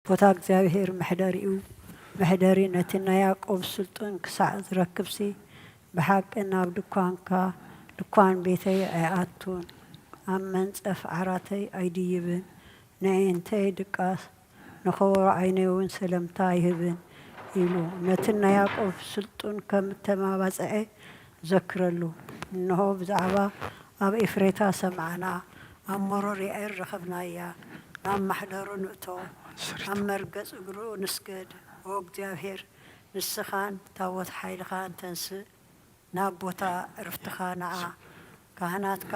ቦታ እግዚኣብሔር መሕደሪኡ፣ መሕደሪ ነቲ ናይ ያዕቆብ ስልጡን ክሳዕ ዝረክብሲ፣ ብሓቂ ናብ ድኳንካ፣ ድኳን ቤተይ ኣይኣቱን፣ ኣብ መንጸፍ ዓራተይ ኣይድይብን፣ ነእንተይ ድቃስ ንኸበሮ ዓይነይ እውን ሰለምታ ኣይህብን ኢሉ፣ ነቲ ናይ ያዕቆብ ስልጡን ከም እተማባጽዐ ዘክረሉ። እንሆ፣ ብዛዕባ ኣብ ኤፍሬታ ሰማዕና፣ ኣብ መሮር ያኢር ረኸብናያ። ናብ ማሕደሩ ንእቶ፣ ኣብ መርገጽ እግሩ ንስገድ። ኦ እግዚኣብሔር፣ ንስኻን ታቦት ሓይልኻን ተንስእ፣ ናብ ቦታ ዕርፍትኻ ንዓ። ካህናትካ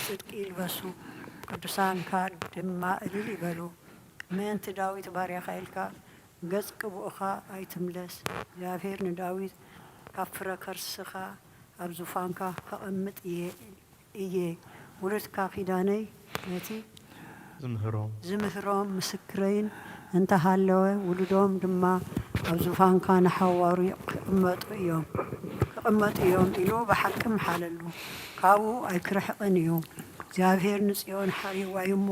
ጽድቂ ይልበሱ፣ ቅዱሳንካ ድማ እልል ይበሉ። ምእንቲ ዳዊት ባርያኻ ኢልካ፣ ገጽ ቅቡእኻ ኣይትምለስ። እግዚኣብሔር ንዳዊት፣ ካብ ፍረ ከርስኻ ኣብ ዙፋንካ ከቐምጥ እየ፣ እየ። ውሉድካ ኪዳነይ ነቲ ዝምህሮም። ዝምህሮም ምስክረይን እንተሃለወ፣ ውሉዶም ድማ ኣብ ዙፋንካ ንሓዋሩ ክቕመጡ እዮም፣ ክቕመጡ እዮም ኢሉ ብሓቂ ምሓለሉ። ካብኡ ኣይክርሕቕን እዩ። እግዚኣብሔር ንጽዮን ሓሪዋ እዩ እሞ፣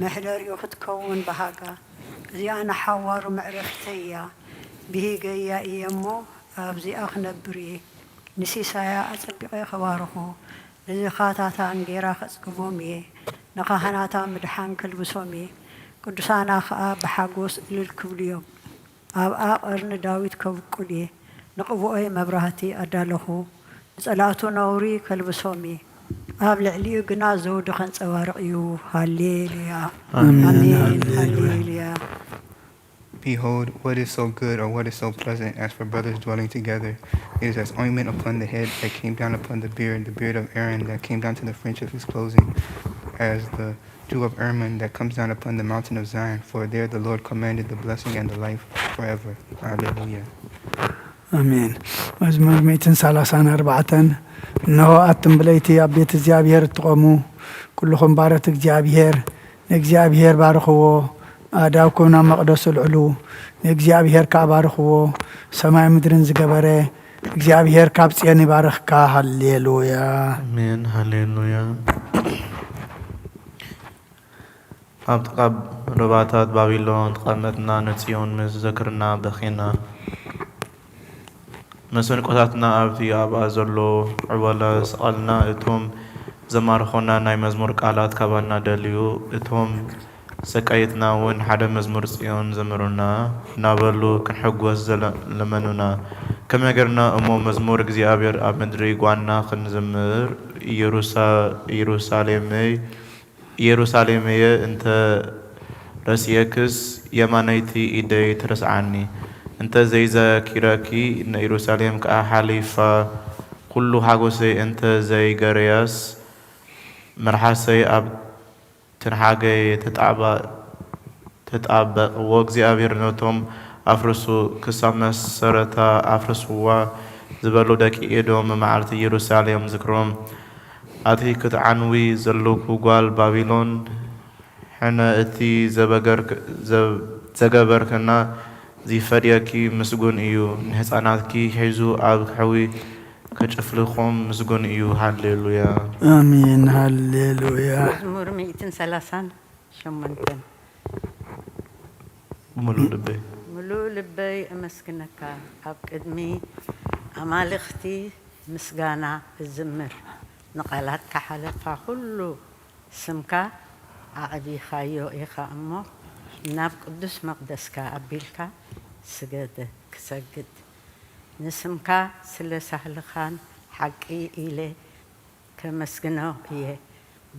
መሕደሪኡ ክትከውን በሃጋ። እዚኣ ንሓዋሩ መዕረፊተይ እያ፣ ብሂገያ እየ እሞ፣ ኣብዚኣ ክነብር እየ። ንሲሳያ ኣጸቢቐ ከባርኾ፣ ንድኻታታ እንጌራ ከጽግቦም እየ፣ ንኻህናታ ምድሓን ከልብሶም እየ፣ ቅዱሳና ኸኣ ብሓጎስ እልል ክብሉ እዮም። ኣብኣ ቀርኒ ዳዊት ከብቁል እየ፣ ንቕብኦይ መብራህቲ ኣዳለኹ፣ ንጸላእቱ ነውሪ ከልብሶም እየ፣ ኣብ ልዕሊኡ ግና ዘውዲ ከንጸባርቕ እዩ። ሃሌሉያ። ኣሜን። ኣሜን። ሃሌሉያ። ሃሌሉያ። Behold, what is so good or what is so pleasant as for brothers dwelling together? It is as ointment upon the head that came down upon the beard, the beard of Aaron that came down to the fringe of his clothing, as the dew of Hermon that comes down upon the mountain of Zion, for there the Lord commanded the blessing and the life forever. Hallelujah. ኣሜን። መዝሙር ሚእትን ሰላሳን ኣርባዕተን። እነሆ ኣቱም ብለይቲ ኣብ ቤት እግዚኣብሔር እትቖሙ፣ ኩልኹም ባሮት እግዚኣብሔር፣ ንእግዚኣብሔር ባርኽዎ፣ ኣእዳውኩም ናብ መቕደሱ ኣልዕሉ፣ ንእግዚኣብሔር ከኣ ባርኽዎ። ሰማይ ምድርን ዝገበረ፣ እግዚኣብሔር ካብ ጽዮን ይባርኽካ። ሃሌሉያ። ኣሜን። ሃሌሉያ። ኣብ ጥቓ ሩባታት ባቢሎን ተቐመጥና፣ ንጽዮን ምስ ዘክርና በኺና። መሰንቆታትና ኣብቲ ኣብኣ ዘሎ ዕወላ ሰቐልና፣ እቶም ዘማርኹና ናይ መዝሙር ቃላት ካባና ደልዩ፣ እቶም ሰቃይትና እውን ሓደ መዝሙር ጽዮን ዘምሩና እናበሉ ክንሕጎስ ዘለ-፣ ለመኑና። ከመይ ጌርና እሞ መዝሙር እግዚኣብሔር ኣብ ምድሪ ጓና ክንዝምር? ኢየሩሳ-፣ ኢየሩሳሌመይ፣ ኢየሩሳሌመየ፣ እንተ ረሲኤክስ የማነይቲ ኢደይ ትርስዓኒ፣ እንተ ዘይዘኪረኪ ንኢየሩሳሌም ከኣ ሓሊፋ፣ ኩሉ ሓጎሰይ እንተ ዘይገረያስ፣ መልሓሰይ ኣብ ትንሓገ ተጣባ-፣ ተጣበቕዎ። እግዚኣብሔር ነቶም ኣፍርሱ ክሳብ መሰረታ ኣፍርስዋ ዝበሉ ደቂ ኤዶም መዓልቲ ኢየሩሳሌም ዝክሮም። ኣቲ ክትዓንዊ ዘለኩ ጓል ባቢሎን፣ ሕነ እቲ ዘበገርክ-፣ ዘ-፣ ዘገበርክና ዝፈድየኪ ምስጉን እዩ። ንህፃናትኪ ሒዙ ኣብ ሕዊ ከጭፍልኾም ምስጉን እዩ። ሃሌሉያ። ኣሜን። ሃሌሉያ። መዝሙር ሚእትን ሰላሳን ሸሞንተን። ብምሉእ ልበይ። ምሉእ ልበይ እመስግነካ፣ ኣብ ቅድሚ ኣማልኽቲ ምስጋና እዝምር። ንቓላትካ ሓለፋ ኩሉ ስምካ ኣዕቢኻዮ ኢኻ እሞ፣ ናብ ቅዱስ መቕደስካ ኣቢልካ ስገደ፣ ክሰግድ። ንስምካ ስለ ሳህልኻን ሓቂ ኢለ ከመስግኖ እየ።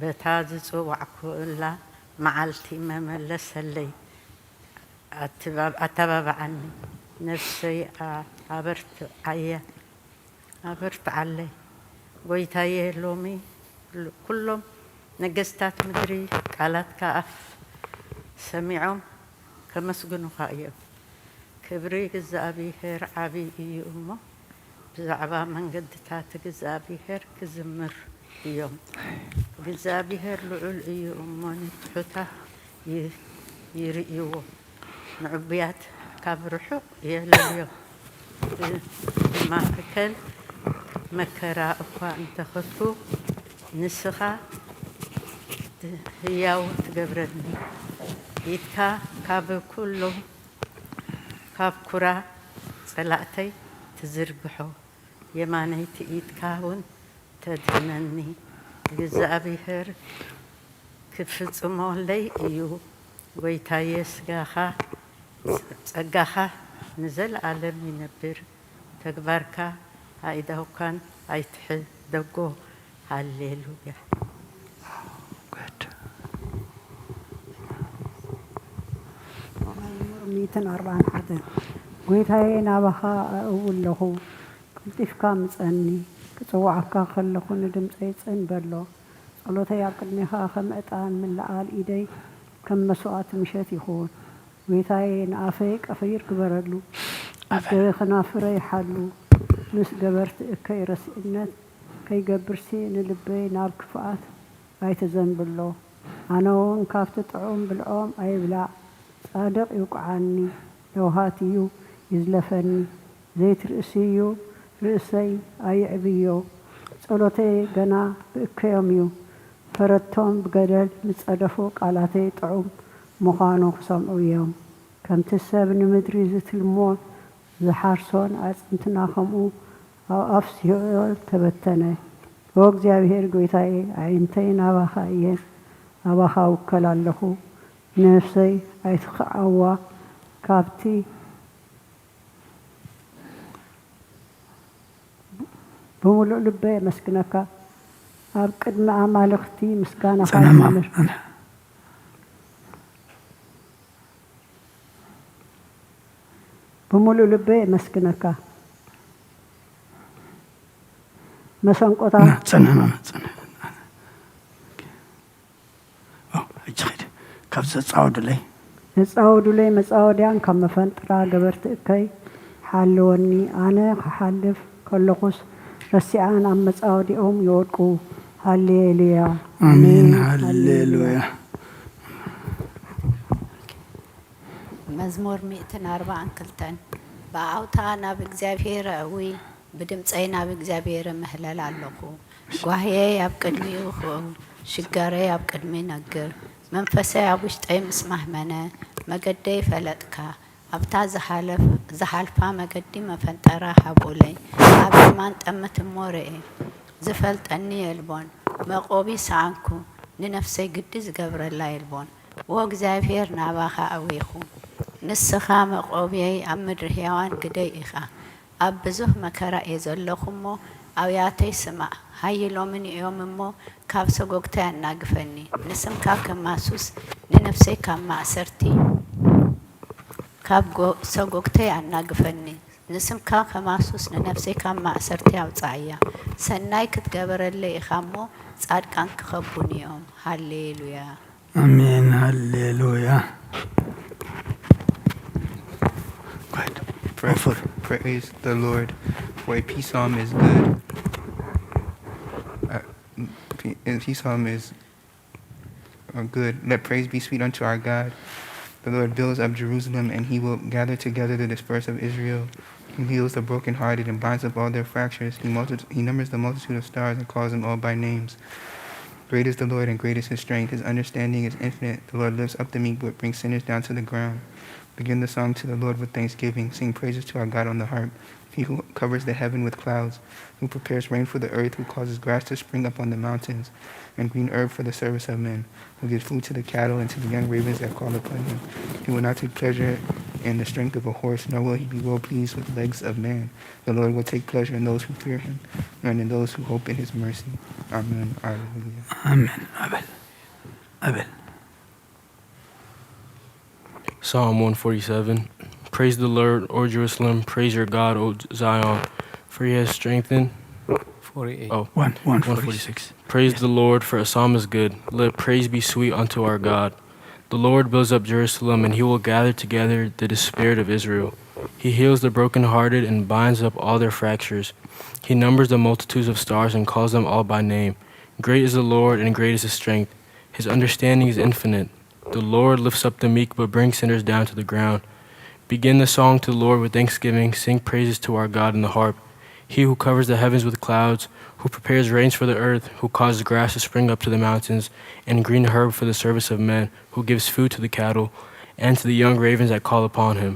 በታ ዝጽዋዕኩላ መዓልቲ መመለሰለይ፣ ኣትባ-፣ ኣተባብዓኒ። ነፍሰይ ኣ-፣ ኣበርትዓያ፣ ኣበርትዓለይ። ጐይታየ፣ ሎሚ ኩሎም ነገስታት ምድሪ ቃላትካ ኣፍ ሰሚዖም ከመስግኑኻ እዮም። ክብሪ እግዚኣብሄር ዓቢ እዩ እሞ፣ ብዛዕባ መንገድታት እግዚኣብሄር ክዝምር እዮም። እግዚኣብሄር ልዑል እዩ እሞ፣ ንትሑታት ይ-፣ ይርእይዎ፣ ንዕቡያት ካብ ርሑቕ የለልዮም። ብማእከል መከራ እኳ እንተኸድኩ፣ ንስኻ ህያው ትገብረኒ፣ ኢድካ ካብ ኩሉ ካብ ኩራ ጸላእተይ ትዝርግሖ የማነይቲ ኢድካ እውን ተድሕነኒ። እግዚኣብሔር ክፍጽሞለይ እዩ። ጎይታየ፣ ስጋኻ ጸጋኻ ንዘለኣለም ይነብር። ተግባርካ ኣእዳውካን ኣይትሕደጎ። ሃሌሉያ። መዝሙር ሚእትን ኣርባዓን ሓደን። ጎይታየ፣ ናባኻ ኣእው ኣለኹ፣ ቀልጢፍካ ምጸኒ። ክጽውዓካ ከለኹ ንድምጸይ ጽን በሎ። ጸሎተይ ኣብ ቅድሜኻ ከም ዕጣን፣ ምልዓል ኢደይ ከም መስዋእቲ ምሸት ይኹን። ጎይታየ፣ ንኣፈይ ቀፊር ግበረሉ፣ መዝገበ ከናፍረይ ሓሉ። ምስ ገበርቲ እከይ ረሲእነት ከይገብርሲ ንልበይ ናብ ክፍኣት ኣይትዘንብሎ። ኣነ እውን ካብቲ ጥዑም ብልዖም ኣይብላዕ፣ ጻድቕ ይውቅዓኒ፣ ለውሃት እዩ ይዝለፈኒ። ዘይት ርእሲ እዩ ርእሰይ ኣየዕብዮ። ጸሎተይ ገና ብእከዮም እዩ። ፈረድቶም ብገደል ንጸደፉ ቃላተይ ጥዑም ምዃኑ ክሰምዑ እዮም። ከምቲ ሰብ ንምድሪ ዝትልሞን ዝሓርሶን ኣዕጽምትና ከምኡ ኣብ ኣፍ ሲኦል ተበተነ። ኦ እግዚኣብሔር ጐይታዬ፣ ኣዒንተይ ናባኻ እየን፣ ናባኻ እውከል ኣለኹ። ነፍሰይ ኣይትኽዓዋ፣ ካብቲ ብምሉእ ልበይ የመስግነካ፣ ኣብ ቅድሚ ኣማልኽቲ ምስጋናኻ ይዘምር። ብምሉእ ልበይ የመስግነካ። መሰንቆታት ጽንሕ ማማ ጽንሕ። ሕጂ ኸይደ ካብ ዘጻወዱለይ ዘጻወዱለይ መጻወድያን ካብ መፈንጠራ ገበርቲ እከይ ሓልወኒ። ኣነ ክሓልፍ ከለኹስ ረሲኣን ኣብ መጻወዲኦም ይወድቁ። ሃሌሉያ። ኣሜን። ሃሌሉያ። መዝሙር ሚእትን ኣርባዓን ክልተን ብኣውታ ናብ እግዚኣብሔር ኣእዊ፣ ብድምፀይ ናብ እግዚኣብሔር እምህለል ኣለኹ። ጓህየይ ኣብ ቅድሚኡ ክእው፣ ሽጋረይ ኣብ ቅድሚ ይነግር። መንፈሰይ ኣብ ውሽጠይ ምስ ማህመነ፣ መገደይ ፈለጥካ። ኣብታ ዝሓልፋ መገዲ መፈንጠራ ሃቡለይ፣ ኣብ የማን ጠምት እሞ ርኤ። ዝፈልጠኒ የልቦን፣ መዕቆቢ ሰኣንኩ፣ ንነፍሰይ ግዲ ዝገብረላ የልቦን። ዎ እግዚኣብሔር ናባኻ ኣዊኹ፣ ንስኻ መዕቆብየይ ኣብ ምድሪ ሕያዋን ግደይ ኢኻ። ኣብ ብዙህ መከራ እየ ዘለኹ እሞ፣ ኣውያተይ ስማዕ፣ ሃይሎምን እዮም እሞ፣ ካብ ሰጎግተይ ኣናግፈኒ። ንስምካ ከማሱስ፣ ንነፍሰይ ካብ ማእሰርቲ፣ ካብ ሰጎግተይ ኣናግፈኒ። ንስምካ ከማሱስ፣ ንነፍሰይ ካብ ማእሰርቲ ኣውጽኣያ። ሰናይ ክትገበረለይ ኢኻ እሞ፣ ጻድቃን ክኸቡኒ እዮም። ሃሌሉያ። ኣሜን። ሃሌሉያ። Praise, praise the Lord, for a peace psalm is good. Uh, a peace psalm is uh, good. Let praise be sweet unto our God. The Lord builds up Jerusalem, and he will gather together the dispersed of Israel. He heals the brokenhearted and binds up all their fractures. He, multi- he numbers the multitude of stars and calls them all by names. Great is the Lord and great is his strength. His understanding is infinite. The Lord lifts up the meek but brings sinners down to the ground. Begin the song to the Lord with thanksgiving. Sing praises to our God on the harp. He who covers the heaven with clouds, who prepares rain for the earth, who causes grass to spring up on the mountains, and green herb for the service of men, who gives food to the cattle and to the young ravens that call upon him. He will not take pleasure in the strength of a horse, nor will he be well pleased with the legs of man. The Lord will take pleasure in those who fear him, and in those who hope in his mercy. Amen. Alleluia. ኣሜን። ኣበል ኣበል Psalm one forty-seven. Praise the Lord, O Jerusalem. Praise your God, O Zion, for he has strengthened. 48. Oh, one one forty 146. Praise the Lord, for a psalm is good. Let praise be sweet unto our God. The Lord builds up Jerusalem, and he will gather together the despaired of Israel. He heals the brokenhearted and binds up all their fractures. He numbers the multitudes of stars and calls them all by name. Great is the Lord, and great is his strength. His understanding is infinite. The Lord lifts up the meek, but brings sinners down to the ground. Begin the song to the Lord with thanksgiving. Sing praises to our God in the harp. He who covers the heavens with clouds, who prepares rains for the earth, who causes grass to spring up to the mountains, and green herb for the service of men, who gives food to the cattle, and to the young ravens that call upon him.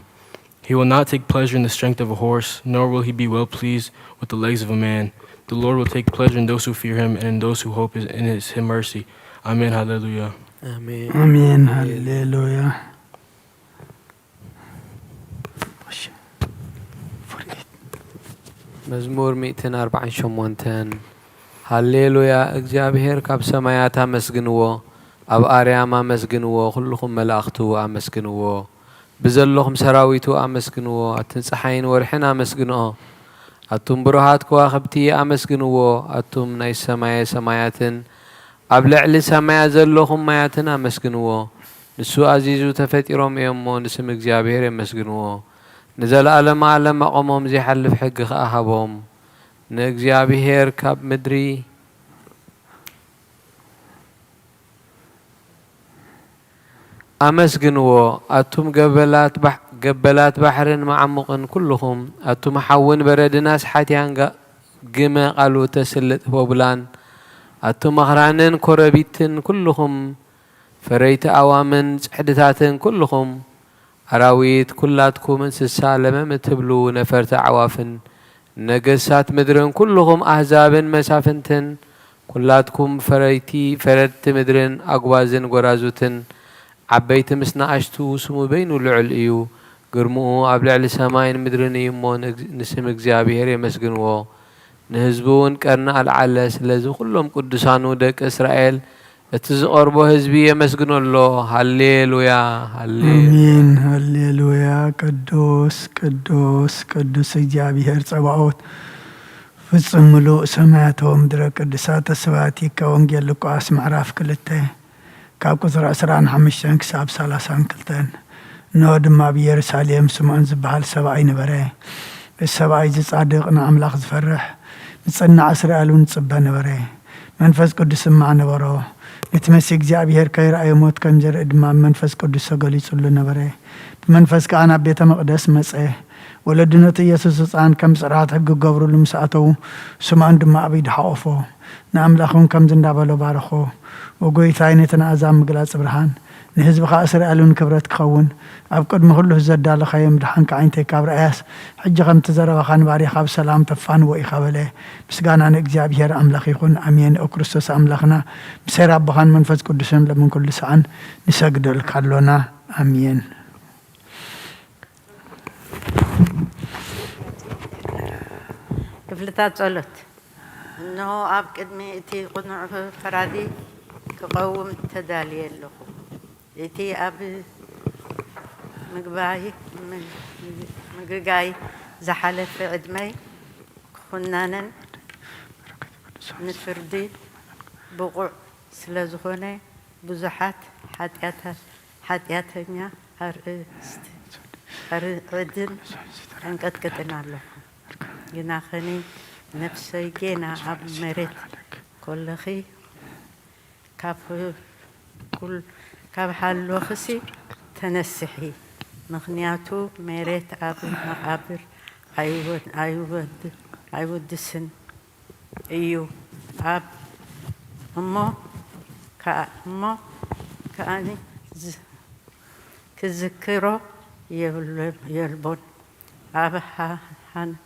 He will not take pleasure in the strength of a horse, nor will he be well pleased with the legs of a man. The Lord will take pleasure in those who fear him and in those who hope in his mercy. Amen. Hallelujah. ኣሜን። ኣሜን። ሃሌሉያ። መዝሙር ሚእትን ኣርባዓን ሸሞንተን። ሃሌሉያ፣ እግዚኣብሔር ካብ ሰማያት ኣመስግንዎ፣ ኣብ ኣርያም ኣመስግንዎ፣ ኩልኹም መላእኽቱ ኣመስግንዎ። ብዘለኹም ሰራዊቱ ኣመስግንዎ፣ ኣትን ጸሓይን ወርሕን ኣመስግንኦ። ኣቱም ብሩሃት ከዋኽብቲ ኣመስግንዎ፣ ኣቱም ናይ ሰማየ ሰማያትን ኣብ ልዕሊ ሰማያት ዘለኹም ማያትን ኣመስግንዎ። ንሱ ኣዚዙ ተፈጢሮም እዮም እሞ ንስም እግዚኣብሔር የመስግንዎ። ንዘለኣለመ ኣለም ኣቐሞም ዘይሓልፍ ሕጊ ኸኣ ሃቦም። ንእግዚኣብሔር ካብ ምድሪ ኣመስግንዎ። ኣቱም ገበላት ባሕ- ገበላት ባሕርን መዓሙቕን ኩልኹም፣ ኣቱም ሓውን በረድን ኣስሓትያን ጋ- ግመ ቃሉ ተስልጥ ሆብላን፣ ኣቱም ኣኽራንን ኮረቢትን ኩልኹም፣ ፈረይቲ ኣዋምን ጽሕድታትን ኩልኹም፣ ኣራዊት ኩላትኩም እንስሳ ለመም እትብሉ ነፈርቲ ኣዕዋፍን፣ ነገሳት ምድርን ኩልኹም ኣህዛብን መሳፍንትን፣ ኩላትኩም ፈረይቲ ፈረድቲ ምድርን ኣጉባዝን ጎራዙትን፣ ዓበይቲ ምስ ንኣሽቱ፣ ስሙ በይኑ ልዑል እዩ። ግርምኡ ኣብ ልዕሊ ሰማይን ምድርን እዩ እሞ፣ ንእግ- ንስም እግዚኣብሔር የመስግንዎ። ንህዝቡ እውን ቀርኒ ኣልዓለ። ስለዚ ኩሎም ቅዱሳኑ ደቂ እስራኤል፣ እቲ ዝቐርቦ ህዝቢ የመስግኖ ኣሎ። ሃሌሉያ፣ ሃሌሉያ። ኣሜን። ሃሌሉያ። ቅዱስ ቅዱስ ቅዱስ እግዚኣብሔር ጸባኦት፣ ፍጹም ምሉእ ሰማያት ወምድረ ቅዱሳተ ስብሐቲከ። ወንጌል ሉቃስ ምዕራፍ ክልተ ካብ ቁጽሪ ዕስራን ሓሙሽተን ክሳብ ሰላሳን ክልተን። እንሆ ድማ ኣብ ኢየሩሳሌም ስምዖን ዝበሃል ሰብኣይ ነበረ። እዚ ሰብኣይ እዚ ጻድቕ፣ ንኣምላኽ ዝፈርሕ፣ ንጽናዕ እስራኤል እውን ዝጽበ ነበረ። መንፈስ ቅዱስ ድማ ነበሮ። ነቲ መሲህ እግዚኣብሔር ከይረኣየ ሞት ከም ዝርኢ ድማ ብመንፈስ ቅዱስ ተገሊጹሉ ነበረ። ብመንፈስ ከኣ ናብ ቤተ መቕደስ መጸ። ወለዲ ነቲ ኢየሱስ ህጻን ከም ስርዓት ሕጊ ክገብሩሉ ምስ ኣተዉ፣ ስምዖን ድማ ኣብ ኢዱ ሓቖፎ። ንኣምላኽ እውን ከምዚ እንዳበሎ ባረኾ። ኦ ጐይታይ፣ ነቲ ንኣሕዛብ ምግላጽ ብርሃን፣ ንህዝብኻ እስራኤል እውን ክብረት ክኸውን፣ ኣብ ቅድሚ ኩሉ ዘዳለኻዮ ምድሓንካ ኣዒንተይ ካብ ረኣያስ፣ ሕጂ ከምቲ ዘረባኻ ንባርያኻ ብሰላም ተፋንዎ ኢኻ በለ። ምስጋና ንእግዚኣብሔር ኣምላኽ ይኹን። ኣሜን። ኦ ክርስቶስ ኣምላኽና፣ ብሰይር ኣቦኻን መንፈስ ቅዱስን ሎምን ኩሉ ሰዓን ንሰግደልካ ኣሎና። ኣሜን። ክፍልታት ጸሎት። እንሆ ኣብ ቅድሚ እቲ ቅኑዕ ፈራዲ ክቐውም ተዳልየ ኣለኹ። እቲ ኣብ ምግባይ ምግጋይ ዝሓለፈ ዕድመይ ክኹነንን ንፍርዲ ብቑዕ ስለ ዝኾነ ብዙሓት ሓጢኣታ- ሓጢኣተኛ ኣርእስቲ ኣርዕድን ኣንቀጥቅጥን ኣለኹ። ግናኸኒ ነፍሰይ ጌና ኣብ መሬት ኮለኺ ካብ ኩል ካብ ሓሎኽሲ ተነስሒ፣ ምኽንያቱ መሬት ኣብ መቓብር ኣይወድ- ኣይወድ- ኣይውድስን እዩ። ኣብ እሞ ከኣ እሞ ከኣኒ ዝ- ክዝክሮ የብሉ- የልቦን። ኣብ ሃ- ሃን-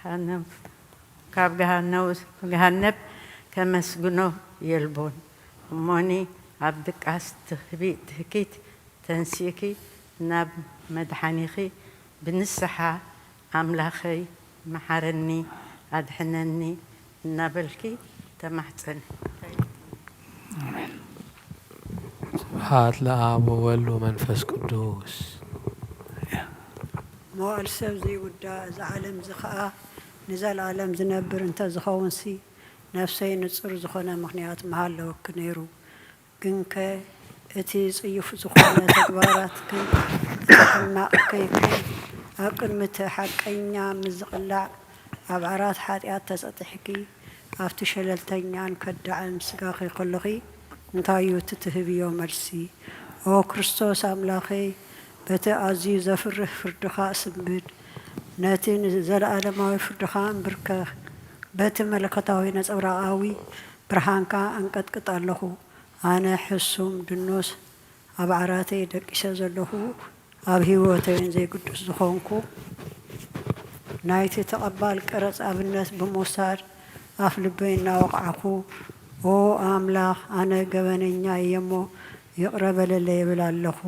ሃነብ ካብ ገሃነው- ገሃነብ ከመስግኖ የልቦን። እሞኒ ኣብ ድቃስ ትህቢ- ትህኪት ተንሲእኪ ናብ መድሓኒኺ ብንስሓ ኣምላኸይ መሓረኒ ኣድሕነኒ እናበልኪ ተማሕፀኒ። ስብሓት ለኣብ ወወልድ ወመንፈስ ቅዱስ። መዋእል ሰብ ዘይውዳእ፣ እዚ ዓለም እዚ ኸኣ ንዘለኣለም ዝነብር እንተ ዝኸውንሲ፣ ነፍሰይ ንጹር ዝኾነ ምኽንያት ምሃለወኪ ነይሩ። ግንከ እቲ ጽዩፍ ዝኾነ ተግባራትክን እቲ ሕማቕ ከይክን ኣብ ቅድሚ እቲ ሓቀኛ ምስ ዝቕላዕ፣ ኣብ ዓራት ሓጢኣት ተጸጢሕኪ፣ ኣብቲ ሸለልተኛን ከዳዕን ስጋኺ ከሎኺ፣ እንታይ እዩ እቲ ትህብዮ መልሲ? ኦ ክርስቶስ ኣምላኸይ፣ በቲ ኣዝዩ ዘፍርህ ፍርድኻ ስንብድ፣ ነቲ ንዘለኣለማዊ ፍርድኻ ኣንብርከኽ፣ በቲ መለኮታዊ ነጸብራቓዊ ብርሃንካ ኣንቀጥቅጥ ኣለኹ። ኣነ ሕሱም ድኖስ ኣብ ዓራተይ ደቂሰ ዘለኹ፣ ኣብ ህይወተይን ዘይግዱስ ዝኾንኩ፣ ናይቲ ተቐባል ቀረጽ ኣብነት ብምውሳድ ኣፍ ልበይ እናወቕዓኹ፣ ኦ ኣምላኽ፣ ኣነ ገበነኛ እየ እሞ ይቕረ በለለይ እብል ኣለኹ።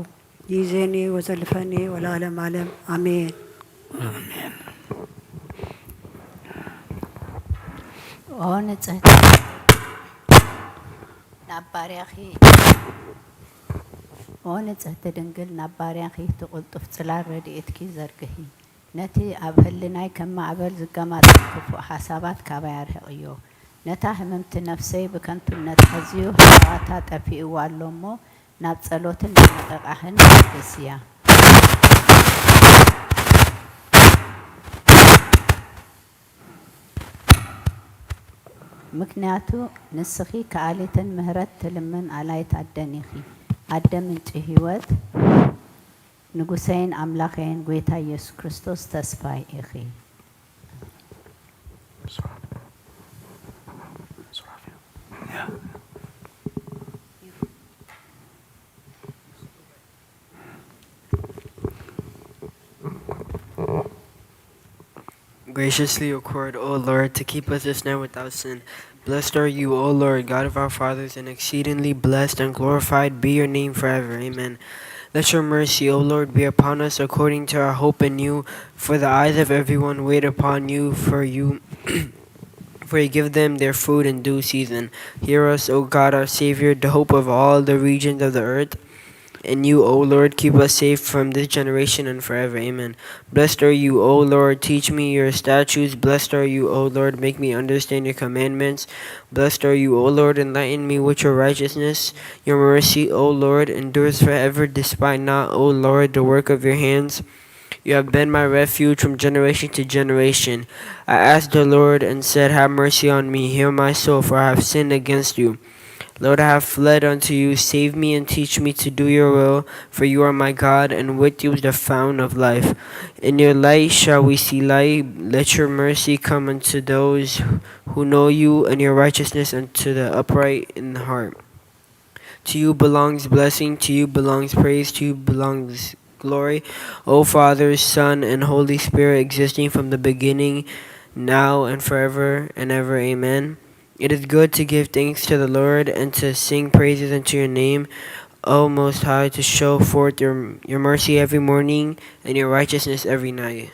ይእዜኒ ወዘልፈኒ ወለዓለመ ዓለም። ኣሜን። ኣሜን። ኦ ንጽህቲ ናብ ባርያኺ፣ ኦ ንጽህቲ ድንግል፣ ናብ ባርያኺ እቲ ቅልጡፍ ጽላል ረድኤትኪ ዘርግሒ። ነቲ ኣብ ህልናይ ከም ማዕበል ዝገማጠል ክፉእ ሓሳባት ካባይ ኣርሕቕዮ። ነታ ህምምቲ ነፍሰይ ብከንቱነት ኣዝዩ ህላዋታ ጠፊእዋ ኣሎ እሞ፣ ናብ ጸሎትን ምንቕቓሕን መልስያ። ምኽንያቱ ንስኺ ከኣሊትን ምህረት ትልምን ኣላይት ኣደን ኢኺ። ኣደ ምንጪ ህይወት፣ ንጉሰይን ኣምላኸይን ጐይታ ኢየሱስ ክርስቶስ ተስፋይ ኢኺ። Graciously accord, O Lord, to keep us this night without sin. Blessed are you, O Lord, God of our fathers, and exceedingly blessed and glorified be your name forever. Amen. Let your mercy, O Lord, be upon us according to our hope in you, for the eyes of everyone wait upon you, for you for you give them their food in due season. Hear us, O God, our Savior, the hope of all the regions of the earth. And you, O Lord, keep us safe from this generation and forever. Amen. Blessed are you, O Lord, teach me your statutes. Blessed are you, O Lord, make me understand your commandments. Blessed are you, O Lord, enlighten me with your righteousness. Your mercy, O Lord, endures forever. Despite not, O Lord, the work of your hands. You have been my refuge from generation to generation. I asked the Lord and said, have mercy on me, hear my soul, for I have sinned against you. Lord, I have fled unto you. Save me and teach me to do your will, for you are my God, and with you is the fountain of life. In your light shall we see light. Let your mercy come unto those who know you, and your righteousness unto the upright in heart. To you belongs blessing, to you belongs praise, to you belongs glory, O Father, Son, and Holy Spirit, existing from the beginning, now and forever and ever. Amen. It is good to give thanks to the Lord and to sing praises unto your name, O Most High, to show forth your, your mercy every morning and your righteousness every night.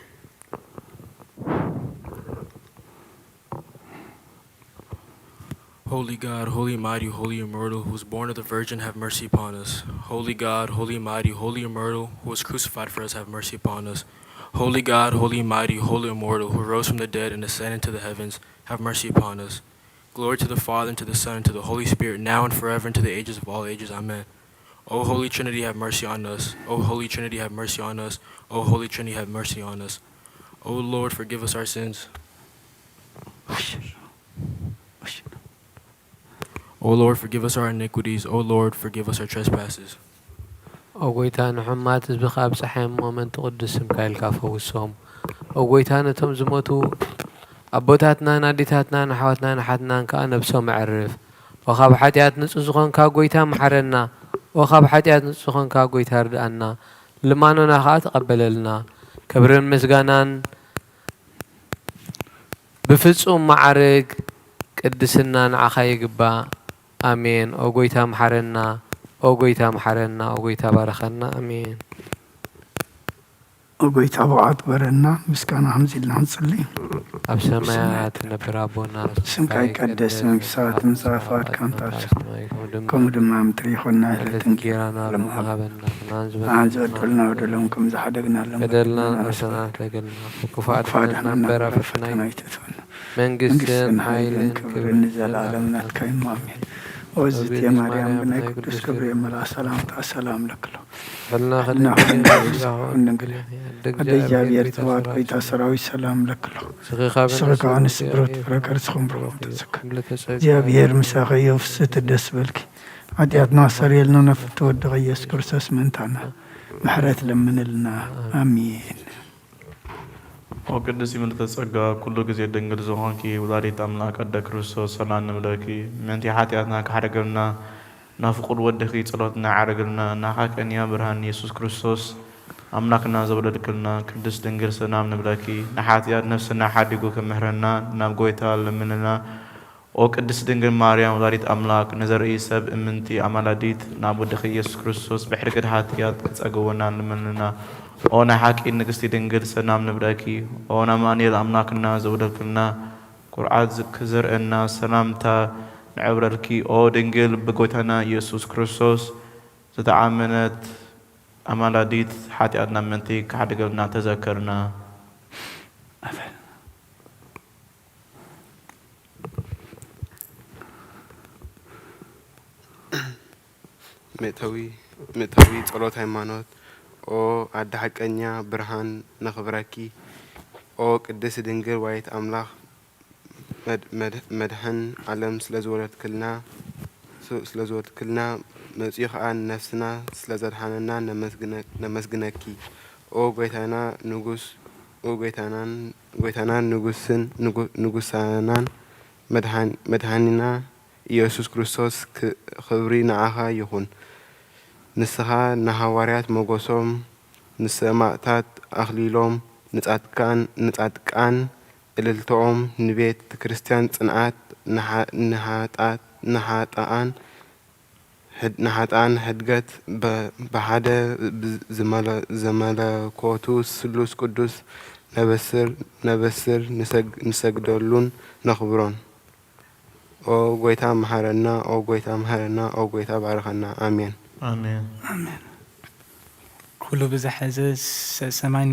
Holy God, holy mighty, holy immortal, who was born of the Virgin, have mercy upon us. Holy God, holy mighty, holy immortal, who was crucified for us, have mercy upon us. Holy God, holy mighty, holy immortal, who rose from the dead and ascended to the heavens, have mercy upon us. Glory to the Father, and to the Son, and to the Holy Spirit, now and forever, and to the ages of all ages. Amen. O Holy Trinity, have mercy on us. O Holy Trinity, have mercy on us. O Holy Trinity, have mercy on us. O Lord, forgive us our sins. O Lord, forgive us our iniquities. O Lord, forgive us our trespasses. ኦ ጐይታ፣ ንሕሙማት ህዝብኻ ኣብጽሓዮም እሞ፣ ምእንቲ ቅዱስ ስምካ ኢልካ ፈውሶም። ኦ ጐይታ፣ ነቶም ዝሞቱ ኣቦታትናን ኣዴታትናን ኣሕዋትናን ኣሓትናን ከኣ ነብሶም ኣዕርፍ። ኦ ካብ ሓጢኣት ንጹህ ዝኾንካ ጐይታ፣ መሓረና። ኦ ካብ ሓጢኣት ንጹህ ዝኾንካ ጐይታ፣ ርድኣና። ልማኖና ከኣ ተቐበለልና። ክብርን ምስጋናን ብፍጹም መዓርግ ቅድስና ንዓኻ ይግባእ። ኣሜን። ኦ ጐይታ ምሓረና፣ ኦ ጐይታ ምሓረና፣ ኦ ጐይታ ባርኸና። ኣሜን። ኦ ጐይታ ብቕዓት ግበረልና። ምስጋና ከምዚ ኢልና ክንጽሊ። ኣብ ሰማያት ትነብር ኣቦና፣ ስምካ ይቀደስ፣ መንግስቲ ሰማያት ትምጻእ፣ ፍቓድካ ትምጻእ፣ ከምኡ ድማ ኣብ ምድሪ ይኹን። ናይ ዕለትና እንጌራና ሎሚ ሃበና፣ ንዓና ዝበደለና በደልና ንሕና ንበድለኩም ከም ዝሓደግናሎም በደልና ንርእሰና ኣይትግበር፣ ካብ ክፉእ ኣድሕነና እምበር፣ ኣብ ፈተና ኣይተእትወና። መንግስትን ሓይልን ክብርን ንዘለኣለም ናትካ እዩ። ኣሜን። ኦ እግዝእትየ ማርያም፣ ብናይ ቅዱስ ገብርኤል መልኣኽ ሰላምታ ሰላም እለኪ ኣለኹ። ሕልና ኩሉ ድንግል፣ ኣደ እግዚኣብሔር፣ ተባረኽቲ፣ ጐይታ ሰራዊት ሰላም እለኪ ኣለኹ። ንስኺ ከኣ ንስብርት ፍረ ከርስኺ እምብርኹም ተጸጋ። እግዚኣብሔር ምሳኺ እዩ። ፍስሕቲ ደስ ይበልኪ፣ ሓጢኣትና ኣስተሰርየልና፣ ናብ ፍትወዲ ኢየሱስ ክርስቶስ ምእንታና ምሕረት ለምንልና። ኣሜን። ኦ ቅድስቲ ምልዕተ ጸጋ፣ ኩሉ ግዜ ድንግል ዝኾንኪ ወላዲት ኣምላክ ኣደ ክርስቶስ፣ ሰላም ንብለኪ። ምእንቲ ሓጢኣትና ክሓድገልና፣ ናብ ፍቁር ወድኺ ጸሎትና ዓርግልና፣ ናኻ ቀንያ ብርሃን ኢየሱስ ክርስቶስ ኣምላክና ዘውለድክልና ቅድስት ድንግል ሰላም ንብለኪ። ንሓጢኣት ነፍስና ሓዲጉ ክምህረና ናብ ጎይታ ለምንና። ኦ ቅድስት ድንግል ማርያም ወላዲት ኣምላክ፣ ንዘርኢ ሰብ እምንቲ ኣማላዲት ናብ ወድኺ ኢየሱስ ክርስቶስ ብሕድገት ሓጢኣት ክጸግወና ለምንና። ኦ ናይ ሓቂ ንግስቲ ድንግል ሰላም ንብለኪ። ኦ ናማኑኤል ኣምላክና ዘውለድክልና ኩርዓት ክዘርእና ሰላምታ ንዕብረልኪ። ኦ ድንግል ብጎይታና ኢየሱስ ክርስቶስ ዝተኣመነት ኣማላዲት ሓጢኣትና ምእንቲ ክሓድገልና ተዘከርና። ምእተዊ ምእተዊ ጸሎት ሃይማኖት። ኦ ኣደ ሓቀኛ ብርሃን ነኽብረኪ። ኦ ቅድስት ድንግል ዋይት ኣምላኽ መድ- መድ- መድሕን ዓለም ስለዝወለድክልና ስለዝወለድክልና መጺኡ ኸኣ ንነፍስና ስለዘድሓነና ነመስግነኪ። ኦ ጎይታና ንጉስ ኦ ጎይታናን ጎይታናን ንጉስን ንጉሳናን መድሓኒና ኢየሱስ ክርስቶስ ክብሪ ንዓኻ ይኹን። ንስኻ ንሃዋርያት ሞገሶም፣ ንሰማእታት ኣኽሊሎም፣ ንጻድቃን እልልታኦም፣ ንቤተ ክርስትያን ጽንዓት፣ ንሓጥኣን ንሓጥኣን ሕድገት ብሓደ ዘመለኮቱ ስሉስ ቅዱስ ነበስር ንሰግደሉን ነኽብሮን። ኦ ጎይታ መሓረና፣ ኦ ጎይታ መሓረና፣ ኦ ጎይታ ባርኸና። ኣሜን። ኣሜን። ኩሉ ብዝሓዘ ሰማይን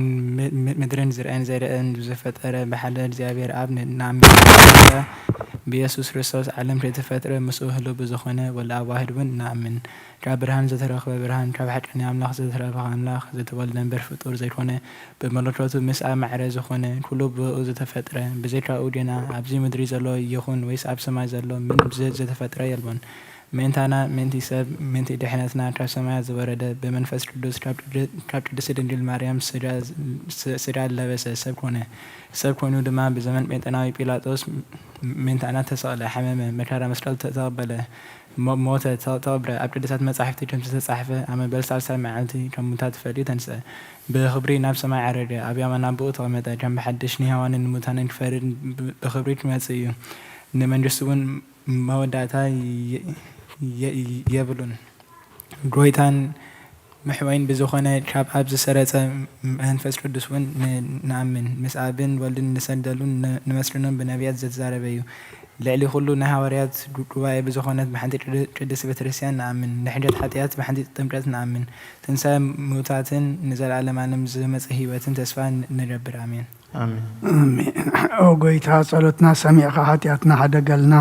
ምድርን ዝርኣን ዘይርኣን ብዝፈጠረ ብሓደ እግዚኣብሔር ኣብ ንኣምን። ብኢየሱስ ክርስቶስ ዓለም ከይተፈጥረ ምስኡ ህሉው ብዝኾነ ወልደ ኣብ ዋህድ እውን ንኣምን። ካብ ብርሃን ዝተረኽበ ብርሃን፣ ካብ ሓቀኛ ኣምላኽ ዝተረኽበ ኣምላኽ፣ ዘይተወልደ እምበር ፍጡር ዘይኮነ፣ ብመለኮቱ ምስ ኣብ ማዕረ ዝኾነ፣ ኩሉ ብእኡ ዝተፈጥረ፣ ብዘይካኡ ጌና ኣብዚ ምድሪ ዘሎ ይኹን ወይስ ኣብ ሰማይ ዘሎ ምንም ዝተፈጥረ የልቦን። ምእንታና፣ ምእንቲ ሰብ፣ ምእንቲ ድሕነትና ካብ ሰማያት ዝወረደ፣ ብመንፈስ ቅዱስ ካብ ቅድስቲ ድንግል ማርያም ስጋ ለበሰ፣ ሰብ ኮነ። ሰብ ኮይኑ ድማ ብዘመን ጴንጠናዊ ጲላጦስ ምእንታና ተሰቕለ፣ ሓመመ፣ መከራ መስቀል ተቐበለ፣ ሞተ፣ ተቐብረ። ኣብ ቅዱሳት መጻሕፍቲ ከም ዝተጻሕፈ፣ ኣብ መበል ሳልሳይ መዓልቲ ካብ ሙታት ፈሊዩ ተንስአ፣ ብኽብሪ ናብ ሰማይ ዓረገ፣ ኣብ የማን ኣቦኡ ተቐመጠ፣ ከም ብሓድሽ ንሕያዋንን ንሙታንን ክፈርድ ብኽብሪ ክመጽእ እዩ። ንመንግስቱ እውን መወዳእታ የብሉን። ጎይታን መሕወይን ብዝኾነ ካብ ኣብ ዝሰረጸ መንፈስ ቅዱስ እውን ንኣምን፣ ምስ ኣብን ወልድን ንሰግደሉን ንመስግኖን ብነቢያት ዝተዛረበ እዩ። ልዕሊ ኩሉ ናይ ሃዋርያት ጉባኤ ብዝኾነት ብሓንቲ ቅድስት ቤተክርስትያን ንኣምን፣ ንሕድገት ሓጢኣት ብሓንቲ ጥምቀት ንኣምን፣ ትንሳኤ ምውታትን ንዘለኣለም ዓለም ዝመጽእ ህይወትን ተስፋ ንገብር። ኣሜን። ኣሜን። ኦ ጎይታ ጸሎትና ሰሚዕካ ሓጢኣትና ሓደገልና።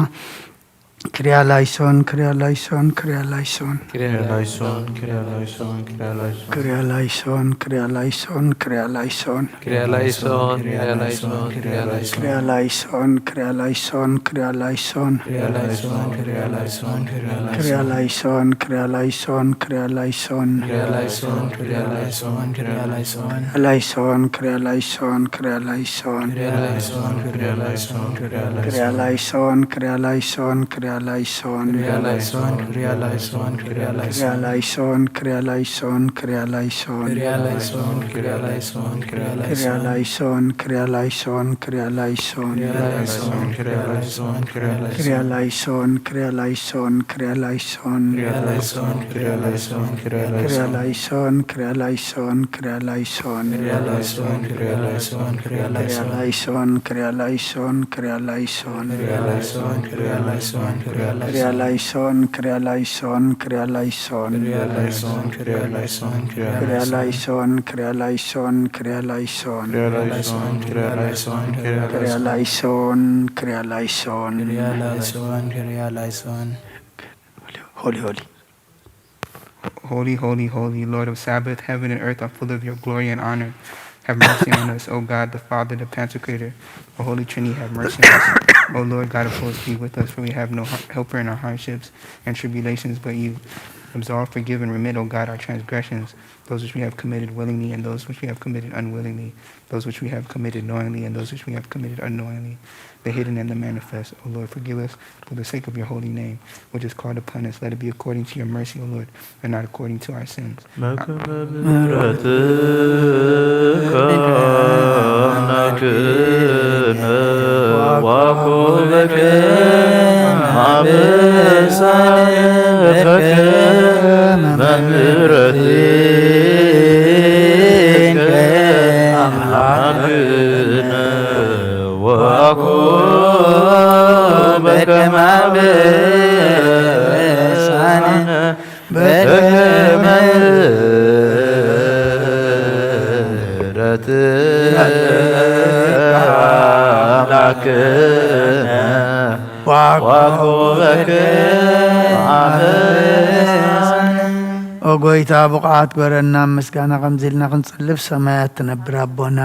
ክሪያ ላይሶን ክሪያ ላይሶን ክሪያ ላይሶን ክሪያ ላይሶን ክሪያ ላይሶን ክሪያ ላይሶን ክሪያ ላይሶን ክሪያ ላይሶን ክሪያ ላይሶን ክሪያ ላይሶን ክሪያ ላይሶን ክሪያ ላይሶን ክሪያ ላይሶን ክሪያ ላይሶን ክሪያ ላይሶን ክሪያ ላይሶን ክሪያ ላይሶን ክሪያ ክሪያ ላይሶን ክሪያ ላይሶን ክሪያ ላይሶን ክሪያ ላይሶን ክሪያ ላይሶን ክሪያ ላይሶን ላይሶን ክሪያ ላይሶን ክሪያ ላይሶን ክሪያ ላይሶን ክሪያ ላይሶን ክሪያ ክሪያ ላይሶን ላይሶን ክሪያ ላይሶን ክሪያ ላይሶን ክሪያ ላይሶን ክሪያ ላይሶን ክሪያ ክሪያ ላይሶን ላይሶን ክሪያ ላይሶን ክሪያ ላይሶን ክሪያ ላይሶን ክሪያ ላይሶን ክሪያ ክሪያ ላይሶን ላይሶን ክሪያ ላይሶን ክሪያ ላይሶን ክሪያ ላይሶን ክሪያ ላይሶን ክሪያ ክሪያ ላይሶን ላይሶን ክሪያ ላይሶን ክሪያ ላይሶን ክሪያ ላይሶን ክሪያ ላይሶን ክሪያ ክሪያ ላይሶን ላይሶን ክሪያ ላይሶን ክሪያ ላይሶን ክሪያ ላይሶን ክሪያ ላይሶን ክሪያ ክሪያ ላይሶን ላይሶን ክሪያ ላይሶን ክሪያ ላይሶን ክሪያ ላይሶን ክሪያ ላይሶን ክሪያ ክሪያ ላይሶን ላይሶን ክሪያ ላይሶን ክሪያ ላይሶን ክሪያ ላይሶን ክሪያ ላይሶን ክሪያ ክሪያ ላይሶን ላይሶን ክሪያ ላይሶን ክሪያ ላይሶን ክሪያ ላይሶን ክሪያ ላይሶን ክሪያ ክሪያ ላይሶን ላይሶን ክሪያ ላይሶን ክሪያ ላይሶን ክሪያ ላይሶን ሆሊ ሆሊ Holy, holy, holy, Lord of Sabbath, heaven and earth are full of your glory and honor. Have mercy on us, O God, the Father, the Pantocrator. O Holy Trinity, have mercy on us. O Lord God of hosts, be with us, for we have no helper in our hardships and tribulations but you. Absolve, forgive, and remit, O God, our transgressions, those which we have committed willingly and those which we have committed unwillingly, those which we have committed knowingly and those which we have committed unknowingly, the hidden and the manifest. O Lord, forgive us for the sake of your holy name, which is called upon us. Let it be according to your mercy, O Lord, and not according to our sins. በከመ ምሕረትከ አምላክነ ወኮበከ አበሳነ በከመ ምሕረትከ አምላክነ ወኮበከ አበሳነ በከመ ምሕረትከ አምላክነ ወኮበከ አበሳነ። ኦ ጎይታ፣ ብቑዓት ግበረና፣ ምስጋና ከምዚ ኢልና ክንጽልብ ሰማያት ትነብር ኣቦና።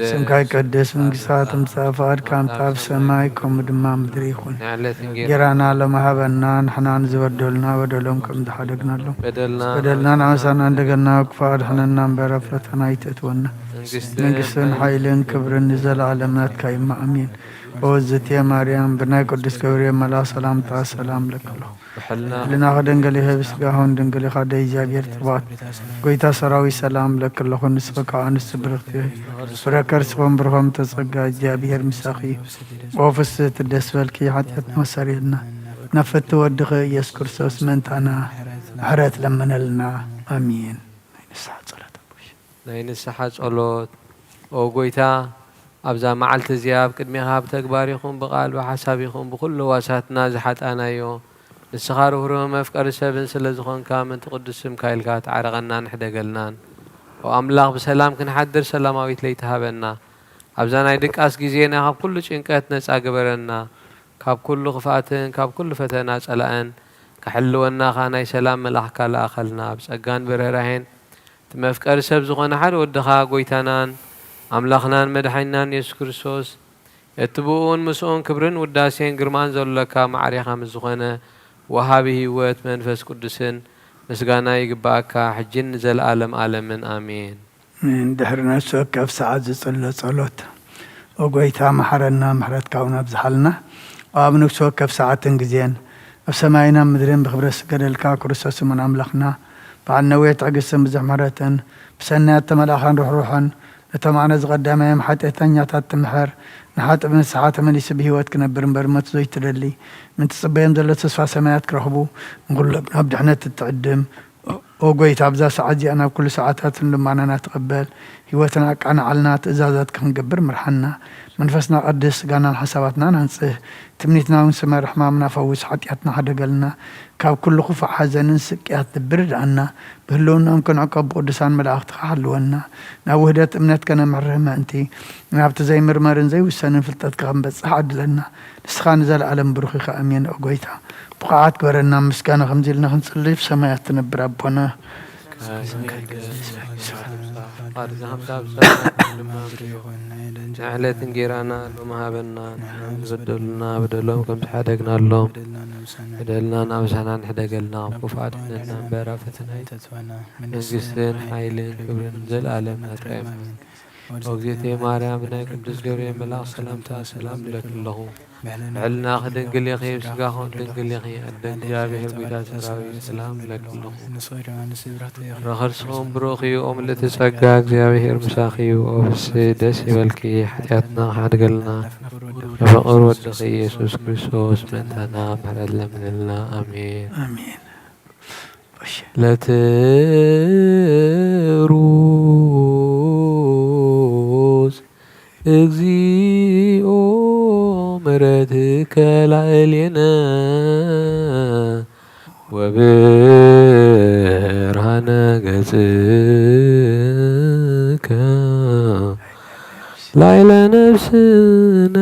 ስምካ ይቀደስ፣ መንግስትካ ትምጻእ፣ ፍቓድካ ትምጻእ፣ ኣብ ሰማይ ከምኡ ድማ ምድሪ ይኹን። ንዕለት እንጌራ እንጌራና ሎሚ ሃበና፣ ንሕና ንዝበደሉና በደሎም ከም ዝሓደግናሎም። በደልና በደልናን ዓመሳና እንደገና ክፉእ ኣድሕነና እምበር፣ ኣብ ፈተና ኣይተእትወና። መንግስትን መንግስትን ሓይልን ክብርን ንዘለኣለም ናትካ እዩ፣ እማ ኣሜን። ኦ ዝቴ ማርያም፣ ብናይ ቅዱስ ገብርኤል መልኣኽ ሰላምታ ሰላም ለክሎ። ብሕልና ህልና ከደንገል ይህብ ስጋሁን ድንግል ኢኻ፣ ደይ እግዚኣብሔር ጽባኦት። ጎይታ ሰራዊት ሰላም ለክለኹ፣ ንስኺ ካብ ኣንስቲ ብርኽቲ ኢኺ። ፍረ ከርስኹም ብርኾም ተጸጋ፣ እግዚኣብሔር ምሳኺ እዩ። ኦ ፍስህቲ ደስ በልኪ፣ ሓጢኣትና ኣሳርየልና። ናብ ፍቲ ወድኺ ኢየሱስ ክርስቶስ ምእንታና ምሕረት ለምነልና። ኣሜን። ናይ ንስሓ ጸሎት ኣቦይ። ናይ ንስሓ ጸሎት። ኦ ጎይታ፣ ኣብዛ መዓልቲ እዚኣ ኣብ ቅድሜኻ ብተግባር ይኹን ብቓል ብሓሳብ ይኹን ብኹሉ ህዋሳትና ዝሓጣናዮ፣ ንስኻ ርህሩህ መፍቀሪ ሰብን ስለ ዝኾንካ፣ ምእንቲ ቅዱስ ስምካ ኢልካ ተዓረቐናን ሕደገልናን። ኦ ኣምላኽ፣ ብሰላም ክንሓድር ሰላማዊት ለይቲ ሃበና። ኣብዛ ናይ ድቃስ ግዜና ካብ ኩሉ ጭንቀት ነጻ ግበረና። ካብ ኩሉ ክፍኣትን ካብ ኩሉ ፈተና ጸላእን ክሕልወና ኸኣ ናይ ሰላም መልኣኽካ ለኣኸልና። ብጸጋን ብርህራሄን እቲ መፍቀሪ ሰብ ዝኾነ ሓደ ወድኻ፣ ጎይታናን ኣምላኽናን መድሓኒናን የሱስ ክርስቶስ፣ እቲ ብእኡን ምስኡን ክብርን ውዳሴን ግርማን ዘሎካ ማዕሬኻ ምስ ዝኾነ ወሃቢ ህይወት መንፈስ ቅዱስን ምስጋና ይግብኣካ፣ ሕጂን ንዘለኣለም ኣለምን። ኣሜን። ድሕሪ ነፍሲ ወከፍ ሰዓት ዝጽሎ ጸሎት። ኦ ጎይታ፣ መሓረና፣ ምሕረትካ እውን ኣብዝሓልና። ኣብ ነፍሲ ወከፍ ሰዓትን ግዜን፣ ኣብ ሰማይን ኣብ ምድርን ብኽብረት ዝስገደልካ ክርስቶስ እሙን ኣምላኽና፣ በዓል ነዊሕ ትዕግስትን ብዙሕ ምሕረትን፣ ብሰናያት ተመልኣኻን ርሕሩሕን፣ ነቶም ኣነ ዝቐዳማዮም ሓጢኣተኛታት ትምሕር፣ ንሓጥእ ብንስሓ ተመሊሱ ብህይወት ክነብር እምበር ሞት ዘይትደሊ፣ ምእንቲ ትጽበዮም ዘሎ ተስፋ ሰማያት ክረኽቡ፣ ንኹሎም ናብ ድሕነት እትዕድም፣ ኦ ጎይታ፣ ኣብዛ ሰዓት እዚኣ ናብ ኩሉ ሰዓታትን ልማናና ትቐበል፣ ህይወትና ኣቃንዓልና፣ ትእዛዛትካ ክንገብር ምርሓና። መንፈስና ቀድስ፣ ስጋናን ሓሳባትናን ኣንጽህ። ትምኒትና እውን ስመር፣ ሕማምና ፈውስ፣ ሓጢኣትና ሓደገልና። ካብ ኩሉ ክፉእ ሓዘንን ስቅያት ልቢ ርድኣና። ብህልውናን ክንዕቆብ ብቅዱሳን መላእኽትኻ ሓልወና። ናብ ውህደት እምነት ከነምርህ ምእንቲ፣ ናብቲ ዘይምርመርን ዘይውሰንን ፍልጠትካ ክንበጽሕ ዓድለና። ንስኻ ንዘለኣለም ብሩኽ ኢኻ። ኣሜን። ኦ ጎይታ፣ ብቑዓት ግበረና፣ ምስጋና ከምዚ ኢልና ክንጽሊ፣ ብሰማያት ትነብር ኣቦና። ንዕለት እንጌራና ሎሚ ሃበና፣ ዝበደሉና በደሎም ከም ዝሓደግናሎም፣ በደልና ናብሳና ንሕደገልና፣ ካብ ክፉእ ኣድሕነና እምበር፣ ኣብ ፈተና ኣይተእትወና። መንግስትን ሓይልን ክብርን ዘለኣለም ናትካ እዩ። ኦ እግዝእትየ ማርያም፣ ብናይ ቅዱስ ገብርኤል መልኣኽ ሰላምታ ሰላም እብለኪ ኣለኹ። ብሕልና ድንግል ኢኺ፣ ብስጋኹ ድንግል ኢኺ። ኣደ እግዚኣብሔር፣ ጎይታ ሰራዊት፣ ሰላም እብለኪ ኣለኹ። ፍረ ከርስኹም ብሩኽ እዩ፣ ኦ ምልእቲ ጸጋ፣ እግዚኣብሔር ምሳኺ እዩ። ኦ ፍስህ ደስ ይበልኪ፣ ሓጢኣትና ክሓድገልና፣ ንፍቕር ወድኺ ኢየሱስ ክርስቶስ ምእንታና ምሕረት ለምንልና። ኣሜን። ኣሜን። ለትሩጽ እግዚኦ ምሕረትከ ላዕሌነ ወብርሃነ ገጽከ ላዕለ ነፍስነ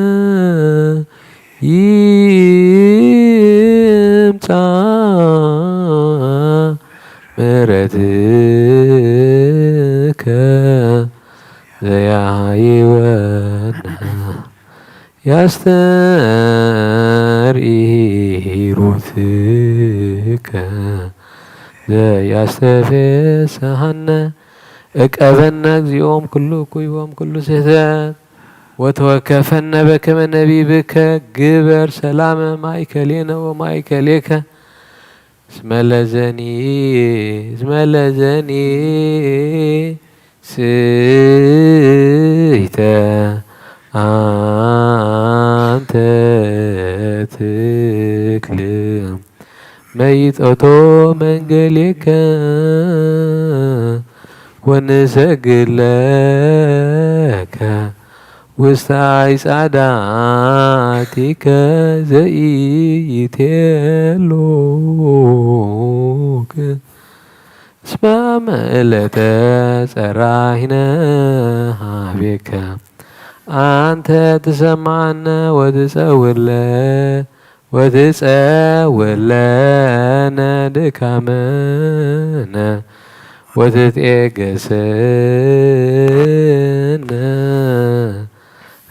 ይምጻእ ምሕረትከ ዘያህይወነ ያስተርኢ ሂሩትከ ዘያስተፍስሐነ። እቀበነ እግዚኦም ኩሉ እኩይ ወም ኩሉ ስህተት፣ ወተወከፈነ በከመ ነቢብከ። ግበር ሰላመ ማእከሌነ ወማእከሌከ። እስመ ለዘኒ፣ እስመ ለዘኒ ስይተ አንተ ትክል መይጠቶ መንገሌከ ወንሰግድ ለከ ውስተ አይጻዳቲከ ዘኢይቴሎክ። እስመ ምእለተ ጸራሂነ ሀቤከ አንተ ትሰማነ ወትጸውለ ወትጸውለነ ድካመነ ወትትኤገሰነ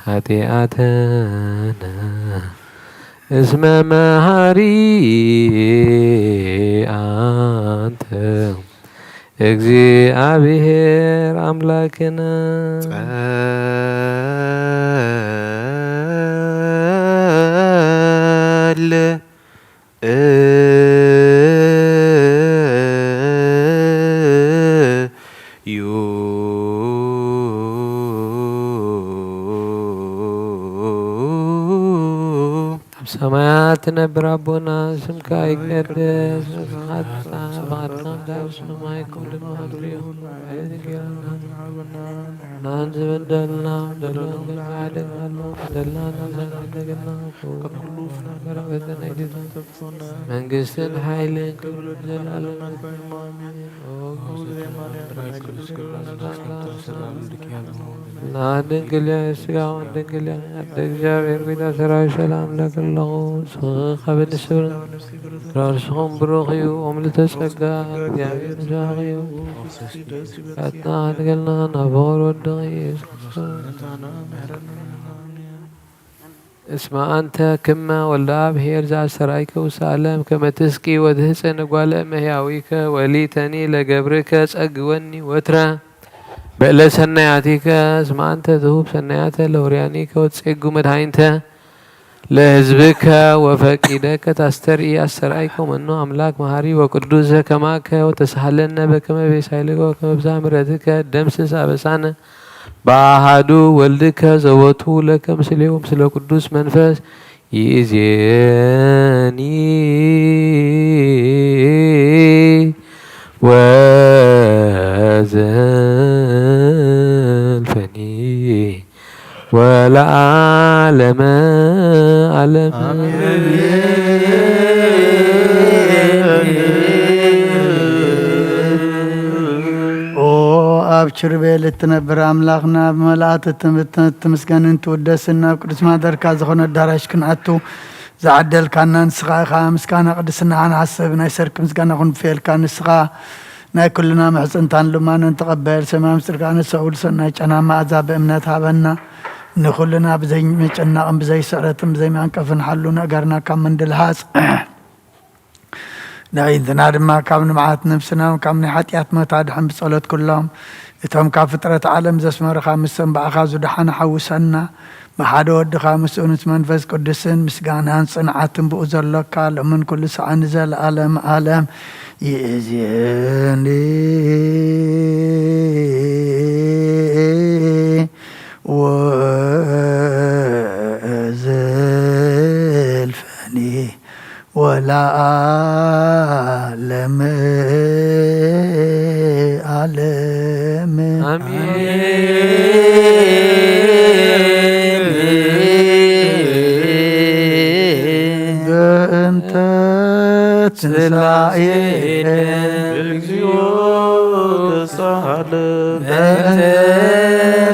ኃጢአተነ። እስመ መሃሪ አንተ እግዚአብሔር አምላክነ። ጸል ዩ። ኣብ ሰማያት ትነብር ኣቦና፣ ስምካ ይቀደስ፣ መንግስትኻ ትምጻእ፣ ፍቓድካ ከም ሰማይ ከምኡ ድማ ኣብ ምድሪ ይኹን። ንሕና ዝበደልና በደልና፣ በደልና፣ በደልና፣ መንግስትን ሓይልን ክብርን ዘለዓለም። ናት ድንግል ስጋ ድንግል ኣደ እግዚኣብሔር ቤታ ሰራዊት ሰላም ለክለኹ ስኻ በንስብር ራርስኹም ብሩኽ እዩ። ኦምልተ ጸጋ እግዚኣብሔር ምሳኺ እዩ። ካትና ኣድገልና ናብ ፍቕር ወድኺ ኢየሱስ ክርስቶስ። እስመ አንተ ክመ ወልደ አብ ኄር ዘአስተርአይከ ውስተ ዓለም ከመ ትስቂ ወትሕጽን እጓለ እመ ሕያዊከ ወሊተኒ ለገብርከ ጸግወኒ ወትረ በእለ ሰናያቲከ። እስመ አንተ ትሁብ ሰናያተ ለውርያኒከ ወትጼጉ መድኃኒተ ለሕዝብከ ወፈቂደከ ታስተርኢ አስተርአይከ መኑ አምላክ መሃሪ ወቅዱስ ዘከማከ ወተሳሃለነ በከመ ቤሳይልከ ወከመ ብዝሃ ምሕረትከ ደምስስ አበሳነ በአሃዱ ወልድከ ዘወቱ ለከ ምስሌሁ ምስለ ቅዱስ መንፈስ ይእዜኒ ወዘልፈኒ ወለዓለመ ዓለም። ኦ ኣብ ኪሩቤል እትነብር ኣምላኽና፣ ብመላእክት እትም-፣ እትምስገንን ትውደስን ናብ ቅዱስ ማደርካ ዝኾነ ኣዳራሽ ክንኣቱ ዝዓደልካና ንስኻ ኢኻ። ምስጋና ቅድስናኻ ንሓስብ፣ ናይ ሰርክ ምስጋና ክንፍየልካ፣ ንስኻ ናይ ኩልና ምሕጽንታን ልማንን ተቐበል። ሰማያዊ ምስጢርካ ነስተውዕል፣ ሰናይ ጨና መኣዛ ብእምነት ሃበና። ንኹልና ብዘይ ምጭናቕን ብዘይ ስዕረትን ብዘይ መንቀፍን ሓሉ፣ ንእገርና ካብ ምንድልሃጽ፣ ንኣዒንትና ድማ ካብ ንብዓት፣ ነብስና ካብ ናይ ሓጢኣት ሞት ኣድሕን። ብጸሎት ኩሎም እቶም ካብ ፍጥረት ዓለም ዘስመሩኻ፣ ምስቶም ብኣኻ ዝደሓኑ ሓውሰና። ብሓደ ወድኻ ምስኡን ምስ መንፈስ ቅዱስን ምስጋናን ጽንዓትን ብኡ ዘሎካ፣ ሎምን ኩሉ ሰዓት ንዘለዓለም ዓለም ይእዜኒ ወዘልፈኒ ወለዓለመ ዓለም። አሜን። በእንተ ትንሣኤከ እግዚኦ ተሳሃለ። በእንተ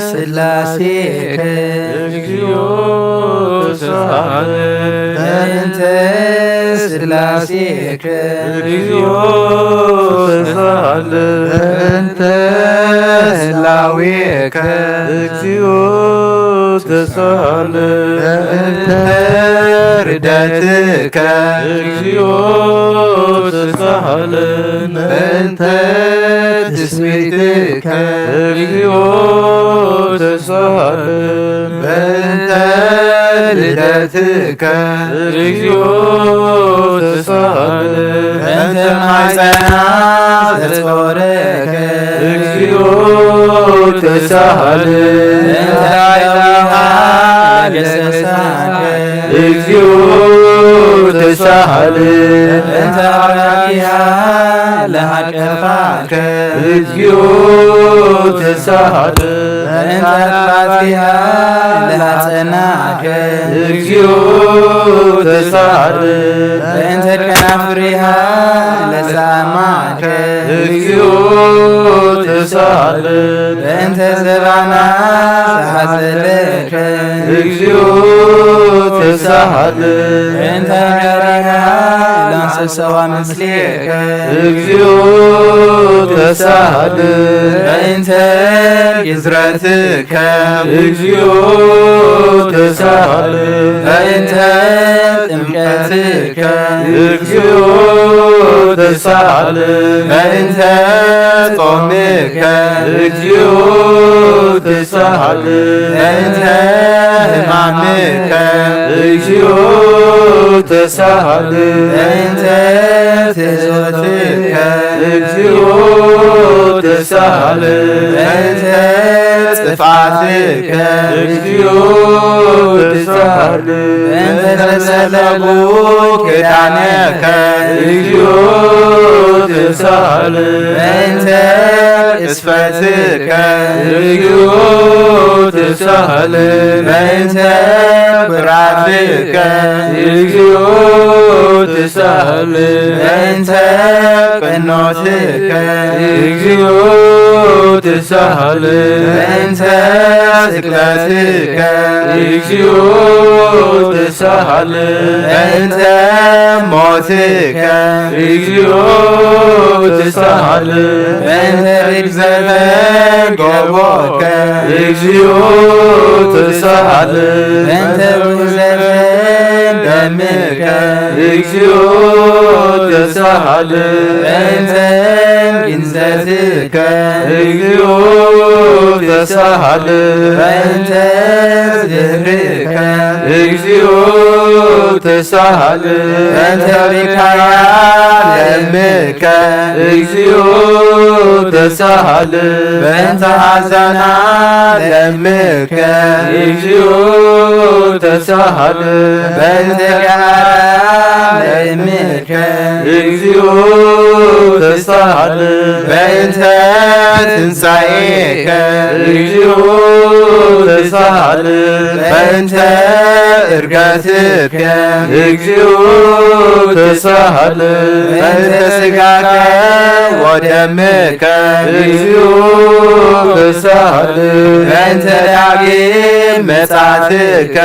ሥላሴከ እግዚኦ ተሳሃለ። በእንተ ሥላሴከ እግዚኦ ተሳሃለ። በእንተ ዳዊከ እግዚኦ ተሳሃለ በእንተ ርደትከ እግዚኦ ተሳሃለ በእንተ ትስብእትከ እግዚኦ ተሳሃለ በእንተ ልደትከ እግዚኦ ተሳሃለ በእንተ ማይፀና ዘጾረከ እግዚኦ ተሳሃለ በእንተ ዳዊሃ ለገሰሳከ እግዚኦ ተሳሃለ በእንተ አራኪሃ ለሃቀፋከ እግዚኦ ተሳሃለ በእንተ አጥባቲሃ ለሃጸናከ እግዚኦ ተሳሃለ በእንተ ከናፍሪሃ ለሳማከ እግዚኦ ተሳሃለ በእንተ ዘባና ተሓዘለከ እግዚኦ ተሳሃለ በእንተ ገሪሃ ለንሰሰዋ ምስሌከ እግዚኦ ተሳሃለ በእንተ ግዝረትከ እግዚኦ ተሳሃለ በእንተ ጥምቀትከ እግዚኦ ተሳሃለ በእንተ ጾምከ እግዚኦ ተሳሃለ በእንተ ሕማምከ እግዚኦ ተሳሃለ በእንተ ትእዞትከ እግዚኦ ተሳሃለ በእንተ ጥፍኣትከ እግዚኦ ተሳሃለ በእንተ ተሰለቡ ክዳነከ እግዚኦ ተሳሃለ በእንተ ቅስፈትከ እግዚኦ ተሳሃለ በእንተ ኩራትከ እግዚኦ ተሳሃለ በእንተ ቅኖትከ እግዚኦ ተሳሃለ በእንተ ስቅለትከ እግዚኦ ተሳሃለ በእንተ ሞትከ እግዚኦ ተሳሃለ በእንተ ርግዘተ ገቦከ እግዚኦ ተሳሃለ በእንተ ውሕዘተ ደምከ እግዚኦ ተሳሃለ በእንተ ግንዘትከ እግዚኦ ተሳሃለ በእንተ ዝህርካ እግዚኦ ተሳሃለ በእንተ ብካያ ለምከ እግዚኦ ተሳሃለ በእንተ ሐዘና ለምከ እግዚኦ ተሳሃለ በእንተ ገሃዳ ለምከ እግዚኦ ተሳሃለ በእንተ ትንሳኤከ እግዚኦ ተሳሃለ በእንተ እርገትከ እግዚኦ ተሳሃለ በእንተ ስጋከ ወደምከ እግዚኦ ተሳሃለ በእንተ ዳግም መጻትከ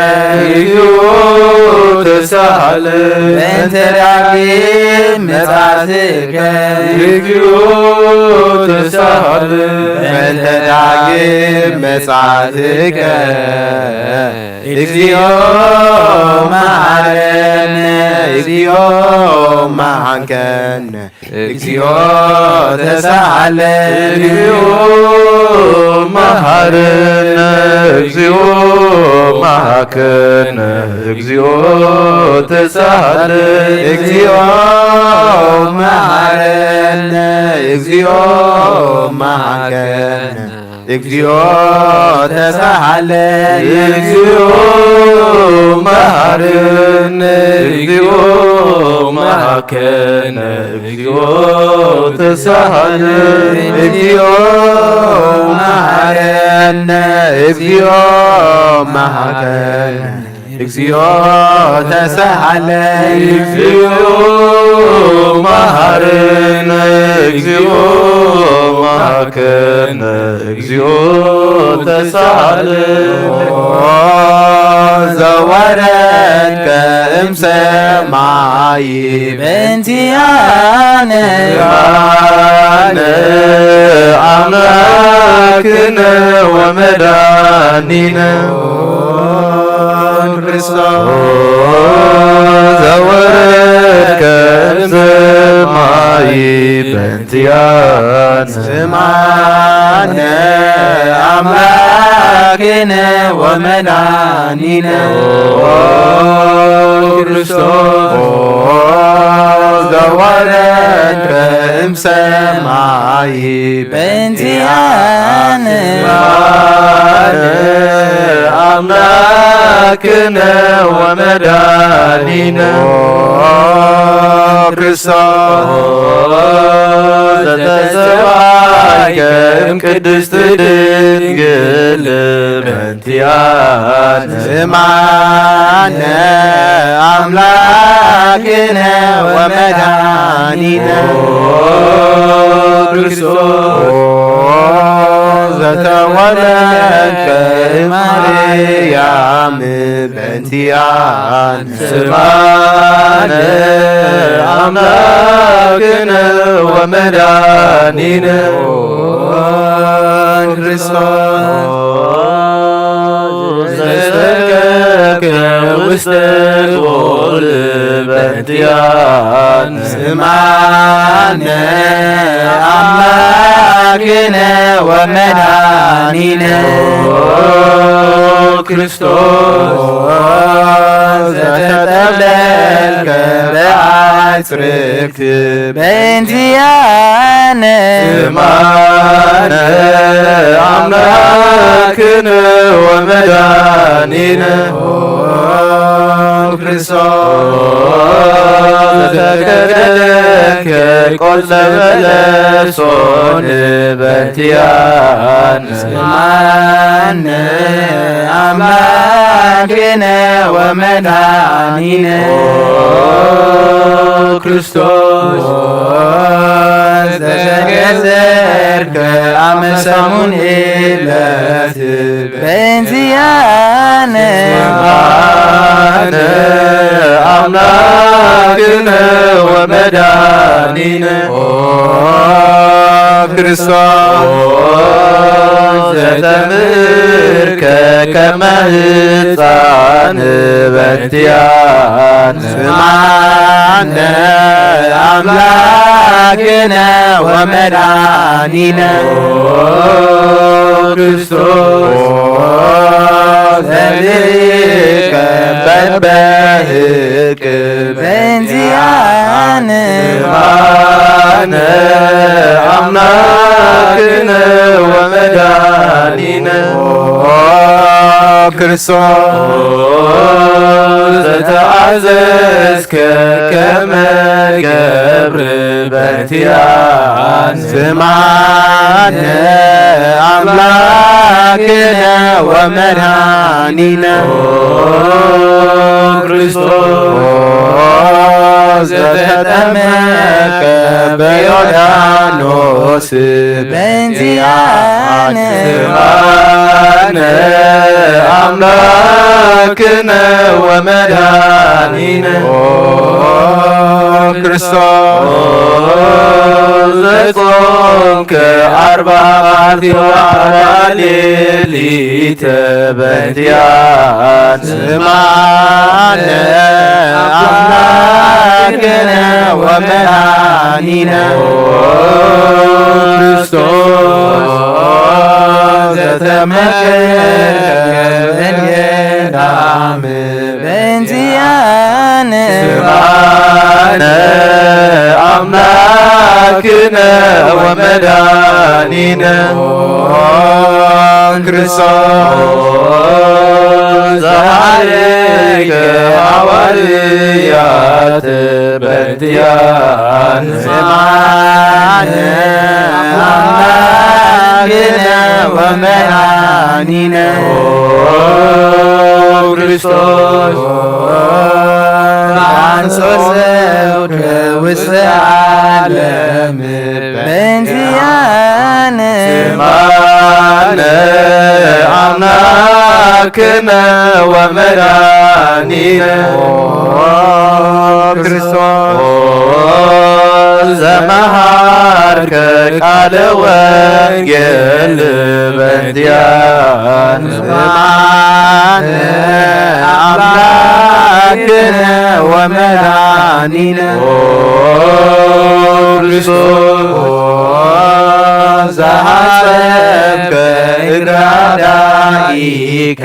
እግዚኦ ተሳሃለ በእንተ ዳግም መጻትከ እግዚኦ ተሳሃለ በእንተ ዳግም መጻትከ እግዚኦ መሐረነ እግዚኦ መሐንከነ እግዚኦ ተሳሃለ እግዚኦ መሐረነ እግዚኦ መሐከነ እግዚኦ ተሳሃለ እግዚኦ መሐረነ እግዚኦ መሐከነ እግዚኦ ተሳሃለ እግዚኦ መሐረነ እግዚኦ መሐከነ እግዚኦ ተሳሃለ እግዚኦ መሐረነ እግዚኦ መሐከነ እግዚኦ ተሳሃለ እግዚኦ መሐረነ እግዚኦ መሐከነ እግዚኦ ተሳሃለ ዘወረድከ እምሰማይ በእንቲኣነ። ስምዓነ ኣምላክነ ወመድኃኒነ ክርስቶስ ዘወረድከ እምሰማይ በእንቲኣነ። ስምዓነ ኣምላክነ ወመድኃኒነ ክርስቶስ ዘወረድከ እምሰማይ በእንቲኣነ። ስምዓነ ኣምላክነ ወመድኃኒነ ክርስቶስ ዘተሰብኣይከ እምቅድስት ድንግል በእንቲኣነ። ስምዓነ ኣምላክነ ወመድኃኒነ ክርስቶስ ዘተወለድከ እማርያም በእንቲኣነ። ስምዓነ ኣምላክነ ወመድኃኒነ ክርስቶስ ዘተከከ ውስተ ሲኦል በእንቲኣነ። ስምዓነ ኣምላክነ ወመድኃኒነ ክርስቶስ ዘተጠብለልከ በአጽርክት በእንቲኣነ። ስምዓነ ኣምላክነ ወመድኃኒነ ክርስቶስ ዘተከለከ ቆጽለ በለሶን በእንቲኣነ። ስምዓነ ኣምላክነ ወመድኃኒነ ክርስቶስ ዘተገዘርከ አመ ሰሙን ዕለት በእንቲኣነ። ስምዓነ አምላክነ ወመድኃኒነ ክርስቶስ ዘተምህርከ ከመ ሕፃን በእንቲኣነ። ስምዓነ አምላክነ ወመድኃኒነ ክርስቶስ ዘልከ በበህቅ በእንቲኣነ። ስምዓነ አምላክነ ወመድኃኒነ ክርስቶስ ዘተአዘዝከ ከመ ገብር በእንቲኣነ። ስምዓነ አምላክነ ወመድኃኒነ ክርስቶስ ዘተጠመቀ በዮርዳኖስ በእንቲአነ። ስምዓነ አምላክነ ወመድኃኒነ ክርስቶስ ዘጾምከ አርባ መዓልቲ ወአርባ ሌሊት በእንቲአነ። ስምዓነ አምላክነ ወመድኃኒነ ክርስቶስ ዘተመከረ በገዳም በእንቲአነ። ስምዓነ አምላክነ ወመድኃኒነ ክርስቶስ ዘሐረይከ ሐዋርያት በእንቲአነ። ስምዓነ አምላክነ ወመድኃኒነ ክርስቶስ አንሶ ዘውከ ውስተ ዓለም በእንቲአነ። ስምዓነ አምላክ ክነ ወመድኃኒነ ኦ ክርስቶስ ዘመሃርከ ቃለ ወንጌል በእንቲኣነ ስምዓነ ኣምላክነ ወመድኃኒነ ኦ ክርስቶስ ዘሐጸብከ እግረ አዳኢከ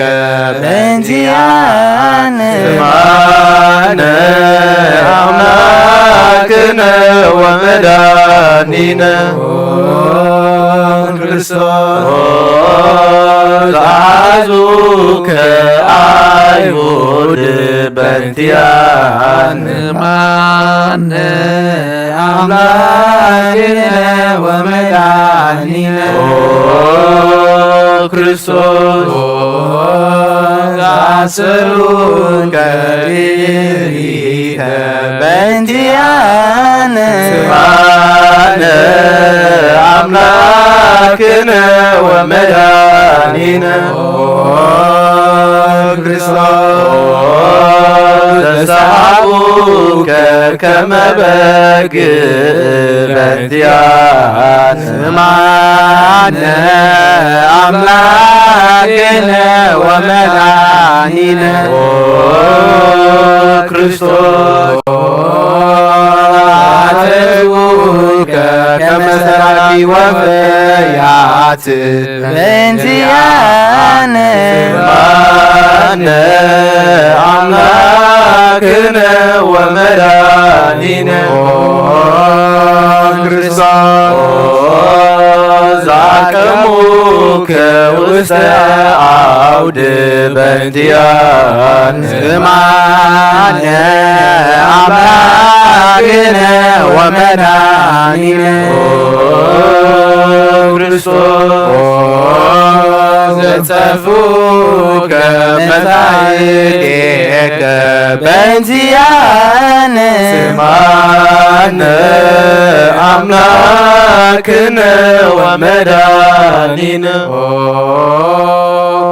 በእንቲኣነ ስምዓነ ኣምላክነ ወመድኃኒነ ክርስቶስ ዘሐዙከ አይሁድ በእንቲኣነ ስምዓነ ኣምላክነ ወመድኃኒነ ኦ ክርስቶስ ዘአሰሩከ እግሪከ በእንቲኣነ ስምዓነ ኣምላክነ ወመድኃኒነ ኦ ክርስቶስ ዘሰሓቡከ ከመ በግ በእንቲኣነ ስምዓነ ኣምላክነ ወመድኃኒነ ኦ ክርስቶስ አተውከ ከመ ሰራቂ ወፈያት በእንቲኣነ ስምዓነ ኣምላክነ ወመድኃኒነ ኦ ክርስቶስ ዘአቀሙከ ውስተ አውድ በእንቲኣነ ስምዓነ ኣምላክነ ወመድኃኒነ ኦ ክርስቶስ ዘጸፉከ መጻእከ በእንቲኣነ ስምዓነ ኣምላክነ ወመድኃኒነ ኦ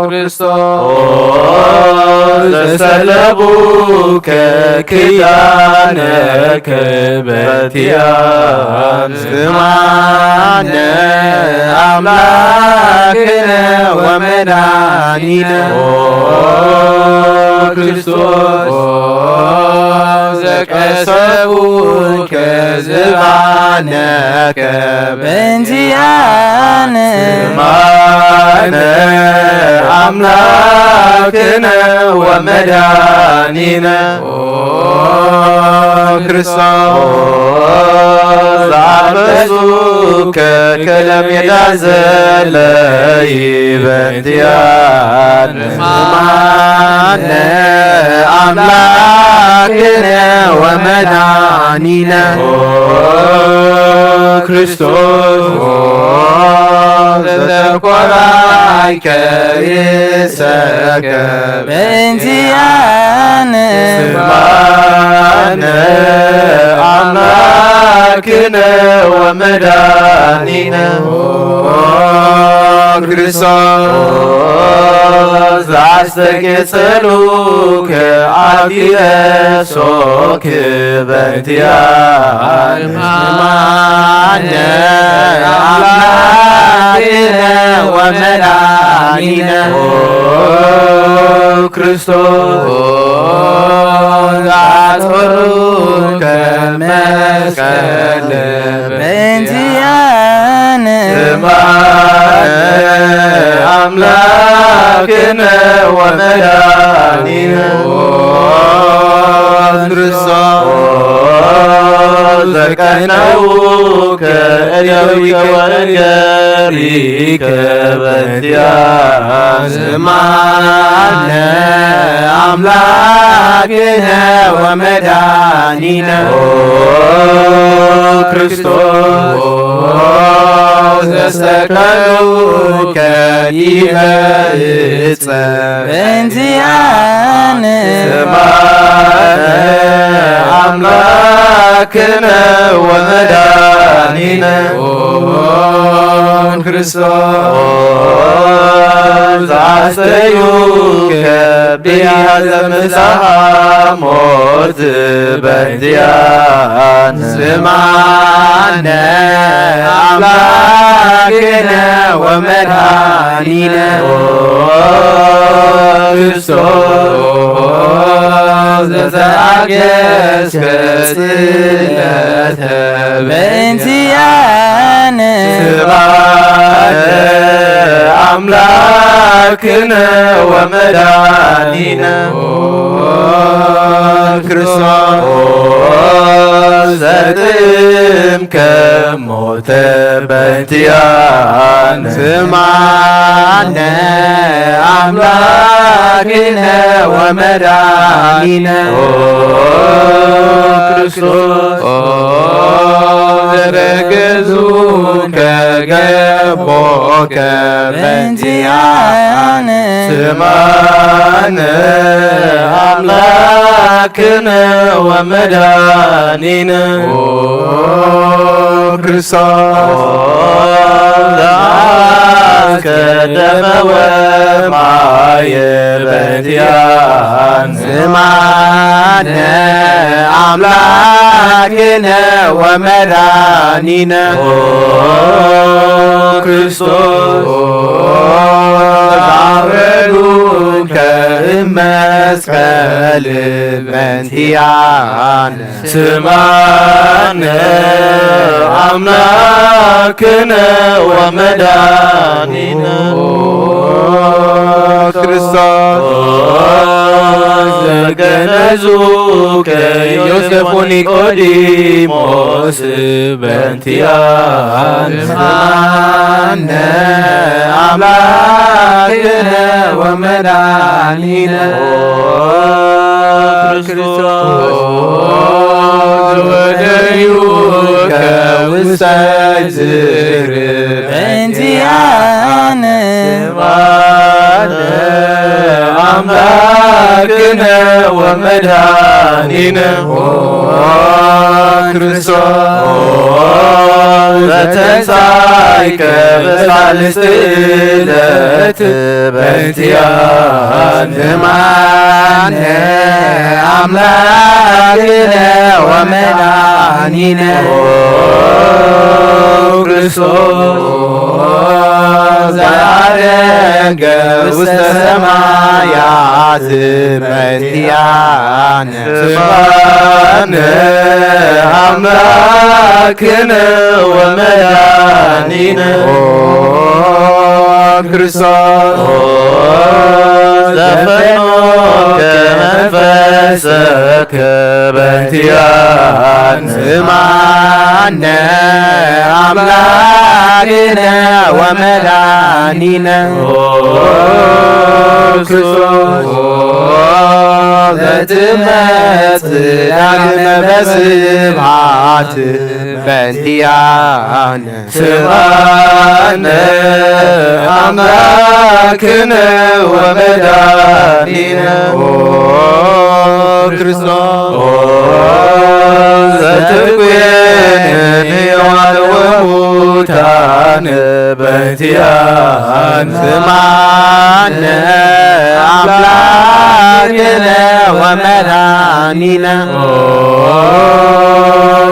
ክርስቶስ ዘሰለቡከ ኪዳነከ በእንቲኣነ ስምዓነ ኣምላክነ ወመድኃኒነ ኦ ክርስቶስ ዘቀሰቡከ ዝባነከ በእንቲኣነ ስምዓነ ኣምላክነ ወመድኃኒነ ኦ ክርስቶስ ዘአበሱከ ከለሜዳ ዘለይ በእንቲኣነ ስምዓነ ኣምላክነ ወመድኃኒነ ኦ ክርስቶስ ዘተኮራይከ ርእሰከ በእንቲኣነ ስምዓነ ኣምላክነ ወመድኃኒነ ኦ ክርስቶስ ዘአስተቄጸሉከ አኪለሶክ በእንቲኣነ ስምዓነ አምላክነ ወመድኃኒነ ኦ ክርስቶስ ዘአጽፈሩከ መስቀል በእንቲኣነ ስምዓነ አምላክነ ወመድኃኒነ ኦ ክርስቶስ ዘቀነውከ እደዊከ ወእገሪከ በእንቲኣነ ስምዓነ አምላክነ ወመድኃኒነ ኦ ክርስቶስ ዘሰቀሉከ ዲበ ዕፀ በእንቲኣነ ስምዓነ አምላክነ ወመድኃኒነ ኦ ክርስቶስ ዘአስተዩ ዲያዘ ምሳኻ ሞት በእንቲኣነ ስምዓነ ኣምላክነ ወመድኃኒነ ኦ ክርስቶስ ዘተኣገስከ ስእለተ በእንቲኣነ ስብሐተ ኣምላክነ ወመድኃኒነ ክርስቶስ ዘጥምከ ሞተ በእንቲኣነ ስምዓነ ኣምላክነ ወመድኃኒነ ኦ ክርስቶስ ኦ ዘረገዙከ ገቦከ በእንቲኣነ ስምዓነ ኣምላክነ ወመድኃኒነ ኦ ክርስቶስ ዘአስከ ደመ ወማየ በእንቲኣነ ስምዓነ ኣምላክነ ወመድኃኒነ ኦ ክርስቶስ ዛረዱከ እመስቀል በእንቲኣነ ስምዓነ ኣምላክነ ወመድኃኒነ ክርስቶስ ዘገነዙከ ዮሴፍ ወኒቆዲሞስ በእንቲኣነ ስምዓነ ኣምላክነ ወመድኃኒነ ክርስቶስ ወደዩከ ውስተ ዝር በእንቲኣነ ስምዓነ ኣምላክነ ወመድኃኒነ ክርስቶስ ዘተንሳይከ በሳልስት ዕለት በእንቲኣነ ስምዓነ ኣምላክነ ወመድኃኒነ ክርስቶስ ዘዐረገ ውስተ ሰማያት በእንቲኣነ ስምዓነ ኣምላክነ ወመድኃኒነ ኦ ክርስቶስ ዘፈኖከ መንፈሰከ በእንቲኣነ ስምዓነ ኣምላክነ ወመድኃኒነ ኦ ክርስቶስ ዘትመጽእ ዳግመ በስብሐት በእንቲኣነ ስምዓነ ኣምላክነ ወመድኃኒነ ኦ ክርስቶስ ዘትኩየን ሕያዋን ወሙታን በእንቲኣነ ስምዓነ ኣምላክነ ወመድኃኒነ ኦ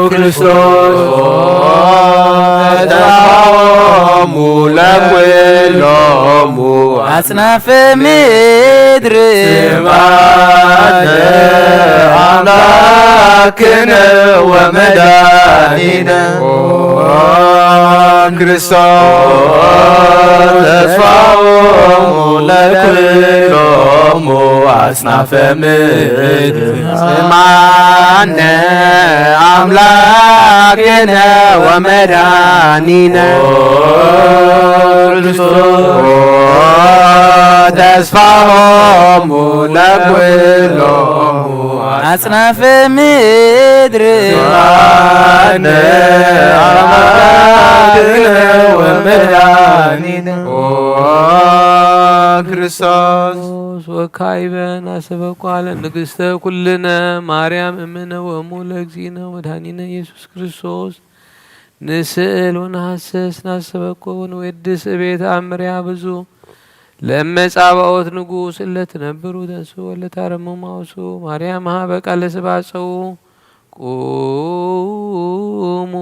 ክርስቶስ ተስፋሆሙ ለኩሎሙ አጽናፈ ምድር ስምዓነ አምላክነ ወመድኃኒነ ኦ ክርስቶስ ተስፋሆሙ ለኩሎሙ አጽናፈ ምድር ስምዓነ አምላክነ ወመድኃኒነ ኦ ክርስቶስ ተስፋሆሙ ለኩሎሙ አጽናፈ ምድር ስምዓነ አምላክነ ወመድኃኒነ ኦ ክርስቶስ ወካዕበ ናስተበቁ ለንግሥተ ኩልነ ማርያም እምነ ወእሙ ለእግዚእነ ወመድኃኒነ ኢየሱስ ክርስቶስ ንስእል ወንሃስስ ናስተበቁ ወንወድስ እቤት አምርያ ብዙ ለመጻባኦት ንጉስ እለ ትነብሩ ተንሱ ወለ ታረሙ ማውሱ ማርያም ሀበ ቃለ ስብሐ ጸዉ ቁሙ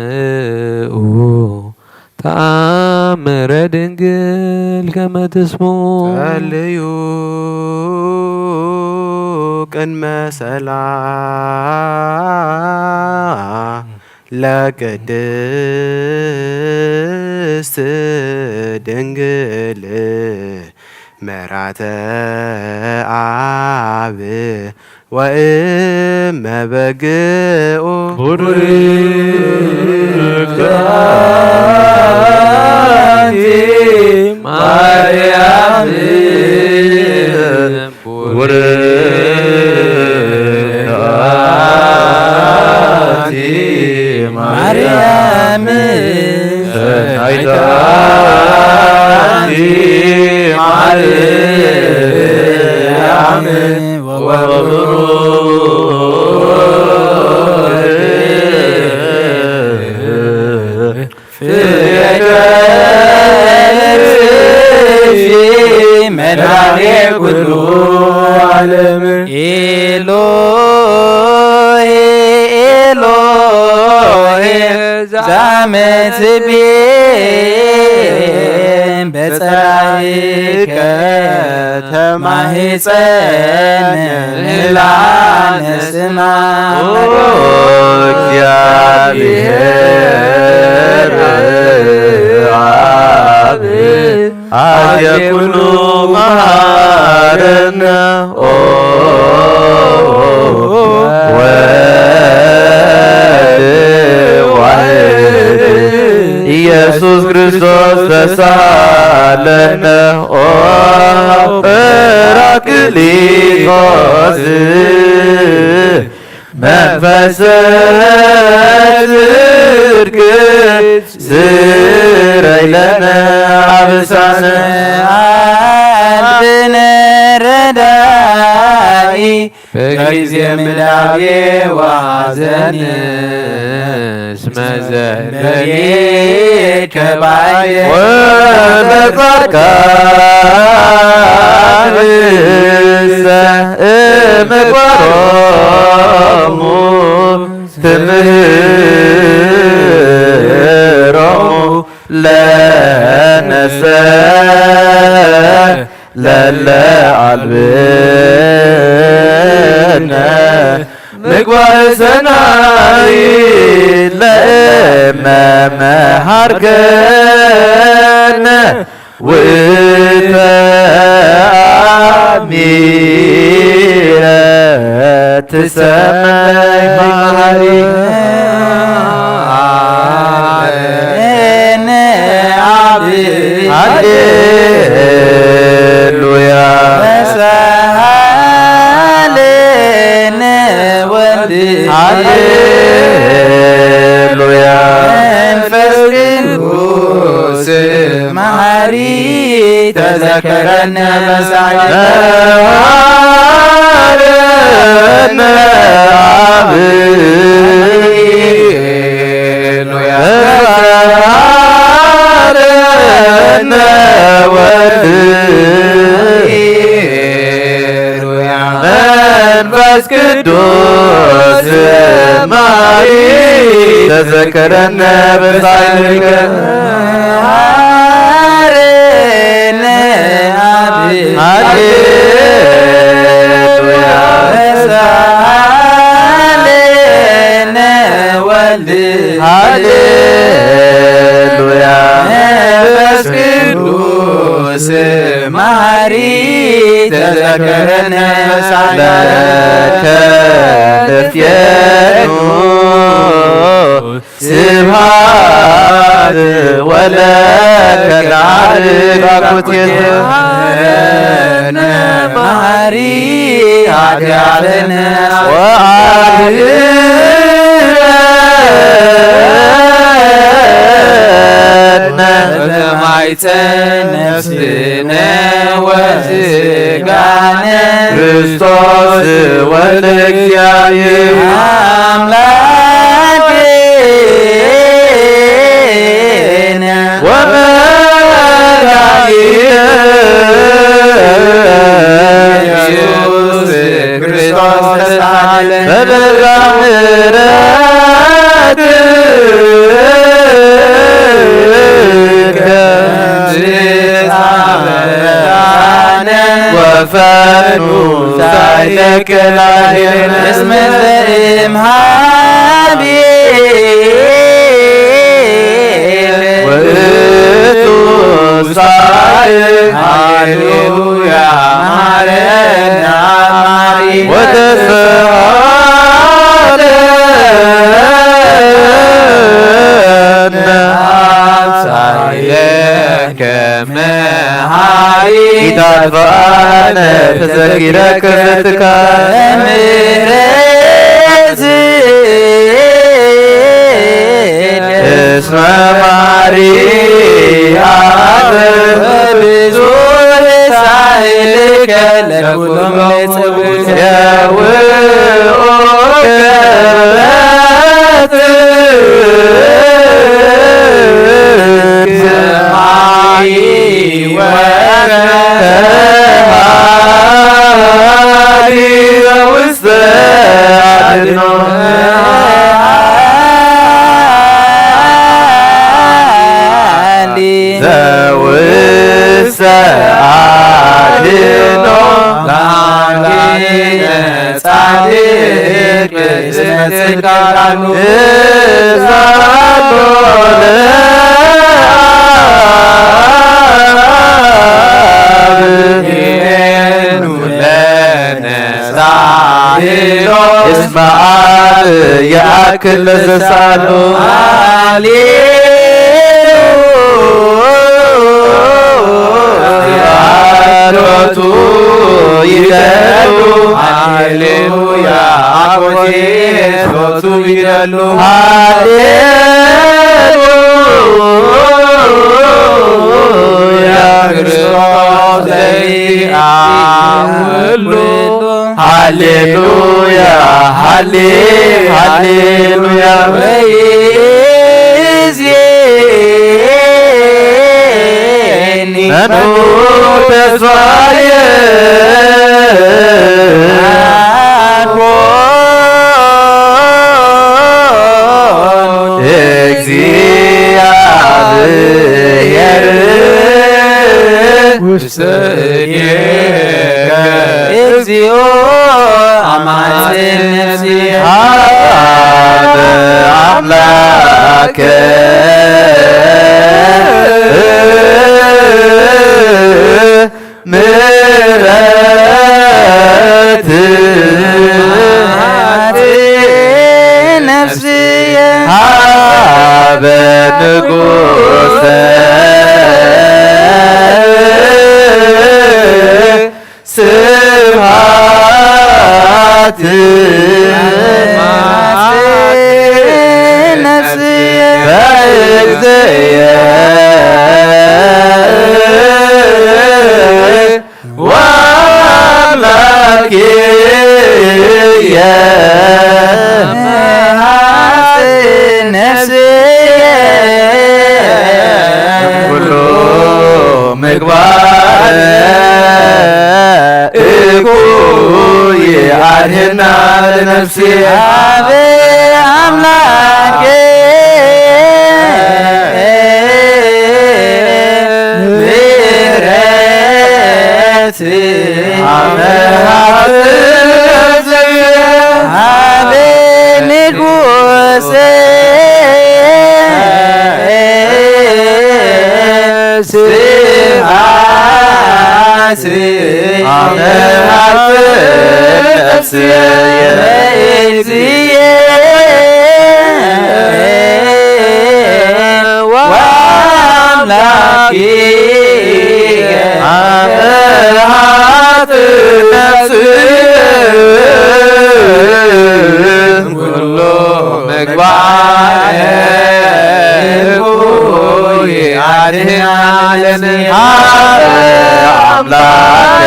ወአጽምኡ ተአምረ ድንግል ከመ ትስሙ። ጸልዩ ቅድመ ሰላ ለቅድስት ድንግል መራተ አብ ወእመ በግኡ። ቡርክት አንቲ ማርያም ቡርክት አንቲ ማርያም ሰናይት አንቲ ማርያም ወብሩክ ፍሬ ከርሥኪ መድኃኔ ኩሉ ዓለም። ኤሎሄ ኤሎሄ ዛመ ትቤ በጸራይከ ተማሂፀን ላነስማ። ኦ እግዚአብሔር አብ አዜ ኩሉ መሐረነ ኦ ወልድ ዋሕድ ኢየሱስ ክርስቶስ ተሳለነ ኦ ጰራቅሊጦስ መንፈሰ ጽድቅ ስረይ ለነ አብሳነ አልብነ ረዳኢ በጊዜ ምንዳቤ ወሐዘን እስመ ዘእንበሌከ ባየ ወበጻድቃን እምግባሮሙ ትምህሮሙ ለነሰ ለለ አልብነ ምግባር ሰናይ ለእመ መሃርከነ ውእተ አሚረ ትሰመይ መሃሪ። ሃሌሉያ። ሃሌነ ወልድ ሃሌሉያ። መንፈስ ቅዱስ መሐሪ ተዘከረነ በሳይለ መሐረነ አብ ሃሌሉያ። መሐረነ ወልድ ሃሌሉያ። መንፈስ ቅዱስ ማሪ ተዘከረነ በሳይልከ ሃሌነ አብ ሃሌሉያ። ሃሌነ ወልድ ሃሌሉያ። መንፈስ ቅዱስ ማሪ ተዘከረነ ሳይለከ ንፍየኑ ስብሐት ወለከ ለዓርግ አኩቴተ መሐሪ ኃጢአትነ ወአድኅነነ ነፍስነ ወስጋነ ክርስቶስ ወልደ እግዚአብሔር አምላክ ሳይለከ ላዕሌነ እስመ ዘእምሃቤል ውእቱ ሳልዕ። ሃሌሉያ። መሐረነ አማሪ ወተስፋ ለነ አምሳየ ከመሃሪ ኢታጥፍኣነ ተዘኪረከ ምሕረት እስመ ማሪ አብ ብዙሕ ሳህልከ ለኩሎም ለጸውዕ የውኦ ከበት ሰማይ ወረድ ውስተ አድኖ ዘውስተ አድኖ ጻድቅ እስመ ጽድቅ ቃሉ እሳቶ ለአብ ሄኑ ለነ ሳህሎ እስመ አብ የአክል ለዘሳሎ ሃሌሉያ ጸሎቱ ይደሉ ሃሌሉያ አኮቴ ጸሎቱ ይደሉ ሃሌሉያ ክርስቶስ ለይአ ሁሉ ሃሌሉያ ሃሌ ሃሌሉያ ወይዜኒ መኑ ተስፋየ አኮኑ እግዚአብሔር ውስተ እዴከ እግዚኦ አማጽን ነፍስየ ሀበ አምላከ ምሕረት ነፍስየ ሀበ ንጉሰ ስብሐት ነፍስየ በእግዚእየ ወአምላክየ ነፍስየ ኩሉ ምግባር እኩይ አድህና ለነፍስየ ሀበ አምላክ ምሕረት ሀበ ሀበ ንጉሰ ስብሐት አመ ሀብት ነፍስየ ለእግዚእየ ወአምላክየ አመ ሀብት ነፍስየ ኩሎ ምግባር እኩይ አድህና ለነ አምላከ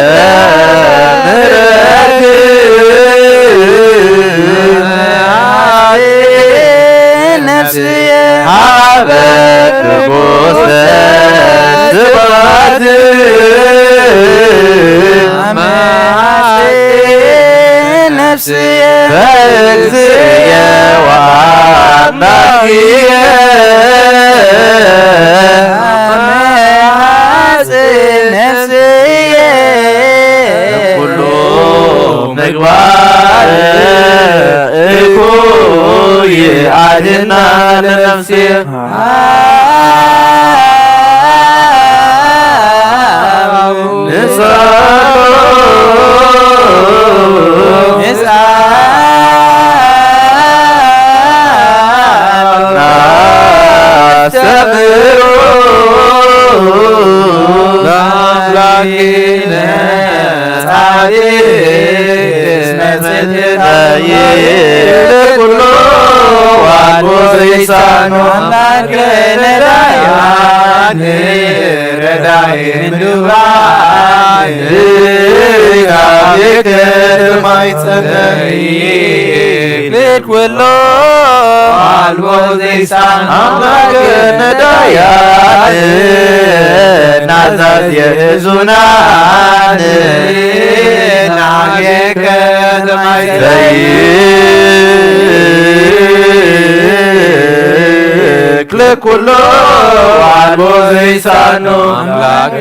ምሕረት ነፍስየ ሀበ ንጉሰ ስብሐት አመ ነፍስየ በእግዚእየ ወአምላክየ አመ ሀብት ነፍስየ ኩሉ ኣድህና ለነፍስየ። ንጸሎ ንጸሎ ናስተምህሮ ለአምላኪነ ጻድቅ እስመ ጽድቅ ኩሎ ዋልቦ ዘይሳኖ አምላክ ነዳያን ረዳይ ምንዱባን ካብ የከተማይ ጸደይ ልክ ወሎ አልቦ ዘይሳን አምላክ ነዳያን ናዛዝ የእዙናን ናጌከ ዘይክል ኩሎ አልቦ ዘይሳኖ አምላክ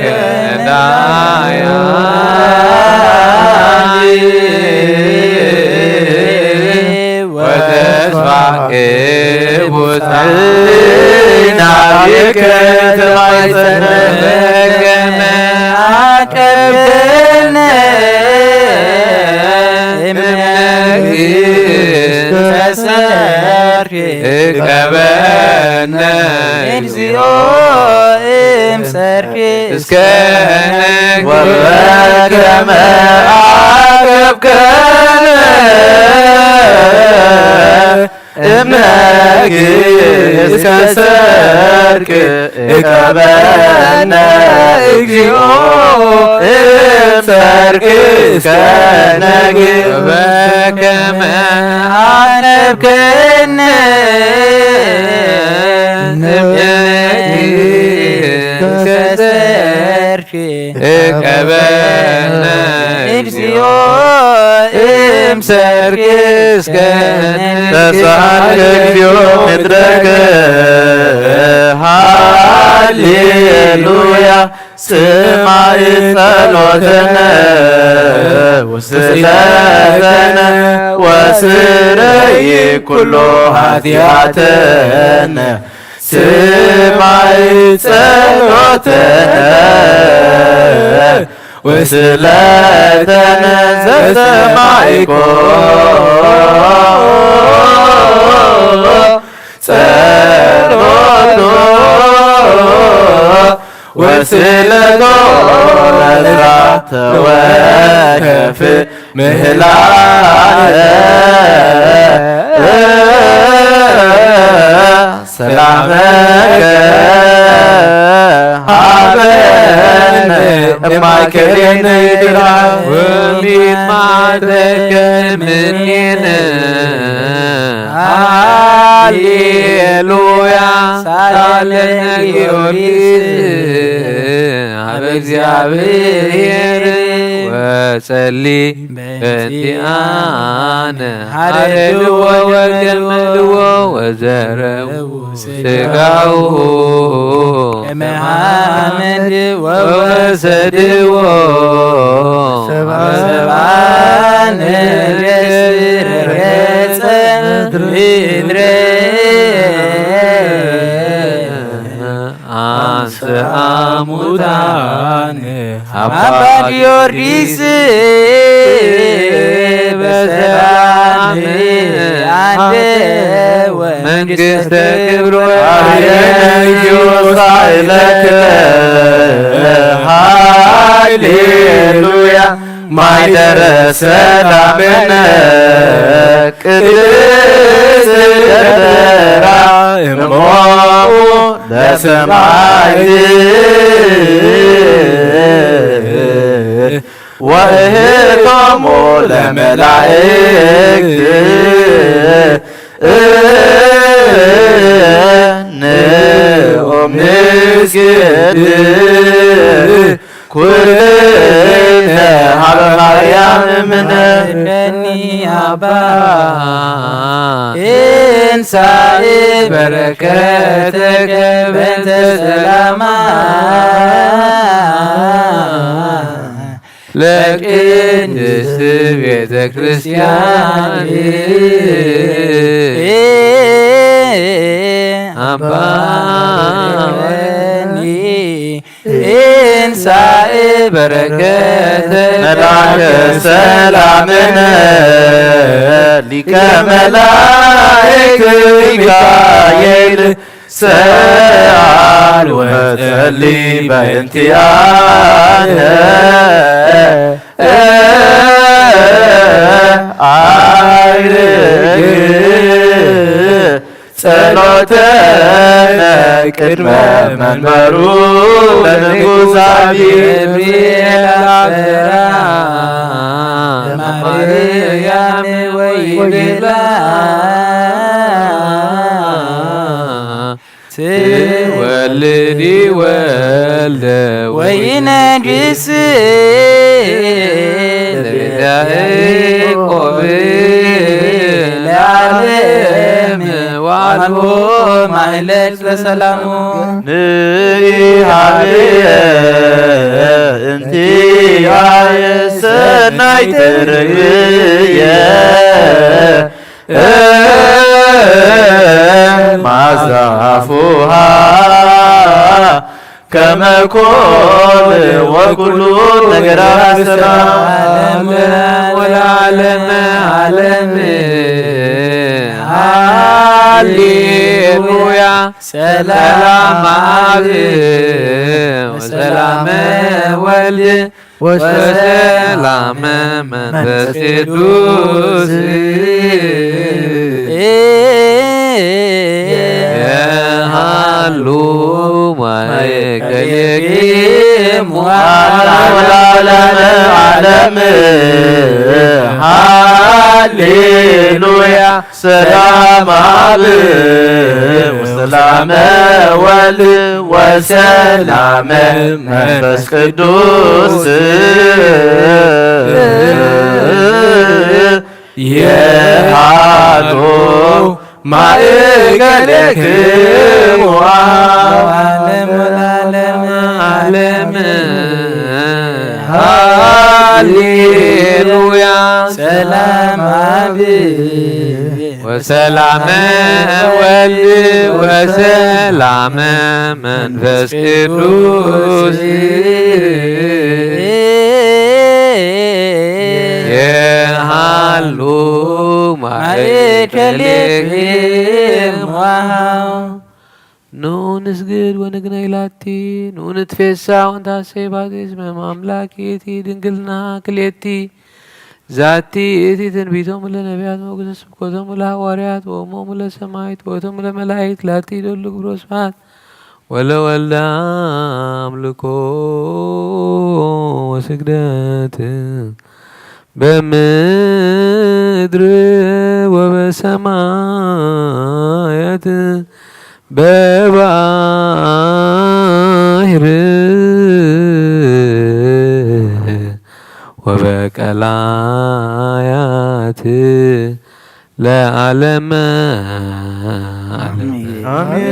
ነዳያን ወተስፋ ቅቡጻን ናብከ ተማይጸነ ከመ አቀብነ እምነግህ ተሰርክ እቀበነ እግዚኦ እምሰርክ እስከ ነግህ ወበከመ አቀብከነ እምነግህ እስከ ሰርክ እቀበነ እግዚኦ እምሰርክ እስከ ነግህ በከመ አቀብከነ እምነግህ እስከ ሰርክ እቀበነ እግዚኦ እምሰርክ እስከ ተሳሃልከ እግዚኦ ምድረከ ሃሌሉያ ስማዕ ጸሎተነ ወስለተነ ወስረይ ኩሎ ኃጢአተነ ስማዕ ጸሎተነ ወስለተነ ዘሰማዕኮ ጸሎቶ ወስለቶ ለዛ ተወከፍ ምህላለ ሰላመከ ሀበነ እማእከሌነ ይድራ ወሚማረከ ምኔነ ሃሌሉያ ሳለነ ጊዮርጊስ ሀበ እግዚአብሔር ወጸሊ በእንቲአነ ሀረድዎ ወገመድዎ ወዘረው ስጋው ከመ ሐመድ ወወሰድዎ ሰብአ ሰብአ ነገሥት ረገጸ ምድረ አንስአ ሙታነ አባ ጊዮርጊስ በሰላም አደወ መንግሥተ ክብሮ አርየነ ኢየሩሳሌም ሃሌሉያ ማይደረ ሰላምነ ቅድስት ደብተራ እሞሙ ለሰማዕት ወእህቶሙ ለመላእክት ንኦም ንስግድ ኩልነ ሀበ ማርያም እምነ እኒ አባ እንሳኤ በረከተከ በእንተ ሰላማ ለቅድስት ቤተ ክርስቲያን ኣባኒ እንሳእ በረከተ መልአከ ሰላምነ ሊቀ መላእክት ሚካኤል ሰአል ወጸሊ በእንቲአነ። ጸሎተነ ቅድመ መንበሩ ለንጉሳዊ ገብርኤል አበራ ለማርያም ወይቤላ ትወልዲ ወልደ ወይነግስ ለቤተ ያዕቆብ ለዓለም ወአልቦ ማሕለፍ ለሰላሙ ንኢሃብየ እንቲአየ ሰናይ ትርግየ ማዛፉሃ ከመ ኮል ወኩሉ ነገራ ሰላም ወለዓለመ ዓለም። ሃሌሉያ። ሰላም አብ ወሰላመ ወልድ ወሰላመ መንፈስ ቅዱስ የሃሉ ማእከሌክሙ ለዓለመ ዓለም። ሃሌሉያ። ሰላም አብ ወሰላመ ወልድ ወሰላመ መንፈስ ቅዱስ የሃሉ ማእከሌክሙ ዓለም ወለዓለመ ዓለም። ሃሌሉያ። ሰላም አብ ወሰላመ ወልድ ወሰላመ መንፈስ ቅዱስ የሃሉ ማእከሌክሙ። ኑ ንስግድ ወንግነይ ላቲ፣ ኑ ንትፌሳ ወንታሰይ ባቲ እስመ ማምላክ ይእቲ ድንግልና ክልኤቲ። ዛቲ ይእቲ ትንቢቶሙ ለነቢያት ወግዘ ስብከቶሙ ለሐዋርያት ወእሞሙ ለሰማዕት ወእቶሙ ለመላእክት ላቲ ይደሉ ግብሮ ስብሐት ወለወልደ አምልኮ ወስግደት በምድር ወበሰማያት በባህር ወበቀላያት ለዓለመ ዓለም። አሜን።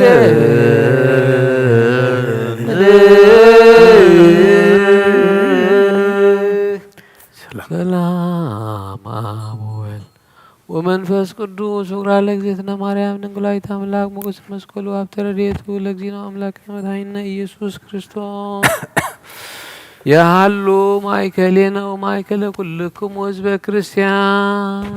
ሰላም አብ ወወልድ ወመንፈስ ቅዱስ። ፍቁራ ለእግዝእትነ ማርያም ድንግላዊት አምላክ ሞገስ መስቀሉ ሀብተ ረድኤቱ ለእግዚእነ አምላክ መድኃኒነ ኢየሱስ ክርስቶስ የሃሉ ማእከሌነ ወማእከለ ኩልክሙ ህዝበ ክርስቲያን።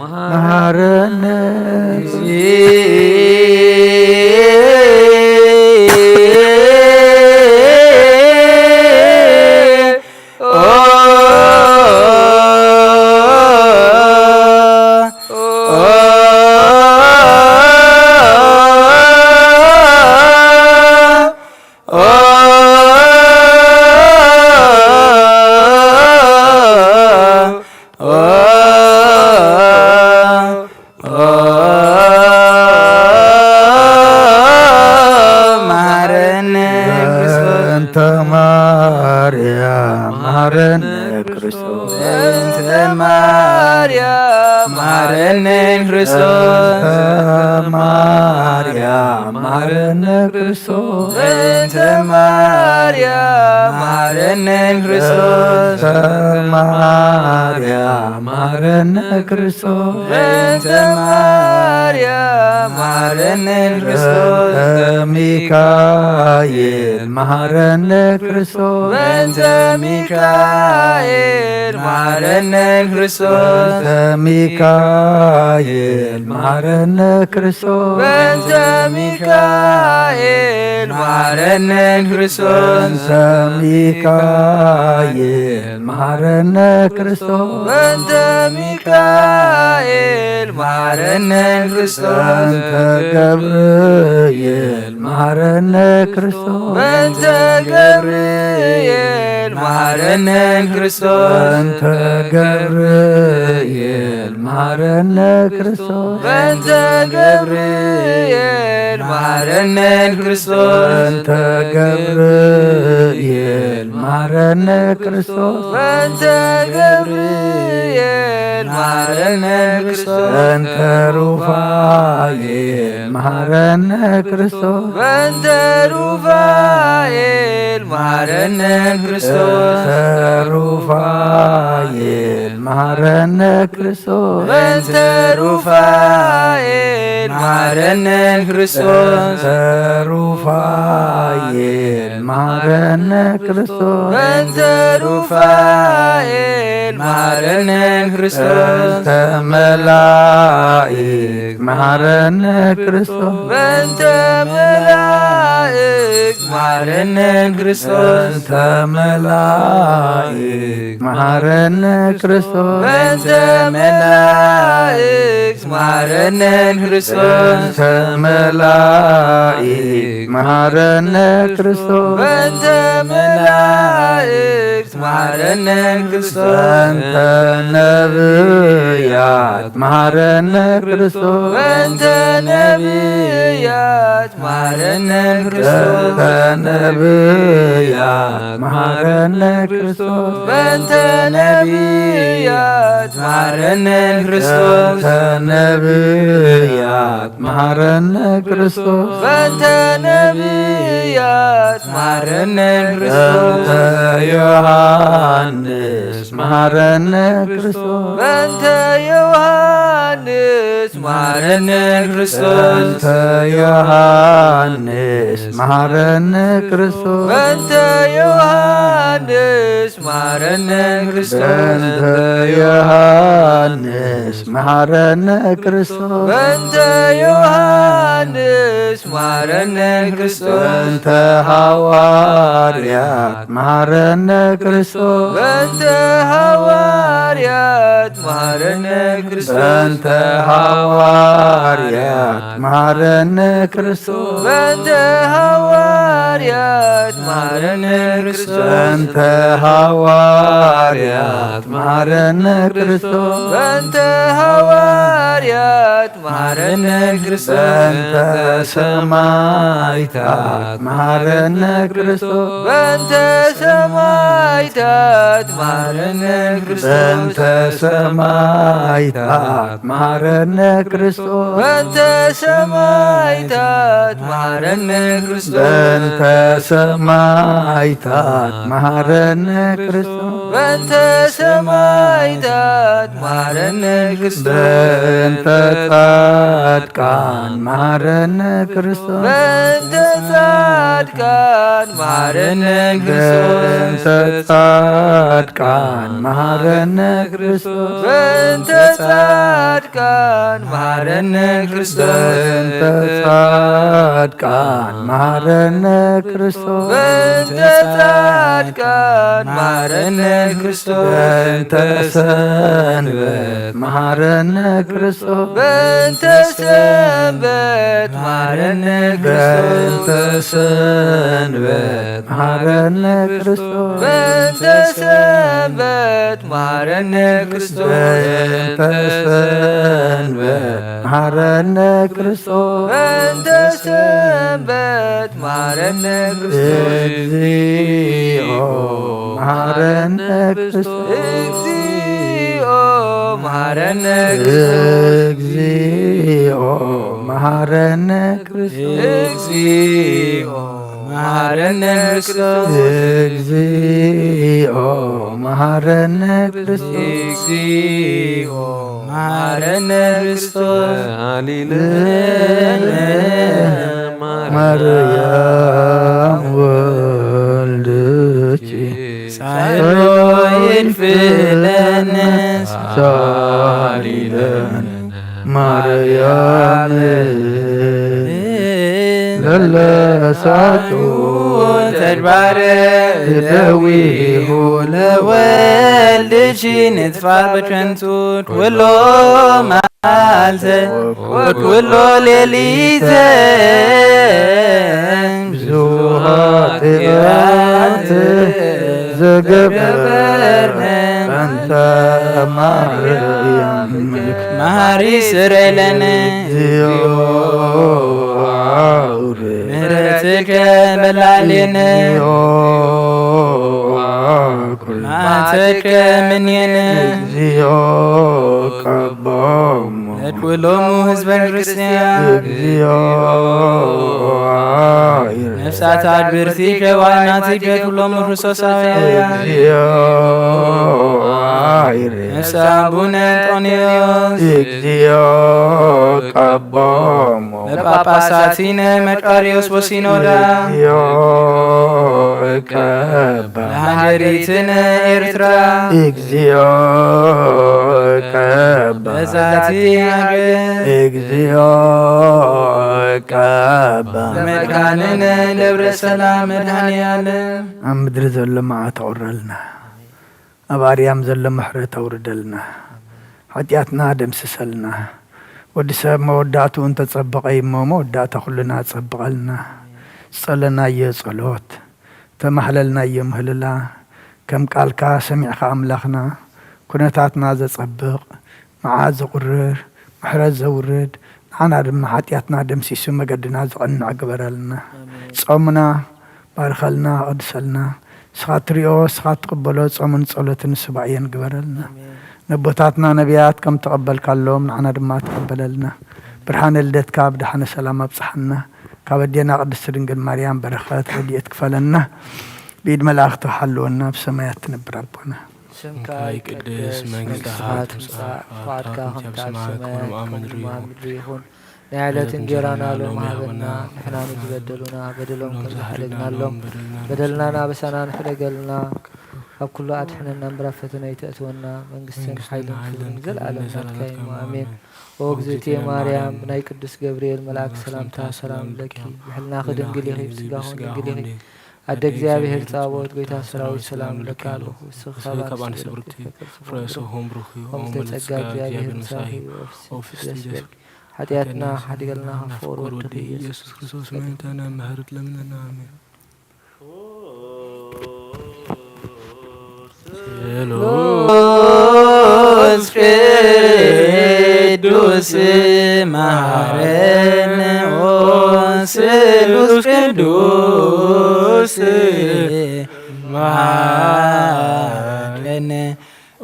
መሃረነ መሃረነ በእንተ ማርያም መሃረነ ክርስቶስ። በእንተ ማርያም መሃረነ ክርስቶስ። በእንተ ማርያም መሃረነ ክርስቶስ። በእንተ ማርያም መሃረነ ክርስቶስ። በእንተ ማርያም መሃረነ ክርስቶስ። በእንተ ማርያም መሃረነ ክርስቶስ። በእንተ ሚካኤል መሃረነ ክርስቶስ። በእንተ ሚካኤል መሃረነ ክርስቶስ። በእንተ ሚካኤል መሃረነ ክርስቶስ። በእንተ ሚካኤል መሃረነ ክርስቶስ። በእንተ ሚካኤል መሃረነ ክርስቶስ። በእንተ ሚካኤል መሃረነ ክርስቶስ። በእንተ ገብርኤል መሃረነ ክርስቶስ። በእንተ ገብርኤል መሃረነ ክርስቶስ። በእንተ ገብርኤል መሃረነ ክርስቶስ። በእንተ ገብርኤል መሃረነ ክርስቶስ። በእንተ ገብርኤል መሃረነ ክርስቶስ። በእንተ ገብርኤል መሃረነ ክርስቶስ። በእንተ ሩፋኤል መሃረነ ክርስቶስ። በእንተ ሩፋኤል መሃረነ ክርስቶስ። በእንተ ሩፋኤል መሃረነ ክርስቶስ። በእንተ ሩፋኤል መሃረነ ክርስቶስ። በእንተ ሩፋኤል መሃረነ ክርስቶስ። በእንተ ሩፋኤል መሃረነ ክርስቶስ። በእንተ መላእክት መሃረነ ክርስቶስ። በእንተ መላእክት መሃረነ ክርስቶስ። በእንተ መላእክት መሃረነ ክርስቶስ። በእንተ መላእክት መሃረነ ክርስቶስ። በእንተ መላእክት መሃረነ ክርስቶስ። በእንተ መላእክት መሃረነ ክርስቶስ። በእንተ ነብያት መሃረነ ክርስቶስ። በእንተ ነብያት መሃረነ ክርስቶስ። በእንተ ነብያት መሃረነ ክርስቶስ። በእንተ ነብያት መሃረነ ክርስቶስ። በእንተ ነብያት መሃረነ ክርስቶስ። በእንተ ነብያት መሃረነ ክርስቶስ። በእንተ ዮሐንስ መሃረነ ክርስቶስ። በእንተ ዮሐንስ መሃረነ ክርስቶስ። በእንተ ዮሐንስ መሃረነ ክርስቶስ። በእንተ ዮሐንስ መሃረነ ክርስቶስ። በእንተ ዮሐንስ መሃረነ ክርስቶስ። በእንተ ዮሐንስ መሃረነ ክርስቶስ። በእንተ ሐዋርያት መሃረነ ክርስቶስ። በእንተ ሐዋርያት መሃረነ ክርስቶስ። በእንተ ሐዋርያት መሃረነ ክርስቶስ። በእንተ ሐዋርያት መሃረነ ክርስቶስ። በእንተ ሐዋርያት መሃረነ ክርስቶስ። በእንተ ሐዋርያት መሃረነ ክርስቶስ። በእንተ ሰማዕታት መሃረነ ክርስቶስ። በእንተ ሰማዕታት ሰማይታት መሃረነ ክርስቶስ። በእንተ ሰማይታት መሃረነ ክርስቶስ። በእንተ ሰማይታት መሃረነ ክርስቶስ። በእንተ ሰማይታት መሃረነ ክርስቶስ። በእንተ ሰማይታት መሃረነ ክርስቶስ። በእንተ ጻድቃን መሃረነ ክርስቶስ። በእንተ ጻድቃን መሃረነ ክርስቶስ። በእንተ ጻድቃን መሃረነ ክርስቶስ። በእንተ ጻድቃን መሃረነ ክርስቶስ። በእንተ ጻድቃን መሃረነ ክርስቶስ። በእንተ ጻድቃን መሃረነ ክርስቶስ። በእንተ ሰንበት መሃረነ ክርስቶስ። በእንተ ሰንበት መሃረነ ክርስቶስ። በእንተ ሰንበት መሃረነ ክርስቶስ። በእንተ ሰንበት መሃረነ ክርስቶስ። በእንተ ሰንበት መሃረነ ክርስቶስ። በእንተ ሰንበት መሃረነ ክርስቶስ። እግዚኦ መሃረነ ክርስቶስ። እግዚኦ መሃረነ ክርስቶስ። እግዚኦ መሃረነ ክርስቶስ። እግዚኦ መሃረነ ክርስቶስ። እግዚኦ መሃረነ ክርስቶስ። እግዚኦ መሃረነ ክርስቶስ። ሃሌሉያ። ማርያም ወልድኪ ሳይሎ ይድፍለነ ሳሊለን ማርያም ለለሳቱ ተግባረ እደዊሁ ለወልድኪ ንጥፋ በከንቱ ኩሎ መዓልተ ወኩሎ ሌሊተ ብዙ ኃጢአት ዘገበርነ በእንተ ማርያም መሐሪ ስረይ ለነ። እግዚኦ አውር ምሕረትከ በላሌነ። እግዚኦ አኩል መዓተከ ምኔነ። እግዚኦ ቀቦሙ ለኩሎሙ ህዝበ ክርስቲያን። እግዚኦ አይር ነፍሳት አድብርቲ ከዋይማቲከ ኩሎሙ ርሶሳውያን። እግዚኦ አይር ነፍሰ አቡነ እንጦንዮስ። እግዚኦ ቀቦሙ ለጳጳሳቲነ መቃርዮስ ወሲኖዳ። እግዚኦ እቀባ ለሃገሪትነ ኤርትራ። እግዚኦ እቀባ በዛቲ ሀገር። እግዚኦ እቀባ ለመድኃኒነ ደብረ ሰላም መድኃኔ ዓለም። ኣብ ምድሪ ዘሎ መዓት ኣውርደልና። ኣብ ኣርያም ዘሎ ምሕረት ኣውርደልና። ሓጢኣትና ደምስሰልና። ወዲ ሰብ መወዳእትኡ እንተጸበቐ እሞ መወዳእታ ኩልና ጸብቐልና። ዝጸለናዮ ጸሎት፣ ተማሕለልናዮ ምህልላ፣ ከም ቃልካ ሰሚዕካ ኣምላኽና፣ ኩነታትና ዘጸብቕ፣ መዓት ዘቑርር፣ ምሕረት ዘውርድ፣ ንዓና ድማ ሓጢኣትና ደምሲሱ መገድና ዘቕንዕ ግበረልና። ኣሜን። ጾምና ባርኸልና፣ ኣቕድሰልና። ንስኻ ትሪኦ፣ ንስኻ ትቕበሎ ጾምን ጸሎትን ሱባኤን ግበረልና። ኣሜን። ነቦታትና ነቢያት ከም ተቐበልካሎም ንዓና ድማ ተቐበለልና። ብርሃነ ልደትካ ብደሓነ ሰላም ኣብጽሓና። ካብ ኣዴና ቅድስቲ ድንግል ማርያም በረኸት ረድኤት ክፈለና። ብኢድ መላእኽቲ ሓልወና፣ ኣብ ሰማያት ትነብር ኣቦና። ስምካ ይቀደስ፣ መንግስትኻ ትምጻእ፣ ፍቓድካ ከምቲ ኣብ ሰማይ ከምኡ ኣብ ምድሪ ይኹን። ናይ ዕለት እንጀራና ሎሚ ሃበና፣ ንሕና ንዝበደሉና በደሎም ከም ዝሓደግናሎም በደልናን ኣበሳናን ሕደገልና፣ ካብ ኩሉ ኣድሕነና እምበር ኣብ ፈተነ ኣይተእትወና፣ መንግስትን ሓይልን ክብርን ዘለኣለም ናትካ እዩ እሞ፣ ኣሜን። ኦ እግዝእትየ ማርያም፣ ብናይ ቅዱስ ገብርኤል መልኣክ ሰላምታ ሰላም ንብለኪ፣ ብሕልናኺ ድንግል ኢኺ፣ ብስጋኺ ድንግል ኢኺ። ኣደ እግዚኣብሔር ጻባኦት፣ ጎይታ ሰራዊት፣ ሰላም እብለኪ ኣለኹ። ንስኺ ካብ ኣንስቲ ብርክቲ፣ ፍረ ስብሖም ብሩኽ እዩ። ኦም ዝተጸጋ እግዚኣብሔር ምሳኺ፣ ኦ ፍስሕቲ ደስ ይበልኪ። ሓጢኣትና ሓዲገልና፣ ካብ ፍቑር ወዲ ኢየሱስ ክርስቶስ መድኃኒትና ምሕረት ለምነና። ኣሜን። ስሉስ ቅዱስ መሐረነ ኦ ስሉስ ቅዱስ ተሳለነ። ኦ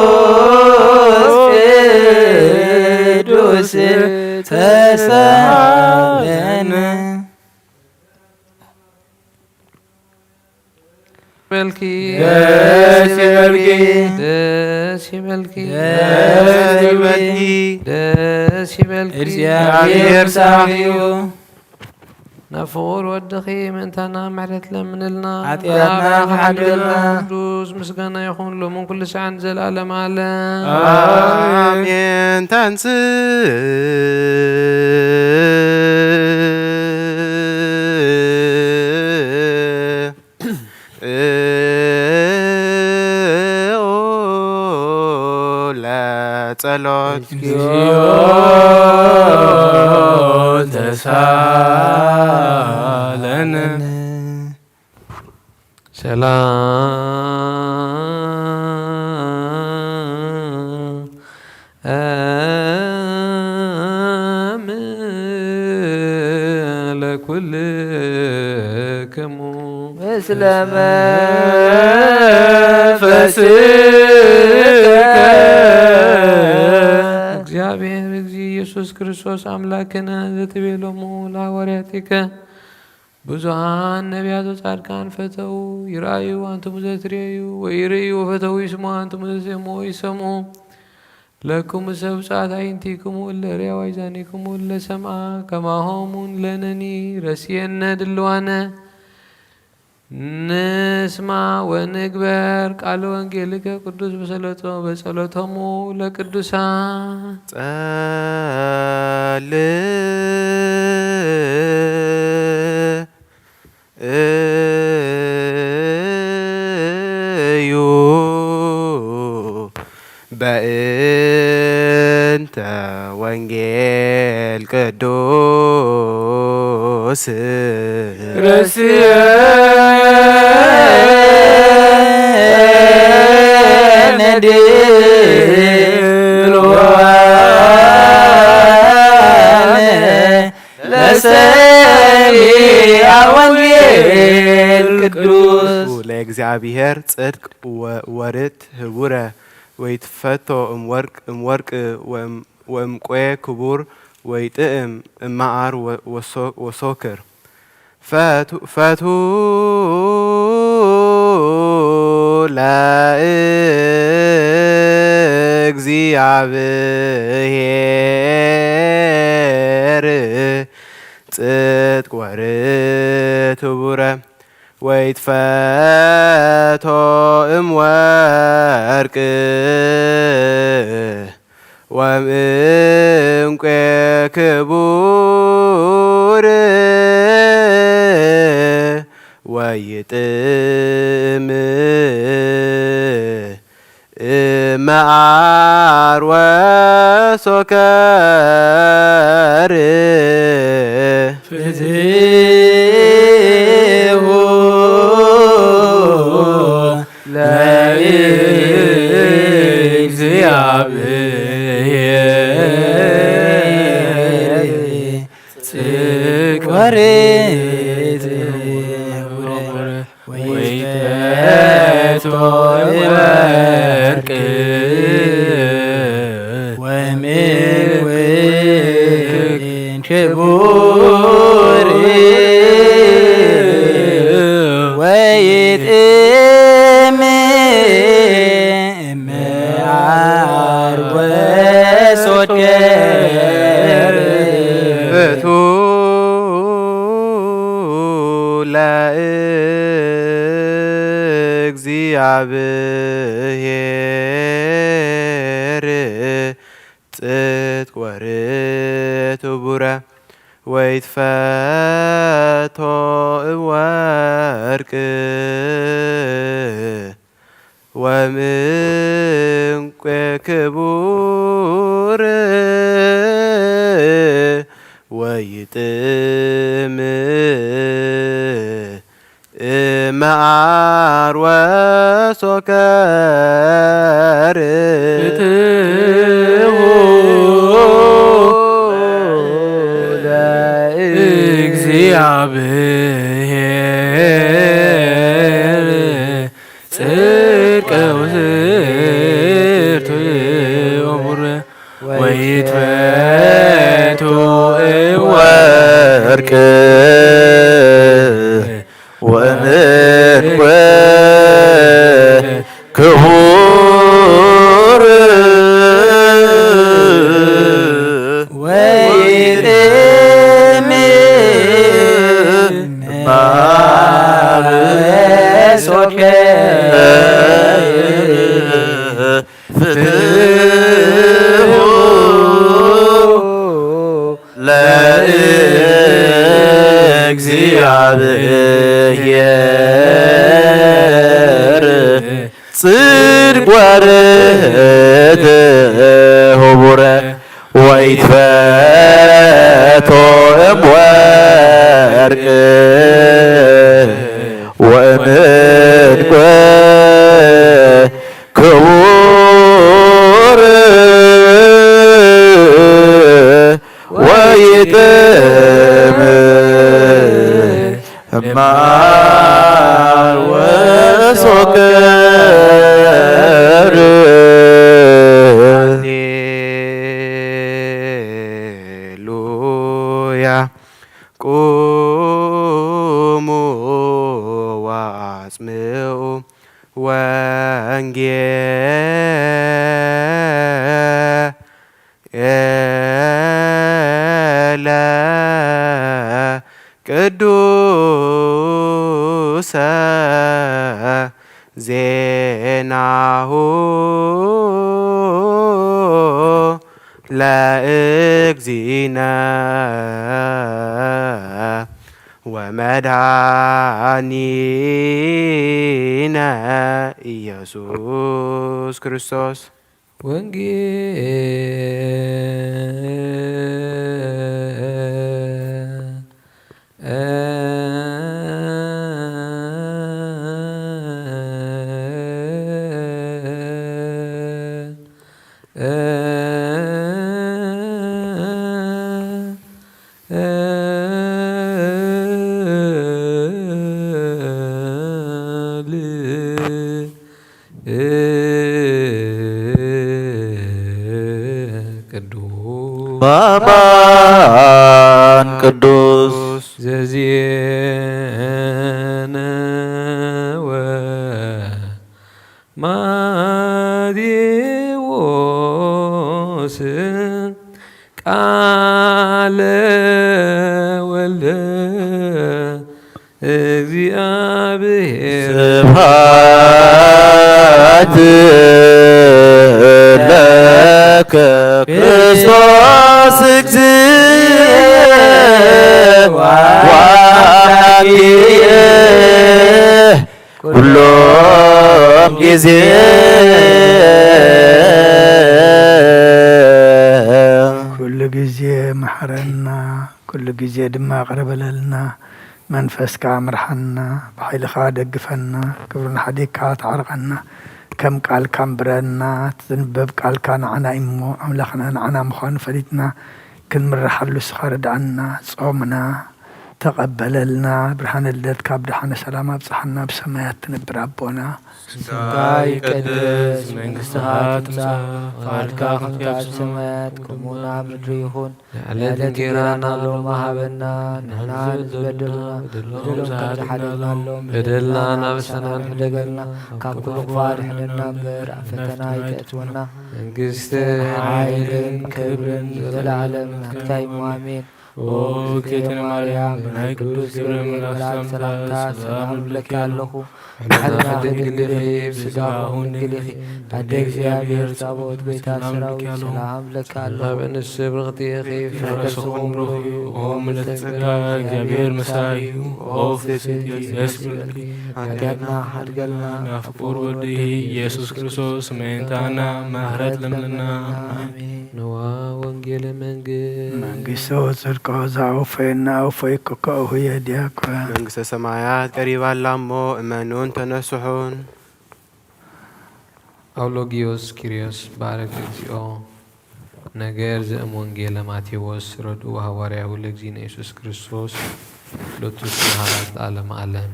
ስሉስ ቅዱስ ተሳለነ። ይበልኪ። ደስ ይበልኪ። ደስ ይበልኪ። ደስ ይበልኪ። ደስ ይበልኪ። እግዚኣብሔር ምሳኺ እዩ። ናብ ፍቑር ወድኺ ምእንታና ምሕረት ለምንልና። ሓጢኣትና ኣምላኽ ክሓድገልና። ቅዱስ ምስጋና ይኹን ሎምን ኩሉ ሰዓን ዘልኣለም ኣለ። ኣሜን። ታንስ ኦ ለጸሎት። እግዚኦ ተሳለነ። ሰላም ለኩልክሙ ምስለ መንፈስከ። እግዚኣብሔር እግዚእ ኢየሱስ ክርስቶስ ኣምላክነ ዘትቤሎሙ ለሐዋርያቲከ ብዙኃን ነቢያት ወጻድቃን ፈተው ይርኣዩ፣ ኣንትሙ ዘትርእዩ ወይርእዩ፣ ወፈተው ይስሙ፣ ኣንትሙ ዘሰሙ ይሰሙ። ለክሙ ሰብ ብፅዓት ኣይንቲክሙ እለ ርእያ ዋይዛኒክሙ እለ ሰምዓ፣ ከማሆሙን ለነኒ ረስየነ ድልዋነ ንስማ ወንግበር ቃለ ወንጌልከ ቅዱስ በጸሎቶ-፣ በጸሎቶሙ ለቅዱሳን። ጸል እዩ በእንተ ወንጌል ቅዱስ ረስየነ ድልዋነ ለሰሚዐ ወንጌል ቅዱስ። ለእግዚኣብሔር ጽድቅ ወ-፣ ወርት ህቡረ ወይትፈቶ እምወርቅ፣ እምወርቅ ወእም-፣ ወእምቆየ ክቡር ወይጥእም እመዓር ወ-፣ ወሶ-፣ ወሶክር። ፈቱ-፣ ፈቱ ለእግዚኣብሔር ጽድቅ ወርት ህቡረ ወይትፈቶ እምወርቅ ወእምእንቄ ክቡር ወይጥም እመዓር ወሶከር። ፍትሁ ለእግዚኣብሔር ጽድቅ ወርት ህቡረ ወይትፈቶ ወርቅ ወእምእንቄ ክቡር ወይጥም እምዓር ወሶከር። ፍቱ ለእግዚኣብሔር ጽድቅ ወርት ህቡረ ወይትፈቶ እምወርቅ ወእምእንቄ ክቡር ወይጥም እምዓር ወሶከር። ፍትሁ ለእግዚኣብሔር እግዚአብሔር ጽድቀ ውስርት ወቡረ ወይትፈቶ ወርቅ ወእምዕንቁ ክቡር ወይጥም ማርሶከ ፍትሑ ለእግዚአብሔር ጽድቅ ወርት ህቡረ ወይትፈቶ እምወርቅ ወእምዕንቁ ክቡር ወይጥም ማር ወሶከር። ሃሌሉያ። ቁሙ ወአጽምዑ ወንጌ ኤለ ቅዱሰ ዜናሁ ለእግዚእነ ወመድኃኒነ ኢየሱስ ክርስቶስ። ወንጌል ቅዱስ በአማን ቅዱስ ዘዜነወ ማቴዎስ ቃለ ወልደ እግዚአብሔር። ስብሐት ለከ ክርስቶስ እግዚእ ወአምላክየ ኩሎም ጊዜ። ኩሉ ጊዜ መሐረና፣ ኩሉ ጊዜ ድማ ይቕረ በለልና። መንፈስካ ምርሓና፣ ብሓይልኻ ደግፈና፣ ክብሪ ንሓዲግካ ተዓርቐና። ከም ቃልካ ንብረና፣ እቲ ዝንበብ ቃልካ ንዓና እሞ፣ ኣምላኽና ንዓና ምዃኑ ፈሊጥና ክንምርሓሉ ንስኻ ርድኣና። ጾምና ተቐበለልና። ብርሃነ ልደትካ ብደሓነ ሰላም ኣብጽሓና። ብሰማያት ትነብር ኣቦና፣ ስምካ ይቀደስ፣ መንግስትኻ ትምጻእ፣ ፍቓድካ ከምቲ ኣብ ሰማያት ከምኡ ኣብ ምድሪ ይኹን። የዕለት እንጌራና ሎሚ ሃበና፣ ንሕና ንበድልና በደሎም ከም ዝሓደግናሎም በደልና እናበሰና ንሕደገልና፣ ካብ ኩሉ ክፉእ ኣድሕነና እምበር፣ ኣብ ፈተና ኣይተእትወና። መንግስትን ሓይልን ክብርን ንዘለዓለም ናትካ እዩ። ኣሜን። ኦ እግዝእትነ ማርያም፣ ናይ ቅዱስ ገብርኤል መልኣክ ሰላምታ ሰላም እብለኪ ኣለኹ። ብሕልና ድንግል ኢኺ፣ ብስጋ እውን ድንግል ኢኺ። ኣደ እግዚኣብሔር፣ ጻብኦት፣ ጎይታ ሰራዊት፣ ሰላም እብለኪ ኣለኹ። ኣብ እንስ ብርኽቲ ኢኺ፣ ፍረ ከርስኹም ብሩኽ እዩ። ኦ ምልዕቲ ጸጋ፣ እግዚኣብሔር ምሳኺ እዩ። ኦ ፍጽምቲ፣ ደስ ይበልኪ። ኃጢአትና ሓድገልና፣ ናብ ፍቁር ወድኺ ኢየሱስ ክርስቶስ ምእንታና ምሕረት ለምንና። አሜን። ንዋ ወንጌለ መንግስት። መንግስተ ወጽድቆ ዘአውፈየና አውፈይኩከ እሁ የህዲያኩ። መንግስተ ሰማያት ቀሪባላ እሞ እመኑን ተነስሑን። አውሎጊዮስ ኪሪዮስ ባረክ እግዚኦ። ነገር ዘእም ወንጌለ ማቴዎስ ረድኡ ሐዋርያሁ ለእግዚእነ ኢየሱስ ክርስቶስ። ሎቱ ስብሐት ለዓለመ ዓለም።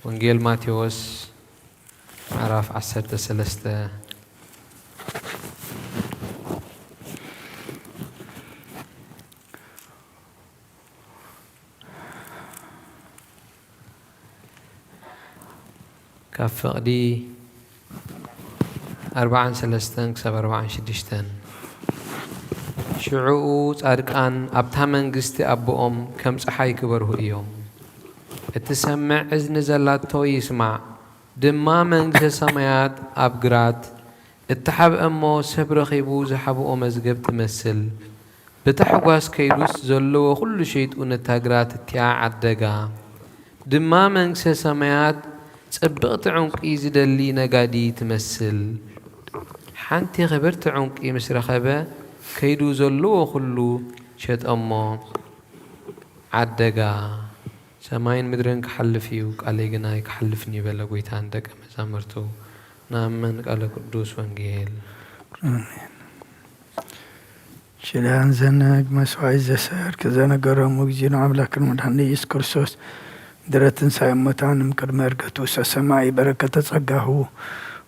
ወንጌል ማቴዎስ ምዕራፍ ዓሰርተ ሰለስተ። ካብ ፍቕዲ ኣርብዓን ሰለስተን ክሳብ ኣርብዓን ሽዱሽተን። ሽዑኡ ጻድቃን ኣብታ መንግስቲ ኣቦኦም ከም ጸሓይ ክበርሁ እዮም። እትሰምዕ እዝኒ ዘላቶ ይስማዕ፣ ድማ መንግስተ ሰማያት ኣብ ግራት እተሓብአ እሞ ሰብ ረኺቡ ዝሓብኦ መዝገብ ትመስል። ብታሕጓስ ከይዱስ ዘለዎ ኩሉ ሸይጡ ነታ ግራት እቲኣ ዓደጋ። ድማ መንግስተ ሰማያት ጽብቕቲ ዕንቂ ዝደሊ ነጋዲ ትመስል። ሓንቲ ክብርቲ ዕንቂ ምስ ረኸበ ከይዱ ዘለዎ ኩሉ ሸጠሞ ዓደጋ። ሰማይን ምድርን ክሓልፍ እዩ፣ ቃለይ ግና ኣይክሓልፍን እዩ በለ ጎይታ ንደቀ መዛሙርቱ። ንኣምን ቃለ ቅዱስ ወንጌል። ኣሜን። ሽዳን ዘነግ መስዋዕት ዘሰርክ ዘነገሮም እግዚእነ ኣምላክን መድኃኒነ ኢየሱስ ክርስቶስ ድረ ትንሣኤ እሙታን እምቅድመ ዕርገቱ ውስተ ሰማይ በረከተ ጸጋሁ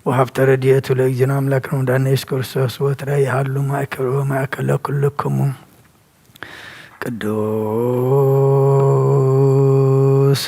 ወሀብተ ረድኤቱ ለእግዚእነ ኣምላክን መድኃኒነ ኢየሱስ ክርስቶስ ወትረ ይሃሉ ማእከል ወማእከለ ኩልክሙ። ቅዱስ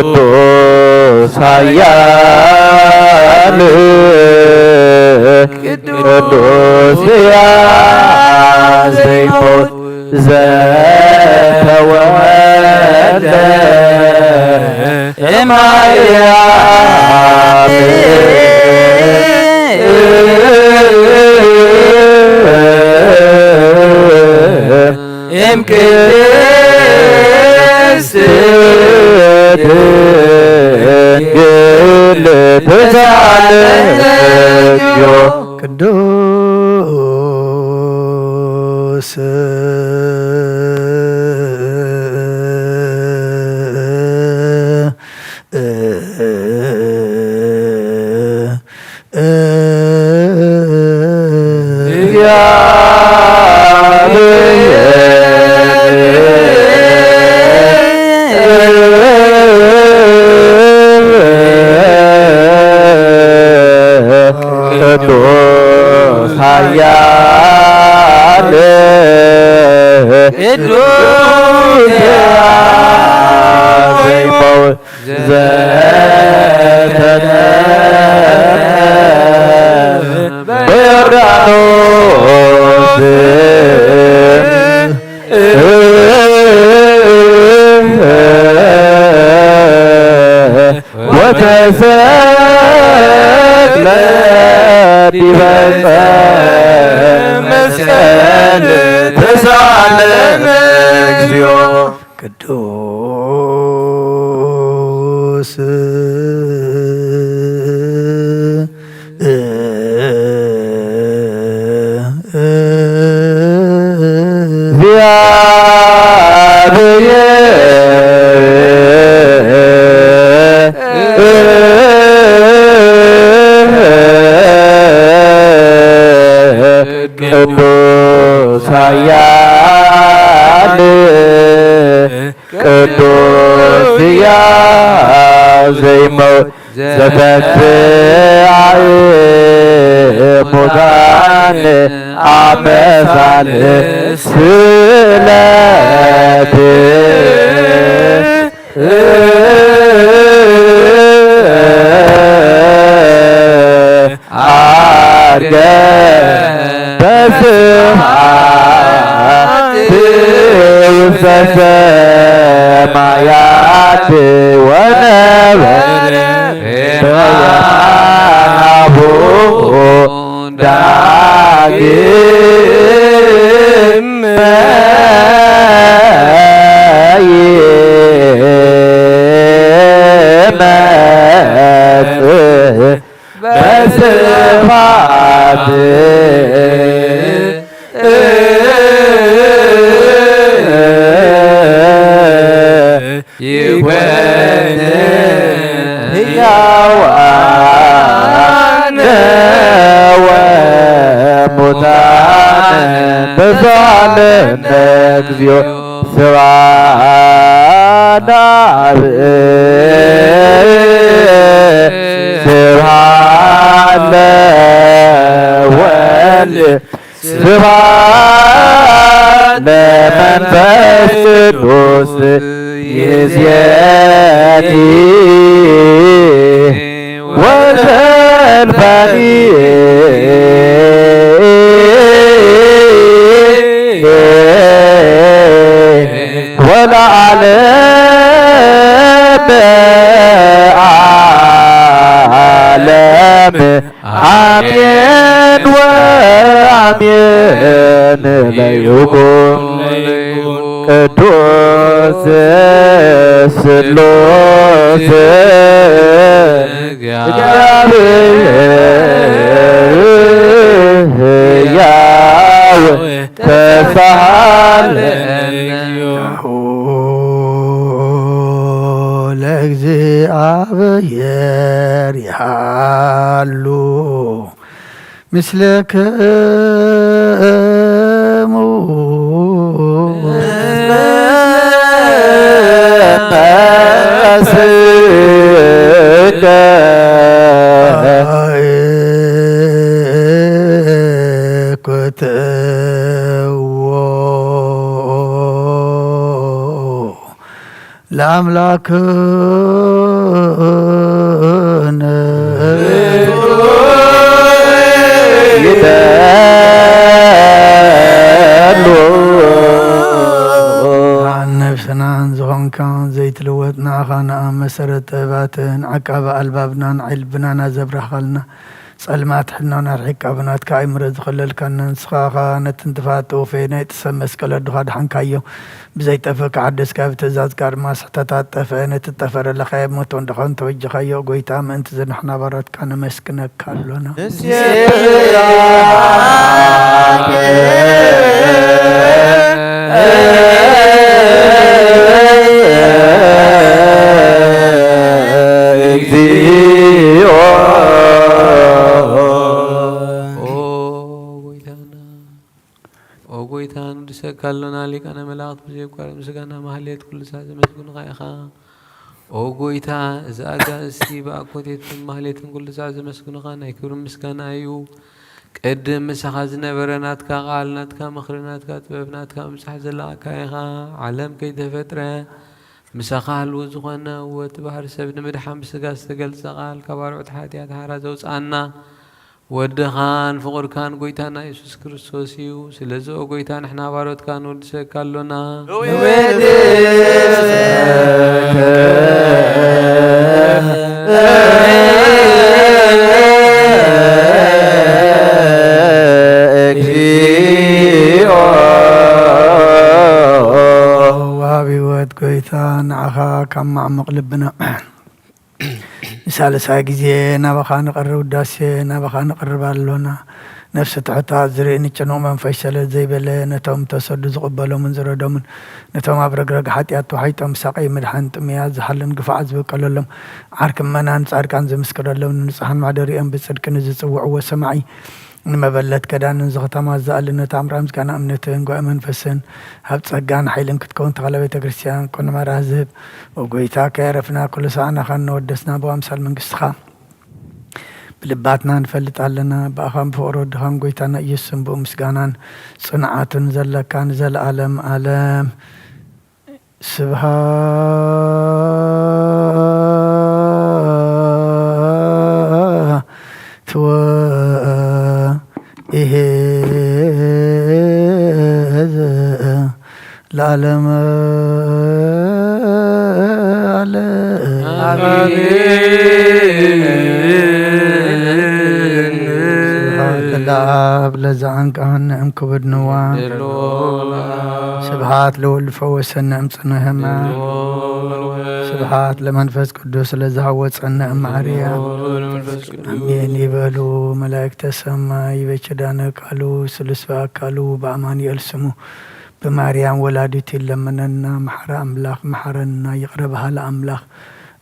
ቅዱስ ኃያል ቅዱስ ሕያው ዘይሞት ዘተወልደ እማርያም እም ቅድስት ድንግል ተሳለ እግዚኦ። ቅዱስ ቅዱስ ኃያል ቅዱስ ዘይሞት ዘተነፍሐ በዮርዳኖስ ወተሰቅለ ዲበ ዕፀ መስቀል ተሳለ እግዚኦ። ቅዱስ እግዚአብሔር ቅዱስ ኃያል ቅዱስ ሕያው ዘይሞት ዘተንሥአ እሙታን አመ ሣልስት ዕለት ዐርገ በስብሐት ውስተ ሰማያት ወነበረ በየማነ አቡሁ ዳግመ ይመጽእ። በስብሐት ይኮን ሕያዋን ወሙታን በዛለነ እግዚኦ ስብሐት ለአብ ስብሐት ለወልድ ስብሐት ለመንፈስ ቅዱስ ይእዜኒ ወዘልፈኒ ወለዓለመ ዓለም። አሜን ወአሜን ለይኩን ቅዱስ ስሉስ እግዚአብሔር ሕያው ተሳሃለ። ለእግዚአብሔር ይሃሉ ምስለክሙ። ኩትዎ ለአምላክነ። ይበሉ። ነፍስናን ዝኾንካ ዘይትልወጥ ንኣኻ ንኣብ መሰረት ጥበባትን ዓቃቢ ኣልባብናን ዓይኒ ልብናን ኣዘብራህኻልና። ጸልማት ሕልናና ኣርሒቕካ ብናትካ ኣእምሮ ዝኸለልካና ንስኻ ኸኣ ነቲ ንጥፋት ተወፈየ ናይ ጥሰብ መስቀል ኣድኻ ድሓንካዮ። ብዘይጠፍእ ክሓደስካ ብትእዛዝካ ድማ ስሕተታት ጠፍአ። ነቲ ዝጠፍአ ለለኻዮ ሞት ወንድኻ እንተበጀኻዮ ጎይታ ምእንቲ ዝንሕና ባሮትካ ነመስግነካ ኣሎና። እግዚኦ። ኦ ጎይታና፣ ኦ ጎይታ፣ ንድሰካ ኣሎና። ሊቃነ መላእክት ብዘይቋርጥ ምስጋና ማህሌት ኩሉ ሳዕ ዘመስግኑኻ ኢኻ። ኦ ጎይታ፣ እዚ ኣጋእዝቲ ብኣኮቴትን ማህሌትን ኩሉ ሳዕ ዘመስግኑኻ ናይ ክብሪ ምስጋና እዩ። ቅድም ምሳኻ ዝነበረ ናትካ ቃል፣ ናትካ ምኽሪ፣ ናትካ ጥበብ፣ ናትካ ምብጻሕ ዘለኣካ ኢኻ። ዓለም ከይተፈጥረ ምሳኻ ህልው ዝኾነ፣ ወዲ ባህሪ ሰብ ንምድሓን ብስጋ ዝተገልጸ ቃል፣ ካብ ኣርዑት ሓጢኣት ሓራ ዘውጽኣና፣ ወድኻን ፍቑርካን ጎይታና የሱስ ክርስቶስ እዩ። ስለዚ ኦ ጎይታ፣ ንሕና ባሮትካ ንወድሰካ ኣሎና። ንወድሰካ እግዚኦ። ወሃቢ ህይወት ጎይታ፣ ንዓኻ ካብ ማዕሙቕ ልብና ንሳልሳይ ግዜ ናባኻ ንቐርብ፣ ውዳሴ ናባኻ ንቐርብ ኣሎና። ነፍሲ ትሑታት ዝርኢ ንጭኑቕ መንፈስ ሰለል ዘይበለ፣ ነቶም ተሰዱ ዝቕበሎምን ዝረዶምን፣ ነቶም ኣብ ረግረግ ሓጢኣት ተዋሒጦም ብሳቐይ ምድሓን ጥሙያት ዝሓልን ግፉዓት ዝበቀለሎም፣ ዓርኪ ምእመናን ጻድቃን ዝምስክረሎም፣ ንንጹሓን ማሕደሪኦም ብጽድቂ ንዝጽውዕዎ ሰማዒ፣ ንመበለት ገዳንን ዝኽተማ ዝኣልን ነታ ኣምራ ምስጋና እምነትን ጓኢ መንፈስን ኣብ ጸጋን ሓይልን ክትከውን ተኽለ ቤተ ክርስቲያን ቁንመራ ዝህብ። ኦ ጎይታ፣ ከየረፍና ኩሉ ሰዓናኻ እናወደስና ብኣምሳል መንግስትኻ ብልባትና ንፈልጥ ኣለና። ብኣኻን ብፍቕሪ ወድኻን ጎይታና ኢየሱስን ብኡ ምስጋናን ጽንዓቱን ዘለካ ንዘለኣለም ኣለም። ስብሃት ወይሄዝ ለዓለመ ዓለም። ኣሜን። ስብሐት ለአብ ለዘአንቀሐነ እምክብድ ንዋ። ስብሐት ለወልድ ፈወሰነ እምጽኑ ሕማም። ስብሐት ለመንፈስ ቅዱስ ለዘሃወፀነ እምአርያም። ለመንፈስ ቅዱስ። አሜን ይበሉ መላእክተ ሰማይ። በኪዳነ ቃሉ ስሉስ በአካሉ በአማኑኤል ስሙ በማርያም ወላዲቱ ይለመነና። መሐረ አምላክ መሐረና። ይቅረ በሃለ አምላክ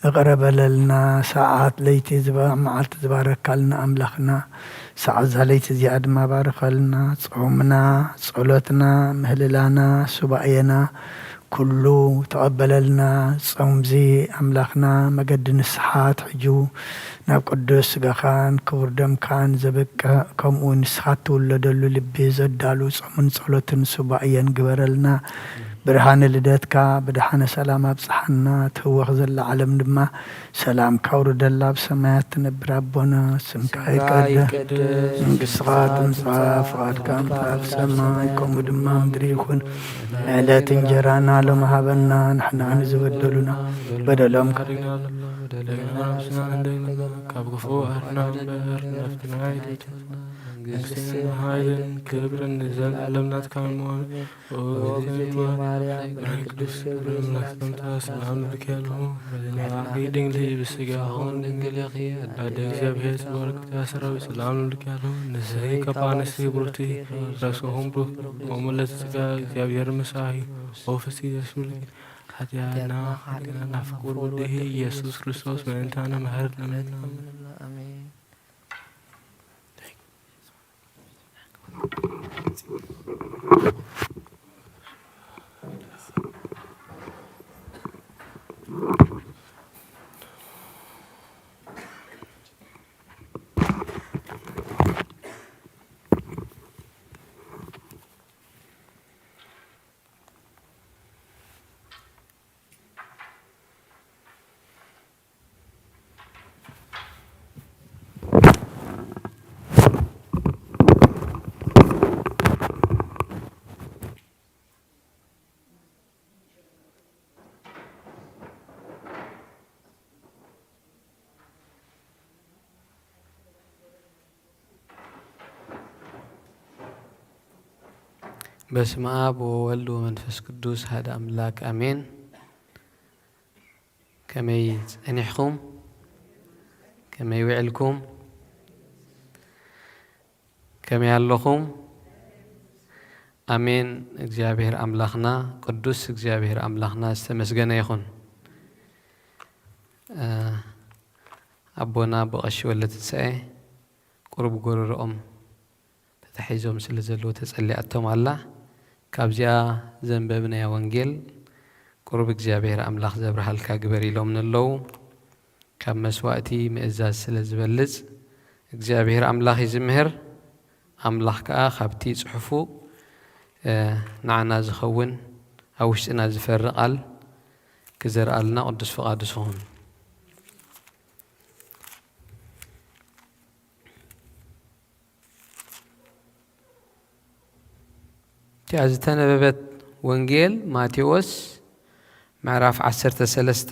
እቅረ በለልና። ሰዓት ለይቲ ዝባ-፣ መዓልቲ ዝባረካልና አምላክና። ሰዓት ዛለይቲ እዚኣ ድማ ባርኸልና። ጾምና፣ ጸሎትና፣ ምህልላና፣ ሱባኤና ኩሉ ተቐበለልና። ጾምዚ ኣምላኽና መገዲ ንስሓ ኣትሕጁ ናብ ቅዱስ ስጋኻን ክቡር ደምካን ዘብቅዕ፣ ከምኡ ንስኻ እትውለደሉ ልቢ ዘዳሉ ጾምን ጸሎትን ሱባኤን ግበረልና። ብርሃነ ልደትካ ብደሓነ ሰላም ኣብጽሓና። ትህወኽ ዘላ ዓለም ድማ ሰላምካ ኣውርደላ። ኣብ ሰማያት ትነብር ኣቦና፣ ስምካ ይቀደስ፣ መንግስትኻ ትምጻእ፣ ፍቓድካ ምጻእ ኣብ ሰማይ ከምኡ ድማ ምድሪ ይኹን። ዕለት እንጀራና ሎሚ ሃበና፣ ንሕና ንዝበደሉና በደሎም በደልና ምስና እንደግና፣ ካብ ክፉ ኣርና እምበር፣ ናፍትና ኣይደይትና። መንግስትን ሓይልን ክብርን ንዘለዓለም ናትካ ምዃኑ። ኦ እግዝእትየ ማርያም፣ ቅዱስ ገብርኤል ሰላምታ ሰላም ልብኪ ኣለኹ። በድንጋኺ ድንግል ኢኺ፣ ብስጋኺ ድንግል ኢኺ። ኣደ እግዚኣብሔር ጽባሕ ክብርቲ ሰራዊት ሰላም ልብኪ ኣለኹ። ንስኺ ካብ ኣንስቲ ብሩክቲ፣ ፍሬ ከርሥኺ ብሩክ። ኦ ምልዕተ ጸጋ፣ እግዚኣብሔር ምሳኺ። ኦ ፍስሕቲ ደስ ይበልኪ። ሓጢኣትና ሓጢኣትና ፍቁር ወድኺ ኢየሱስ ክርስቶስ ምእንታና መሐረና። ኣሜን። በስመ አብ ወወልድ ወመንፈስ ቅዱስ ሓደ አምላክ አሜን። ከመይ ጸኒሕኩም? ከመይ ውዕልኩም? ከመይ ኣለኹም? ኣሜን። እግዚኣብሔር ኣምላኽና፣ ቅዱስ እግዚኣብሔር ኣምላኽና ዝተመስገነ ይኹን። እ፣ ኣቦና ብቐሺ ወልደትንሳኤ ቁሩብ ጎረሮኦም ተታሒዞም ስለ ዘለዉ ተጸሊኣቶም ኣላ። ካብዚኣ ዘንበብናያ ወንጌል ቁሩብ እግዚኣብሔር ኣምላኽ ዘብርሃልካ ግበር ኢሎምኒ ኣለዉ። ካብ መስዋእቲ ምእዛዝ ስለ ዝበልጽ እግዚኣብሔር ኣምላኽ እዩ ዝምህር። ኣምላኽ ከኣ ካብቲ ጽሑፉ፣ እ፣ ንዓና ዝኸውን ኣብ ውሽጥና ዝፈሪ ቃል ክዘርኣልና ቅዱስ ፍቓዱ ስኹን። እቲኣ ዝተነበበት ወንጌል ማቴዎስ ምዕራፍ ዓሰርተ ሰለስተ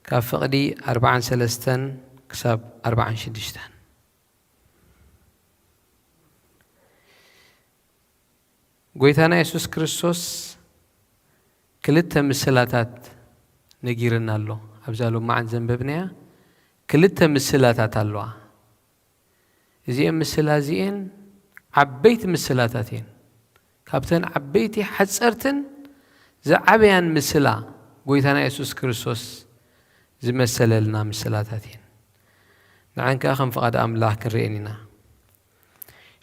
ካብ ፍቕዲ ኣርብዓን ሰለስተን ክሳብ ኣርብዓን ሽዱሽተን። ጎይታና የሱስ ክርስቶስ ክልተ ምስላታት ነጊርና ኣሎ። ኣብዛ ሎማዓን ዘንበብናያ ክልተ ምስላታት ኣለዋ። እዚአን ምስላ እዚአን ዓበይቲ ምስላታት እየን። ካብተን ዓበይቲ ሓጸርትን ዝዓበያን ምስላ ጎይታና የሱስ ክርስቶስ ዝመሰለልና ምስላታት እየን። ንዐን ከኣ ከም ፍቓድ ኣምላኽ ክንርእየን ኢና።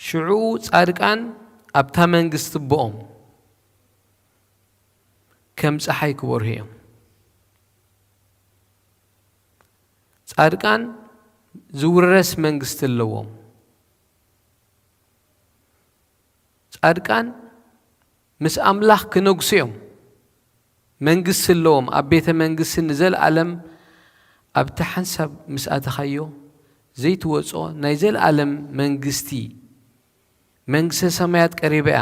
ሽዑ ጻድቃን ኣብታ መንግስቲ ኣቦኦም ከም ጸሓይ ክበርሁ እዮም። ጻድቃን ዝውረስ መንግስቲ ኣለዎም። ጻድቃን ምስ ኣምላኽ ክነግሱ እዮም። መንግስቲ ኣለዎም። ኣብ ቤተ መንግስቲ ንዘለኣለም ኣብቲ ሓንሳብ ምስ ኣተኻዮ ዘይትወጾ ናይ ዘለኣለም መንግስቲ፣ መንግስተ ሰማያት ቀሪባ እያ።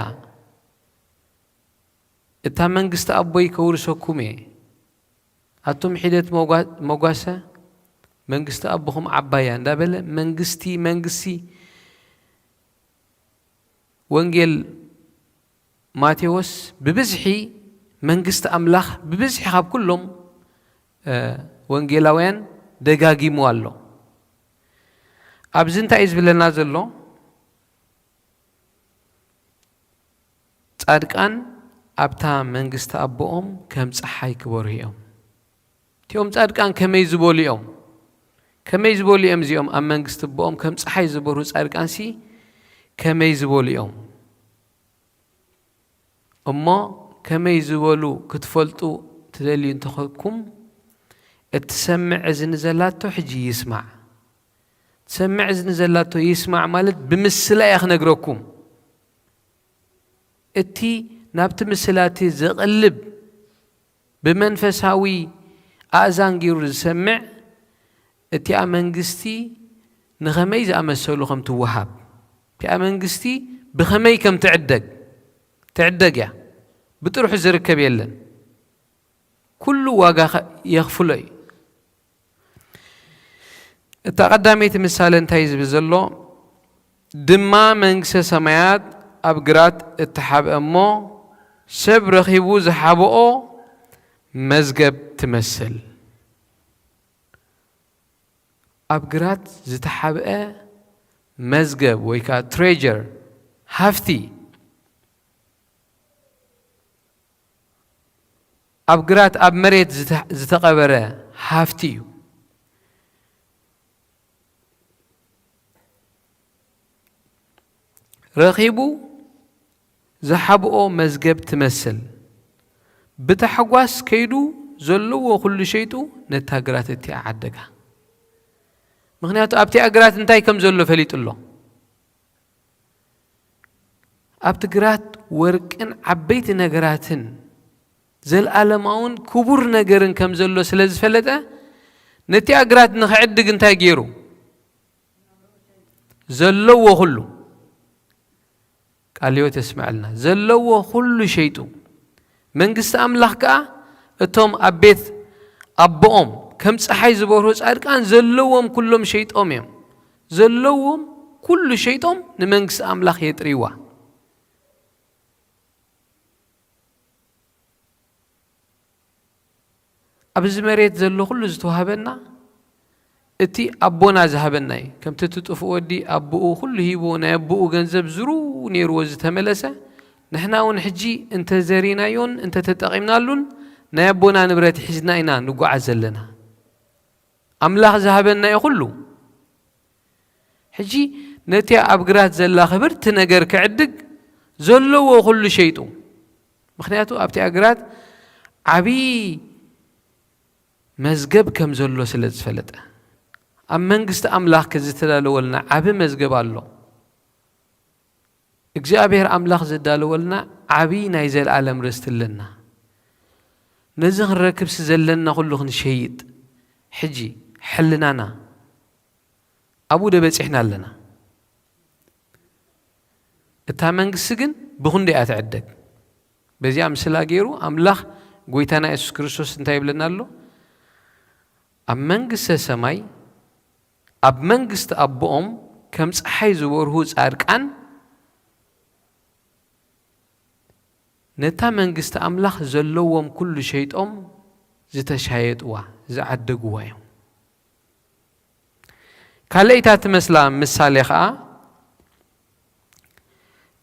እታ መንግስቲ ኣቦይ ከውርሰኩም እየ። ኣቱም ሒደት መጓ-፣ መጓሰ መንግስቲ ኣቦኹም ዓባይ እያ እንዳበለ መንግስቲ፣ መንግስቲ ወንጌል ማቴዎስ ብብዝሒ መንግስቲ ኣምላኽ ብብዝሒ ካብ ኩሎም እ፣ ወንጌላውያን ደጋጊሙ ኣሎ። ኣብዚ እንታይ እዩ ዝብለና ዘሎ? ጻድቃን ኣብታ መንግስቲ ኣቦኦም ከም ጸሓይ ክበርሁ እዮም። እቲኦም ጻድቃን ከመይ ዝበሉ እዮም? ከመይ ዝበሉ እዮም እዚኦም ኣብ መንግስቲ ኣቦኦም ከም ጸሓይ ዝበርሁ ጻድቃንሲ ከመይ ዝበሉ እዮም? እሞ ከመይ ዝበሉ ክትፈልጡ ትደልዩ እንተኾንኩም፣ እትሰምዕ እዝኒ ዘላቶ ሕጂ ይስማዕ። ትሰምዕ እዝኒ ዘላቶ ይስማዕ ማለት ብምስላ እያ ክነግረኩም። እቲ ናብቲ ምስላቲ ዘቕልብ ብመንፈሳዊ ኣእዛን ገይሩ ዝሰምዕ፣ እቲኣ መንግስቲ ንኸመይ ዝኣመሰሉ ከም ትወሃብ፣ እቲኣ መንግስቲ ብኸመይ ከም ትዕደግ፣ ትዕደግ እያ። ብጥርሑ ዝርከብ የለን። ኩሉ ዋጋ ኸ-፣ የኽፍሎ እዩ። እታ ቀዳመይቲ ምሳሌ እንታይ እዩ ዝብል ዘሎ? ድማ መንግስተ ሰማያት ኣብ ግራት እተሓብአ እሞ፣ ሰብ ረኺቡ ዝሓብኦ መዝገብ ትመስል። ኣብ ግራት ዝተሓብአ መዝገብ ወይ ከዓ ትሬጀር፣ ሃፍቲ፣ ኣብ ግራት ኣብ መሬት ዝተ-፣ ዝተቐበረ ሃፍቲ እዩ። ረኺቡ ዝሓብኦ መዝገብ ትመስል። ብታሕጓስ ከይዱ ዘለዎ ኩሉ ሸይጡ ነታ ግራት እቲኣ ዓደጋ። ምኽንያቱ ኣብቲኣ ግራት እንታይ ከም ዘሎ ፈሊጡ ኣሎ። ኣብቲ ግራት ወርቅን ዓበይቲ ነገራትን ዘልኣለማውን ክቡር ነገርን ከም ዘሎ ስለ ዝፈለጠ፣ ነቲኣ ግራት ንኽዕድግ እንታይ ገይሩ? ዘለዎ ኩሉ፣ ቃለ ሕይወት የስምዐልና፣ ዘለዎ ኩሉ ሸይጡ። መንግስቲ ኣምላኽ ከኣ እቶም ኣብ ቤት ኣቦኦም ከም ጸሓይ ዝበርሁ ጻድቃን ዘለዎም ኩሎም ሸይጦም እዮም። ዘለዎም ኩሉ ሸይጦም ንመንግስቲ ኣምላኽ የጥርይዋ። ኣብዚ መሬት ዘሎ ኩሉ ዝተዋህበና እቲ ኣቦና ዝሃበና እዩ። ከምቲ እቲ ጥፉእ ወዲ ኣቦኡ ኩሉ ሂቡ፣ ናይ ኣቦኡ ገንዘብ ዝሩ ነይርዎ ዝተመለሰ፣ ንሕና እውን ሕጂ እንተዘሪናዮን እንተተጠቒምናሉን ናይ ኣቦና ንብረት ሒዝና ኢና ንጓዓዝ ዘለና። ኣምላኽ ዝሃበና እዩ ኩሉ። ሕጂ ነቲ ኣብ ግራት ዘላ ክብርቲ ነገር ክዕድግ ዘለዎ ኩሉ ሸይጡ። ምኽንያቱ ኣብቲ ግራት ዓብዪ መዝገብ ከም ዘሎ ስለ ዝፈለጠ። ኣብ መንግስቲ ኣምላኽ ዝተዳለወልና ዓቢ መዝገብ ኣሎ። እግዚኣብሔር ኣምላኽ ዘዳለወልና ዓቢ ናይ ዘለኣለም ርስቲ ኣለና። ነዚ ክንረክብሲ ዘለና ኩሉ ክንሸይጥ፣ ሕጂ ሕልናና ኣብኡ ዶ በጺሕና ኣለና? እታ መንግስቲ ግን ብኽንደይ እያ ትዕደግ? በዚኣ ምስላ ገይሩ ኣምላኽ፣ ጎይታና የሱስ ክርስቶስ እንታይ ይብለና ኣሎ? ኣብ መንግስተ ሰማይ፣ ኣብ መንግስቲ ኣቦኦም ከም ጸሓይ ዝበርሁ ጻድቃን፣ ነታ መንግስቲ ኣምላኽ ዘለዎም ኩሉ ሸይጦም ዝተሻየጥዋ፣ ዝዓደግዋ እዮም። ካልኣይታ ትመስላ ምሳሌ ኸኣ፣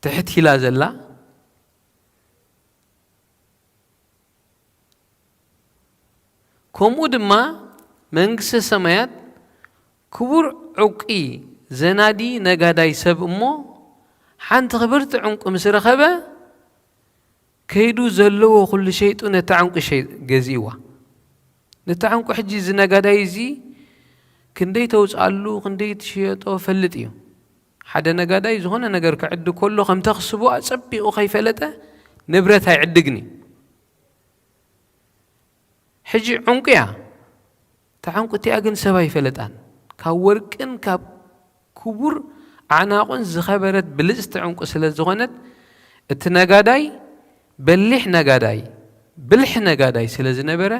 ትሕት ኢላ ዘላ፣ ከምኡ ድማ መንግስተ ሰማያት ክቡር ዕውቂ ዘናዲ ነጋዳይ ሰብ እሞ፣ ሓንቲ ክብርቲ ዕንቁ ምስ ረኸበ፣ ከይዱ ዘለዎ ኩሉ ሸይጡ ነታ ዕንቁ ሸይ-፣ ገዚእዋ። ነታ ዕንቁ ሕጂ እዚ ነጋዳይ እዚ ክንደይ ተውፅኣሉ፣ ክንደይ ትሽየጦ ፈልጥ እዩ። ሓደ ነጋዳይ ዝኾነ ነገር ክዕድግ ከሎ፣ ከምተኽስቦ ኣጸቢቑ ከይፈለጠ ንብረት ኣይዕድግን እዩ። ሕጂ ዕንቁ እያ። እታ ዕንቁ እቲኣ ግን ሰብ ኣይፈለጣን። ካብ ወርቅን ካብ ክቡር ኣዕናቑን ዝኸበረት ብልጽቲ ዕንቁ ስለ ዝኾነት፣ እቲ ነጋዳይ በሊሕ ነጋዳይ፣ ብልሒ ነጋዳይ ስለ ዝነበረ፣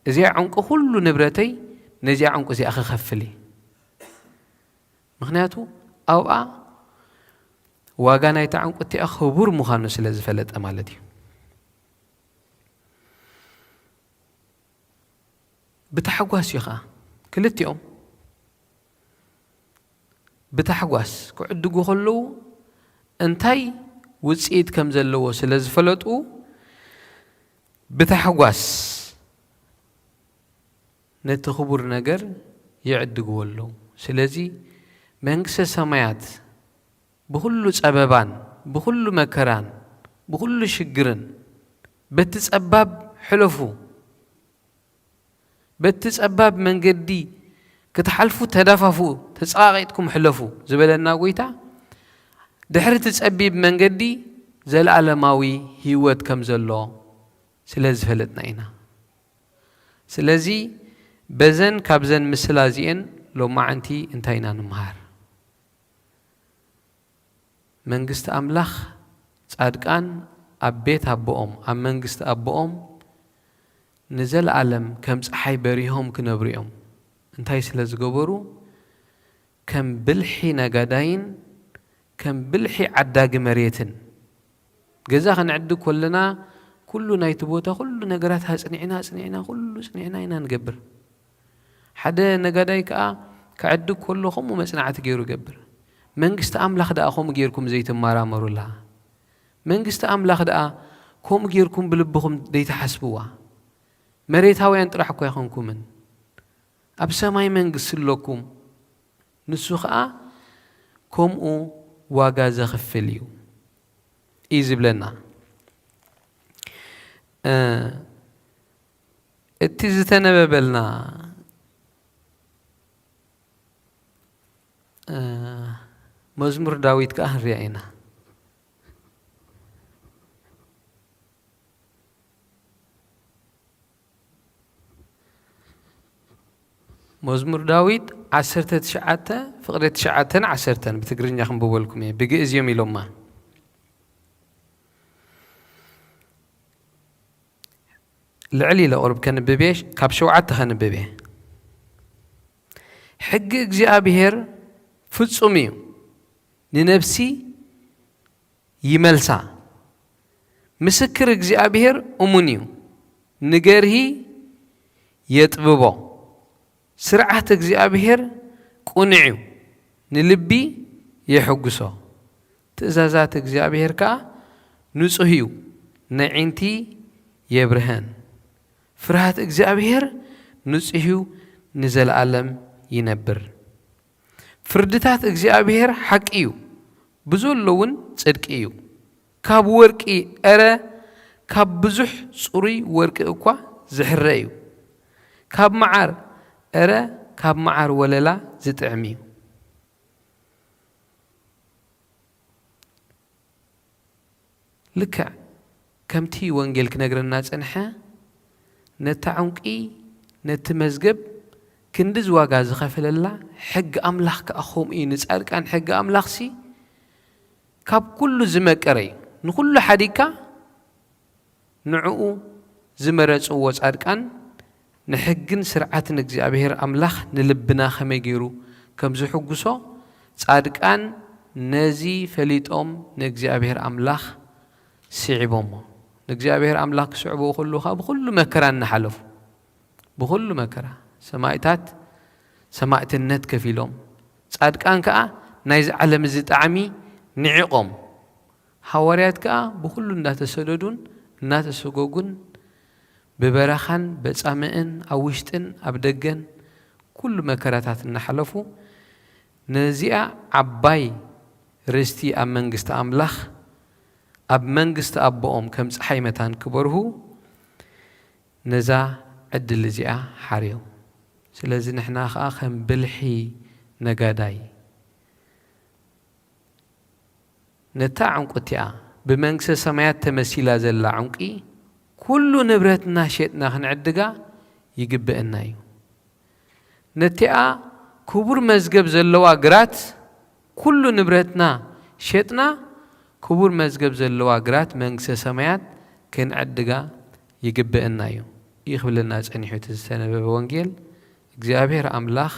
እዚኣ ዕንቁ ኩሉ ንብረተይ ነዚኣ ዕንቁ እዚኣ ክኸፍል እየ። ምኽንያቱ ኣብኣ ዋጋ ናይታ ዕንቁ እቲኣ ክቡር ምዃኑ ስለ ዝፈለጠ ማለት እዩ። ብታሕጓስ እዩ ኸዓ። ክልቲኦም ብታሕጓስ ክዕድጉ ከለዉ እንታይ ውፅኢት ከም ዘለዎ ስለ ዝፈለጡ ብታሕጓስ ነቲ ክቡር ነገር ይዕድግዎ ኣለዉ። ስለዚ መንግስተ ሰማያት ብኹሉ ጸበባን ብኹሉ መከራን ብኹሉ ሽግርን በቲ ጸባብ ሕለፉ፣ በቲ ጸባብ መንገዲ ክትሓልፉ ተዳፋፍኡ፣ ተጸቓቒጥኩም ሕለፉ ዝበለና ጎይታ፣ ድሕሪ እቲ ጸቢብ መንገዲ ዘለኣለማዊ ህይወት ከም ዘሎ ስለ ዝፈለጥና ኢና። ስለዚ በዘን ካብዘን ምስላ እዚኤን ሎማዓንቲ እንታይ ኢና ንምሃር? መንግስቲ ኣምላኽ ጻድቃን ኣብ ቤት ኣቦኦም፣ ኣብ መንግስቲ ኣቦኦም ንዘለኣለም ከም ጸሓይ በሪሆም ክነብሩ እዮም። እንታይ ስለ ዝገበሩ? ከም ብልሒ ነጋዳይን ከም ብልሒ ዓዳጊ መሬትን። ገዛ ክንዕድግ ከለና ኩሉ ናይቲ ቦታ፣ ኩሉ ነገራት ኣጽኒዕና፣ ኣጽኒዕና፣ ኩሉ ጽኒዕና ኢና ንገብር። ሓደ ነጋዳይ ከኣ ክዕድግ ከሎ ከምኡ መጽናዕቲ ገይሩ ይገብር። መንግስቲ ኣምላኽ ደኣ ከምኡ ጌርኩም ዘይትመራመሩላ? መንግስቲ ኣምላኽ ደኣ ከምኡ ጌርኩም ብልብኹም ዘይትሓስብዋ? መሬታውያን ጥራሕ እኳ ኣይኮንኩምን። ኣብ ሰማይ መንግስቲ ኣለኩም። ንሱ ኸኣ ከምኡ ዋጋ ዘኽፍል እዩ፣ እዩ ዝብለና። እ፣ እቲ ዝተነበበልና፣ እ፣ መዝሙር ዳዊት ከኣ ንሪኣ ኢና። መዝሙር ዳዊት ዓሰርተ ትሽዓተ ፍቕዲ ትሽዓተን ዓሰርተን ብትግርኛ ክንብበልኩም እየ፣ ብግእዝ እዮም ኢሎማ። ልዕል ኢለ ቁሩብ ከንብብ እየ፣ ካብ ሸውዓተ ከንብብ እየ። ሕጊ እግዚኣብሔር ፍጹም እዩ፣ ንነፍሲ ይመልሳ። ምስክር እግዚኣብሔር እሙን እዩ፣ ንገርሂ የጥብቦ። ስርዓት እግዚኣብሔር ቅኑዕ እዩ፣ ንልቢ የሐጉሶ። ትእዛዛት እግዚኣብሔር ከኣ ንጹህ እዩ፣ ነዒንቲ የብርሀን። ፍርሃት እግዚኣብሔር ንጹህ እዩ፣ ንዘለኣለም ይነብር። ፍርድታት እግዚኣብሔር ሓቂ እዩ፣ ብዘሎ እውን ጽድቂ እዩ። ካብ ወርቂ፣ እረ፣ ካብ ብዙሕ ጽሩይ ወርቂ እኳ ዝሕረ እዩ። ካብ መዓር፣ እረ፣ ካብ መዓር ወለላ ዝጥዕም እዩ። ልክዕ ከምቲ ወንጌል ክነግረና ጸንሐ፣ ነታ ዕንቂ፣ ነቲ መዝገብ ክንድዚ ዋጋ ዝኸፈለላ፣ ሕጊ ኣምላኽ ከኣ ከምኡ እዩ። ንጻድቃን ሕጊ ኣምላኽሲ ካብ ኩሉ ዝመቀረ እዩ። ንኹሉ ሓዲግካ ንዕኡ ዝመረጽዎ ጻድቃን ንሕግን ስርዓትን እግዚኣብሔር ኣምላኽ ንልብና ከመይ ገይሩ ከም ዝሕጉሶ፣ ጻድቃን ነዚ ፈሊጦም ንእግዚኣብሔር ኣምላኽ ስዒቦሞ። ንእግዚኣብሔር ኣምላኽ ክስዕብዎ ከለዉ ኸኣ ብኹሉ መከራ እናሓለፉ፣ ብኹሉ መከራ፣ ሰማእታት ሰማእትነት ከፊሎም፣ ጻድቃን ከኣ ናይዚ ዓለም እዚ ጣዕሚ ንዒቖም። ሃዋርያት ከኣ ብኹሉ እንዳተሰደዱን እናተሰጎጉን ብበረኻን በጻምእን ኣብ ውሽጥን ኣብ ደገን ኩሉ መከራታት እናሓለፉ ነዚኣ ዓባይ ርስቲ ኣብ መንግስቲ ኣምላኽ ኣብ መንግስቲ ኣቦኦም ከም ጸሓይ መታን ክበርሁ ነዛ ዕድል እዚኣ ሓርዮም። ስለዚ ንሕና ከኣ ከም ብልሒ ነጋዳይ ነታ ዕንቁ እቲኣ ብመንግስተ ሰማያት ተመሲላ ዘላ ዕንቂ ኩሉ ንብረትና ሸጥና ክንዕድጋ ይግብአና እዩ። ነቲኣ ክቡር መዝገብ ዘለዋ ግራት ኩሉ ንብረትና ሸጥና ክቡር መዝገብ ዘለዋ ግራት መንግስተ ሰማያት ክንዕድጋ ይግብአና እዩ። እዩ ክብለና ጸኒሑ እቲ ዝተነበበ ወንጌል። እግዚኣብሔር ኣምላኽ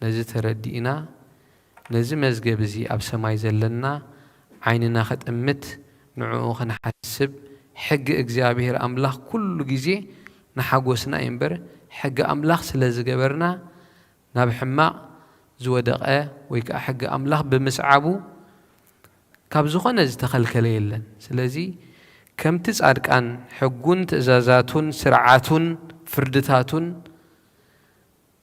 ነዚ ተረዲእና ነዚ መዝገብ እዚ ኣብ ሰማይ ዘለና ዓይንና ከጠምት ንዕኡ ክንሓስብ ሕጊ እግዚኣብሔር ኣምላኽ ኩሉ ግዜ ንሓጎስና እዩ እምበር ሕጊ ኣምላኽ ስለ ዝገበርና ናብ ሕማቕ ዝወደቐ ወይ ከዓ ሕጊ ኣምላኽ ብምስዓቡ ካብ ዝኾነ ዝተኸልከለ የለን። ስለዚ ከምቲ ጻድቃን ሕጉን ትእዛዛቱን ስርዓቱን ፍርድታቱን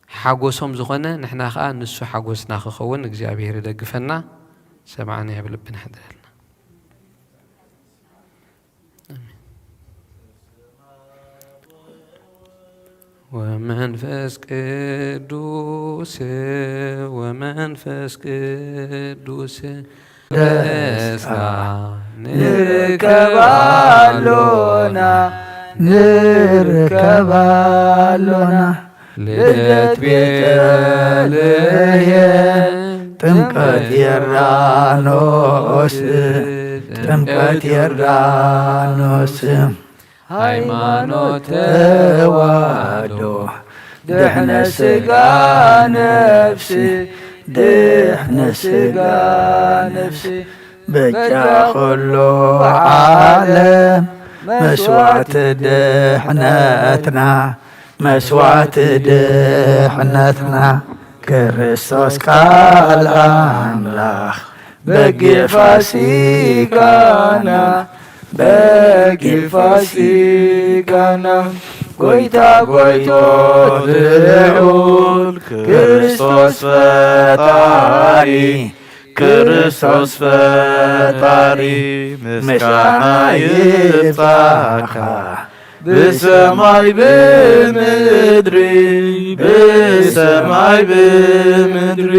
ሓጎሶም ዝኾነ ንሕና ኸዓ ንሱ ሓጎስና ክኸውን እግዚኣብሔር ይደግፈና። ሰማዕና የብል ልብና ይሕድረልና። ወመንፈስ ቅዱስ ወመንፈስ ቅዱስ ደስታ ንርከብ ኣሎና ንርከብ ኣሎና። ልደት ቤተልሔም ጥምቀት የርዳኖስ ጥምቀት የርዳኖስ ሃይማኖት ተዋህዶ ድሕነ ስጋ ነፍሲ ድሕነ ስጋ ነፍሲ በጃ ኩሉ ዓለም መስዋዕቲ ድሕነትና መስዋዕቲ ድሕነትና ክርስቶስ ቃል ኣምላኽ በጊዕ ፋሲካና በጊዕ ፋሲካና ጎይታ ጎይቶ ልዑል ክርስቶስ ፈጣሪ ክርስቶስ ፈጣሪ ምስጋና ይብጻሕካ ብሰማይ ብምድሪ ብሰማይ ብምድሪ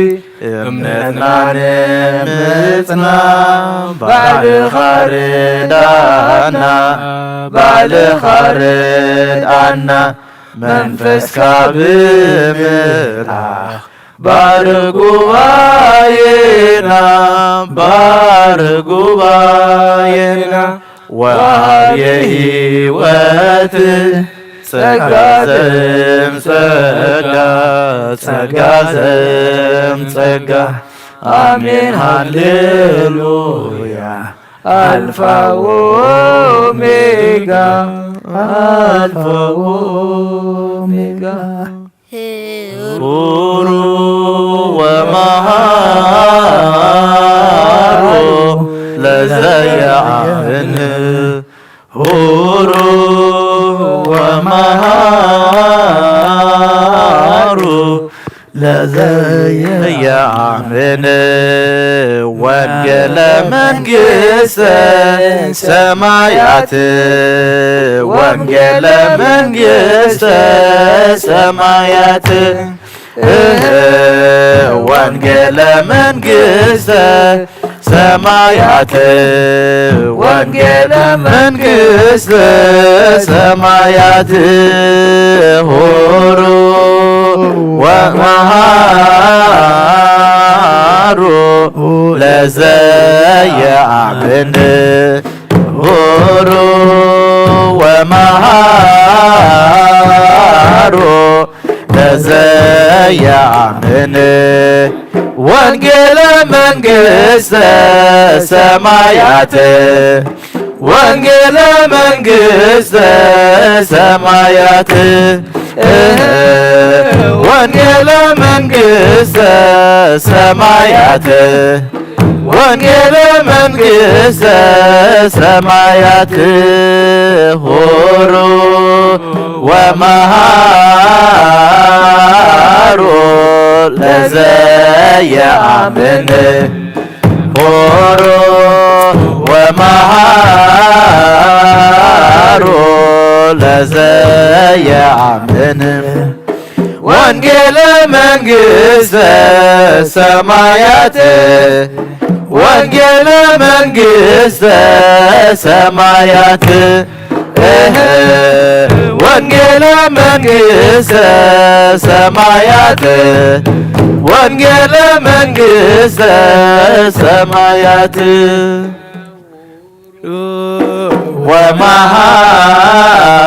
እምነትና ንምጽና ባዕልኻ ርዳና ባዕልኻ ርዳና መንፈስካ ብምልኣኽ ባርክ ጉባኤና ባርክ ጉባኤና ወሃብ የህይወት ጸጋ ዘም ጸጋ ጸጋ ዘም ጸጋ ኣሜን ሃሌሉያ ኣልፋ ወኦሜጋ ኣልፋ ወኦሜጋ ሩሩ ወመሃሩ ለዘየአምን ሩሩ ወመሃሩ ለዘየአምን ወንጌለ መንግስተ ሰማያት ወንጌለ መንግስተ ሰማያት ወንጌለ መንግስተ ሰማያት ወንጌለ መንግስተ ሰማያት ሆሩ ወመሃሩ ለዘየአምን ሆሩ ወመሃሩ ለዘየአምን ወንጌለ መንግስተ ሰማያት ወንጌለ መንግስተ ሰማያት ወንጌለ መንግስተ ሰማያት ወንጌለ መንግስተ ሰማያት ሆሩ ወመሃሩ ለዘየአምን ሆሩ ወመሃሩ ለዘየአምን ወንጌለ መንግስተ ሰማያት ወንጌለ መንግስተ ሰማያት እህ ወንጌለ መንግስተ ሰማያት ወንጌለ መንግስተ ሰማያት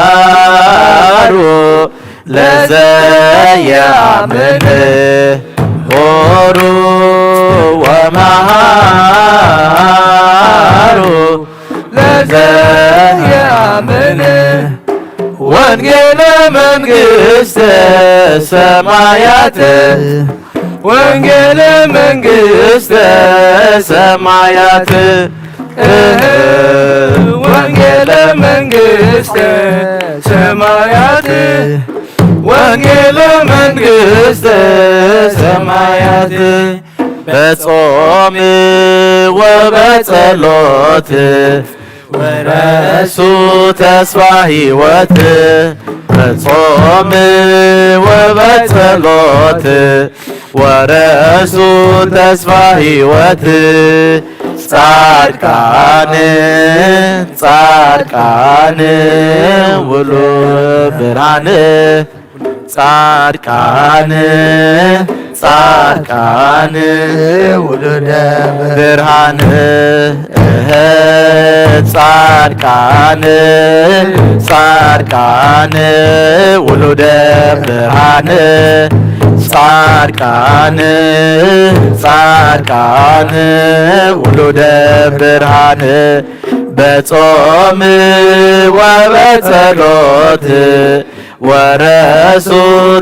ወመሃሩ ለዘየአምን ሆሩ ወመሃሩ ለዘየአምን ወንጌለ መንግስተ ሰማያት፣ ወንጌለ መንግስተ ሰማያት፣ እህ፣ ወንጌለ መንግስተ ሰማያት፣ ወንጌለ መንግስተ ሰማያት፣ በጾም ወበጸሎት ወረሱ ተስፋ ሕይወት፣ በጾም ወበጸሎት ወረሱ ተስፋ ሕይወት፣ ጻድቃን፣ ጻድቃን ውሉ ብርሃን፣ ጻድቃን፣ ጻድቃን ውሉደ ብርሃን፣ እህ፣ ጻድቃን፣ ጻድቃን ውሉደ ብርሃን፣ ጻድቃን፣ ጻድቃን ውሉደ ብርሃን፣ በጾም ወበጸሎት ወረሱ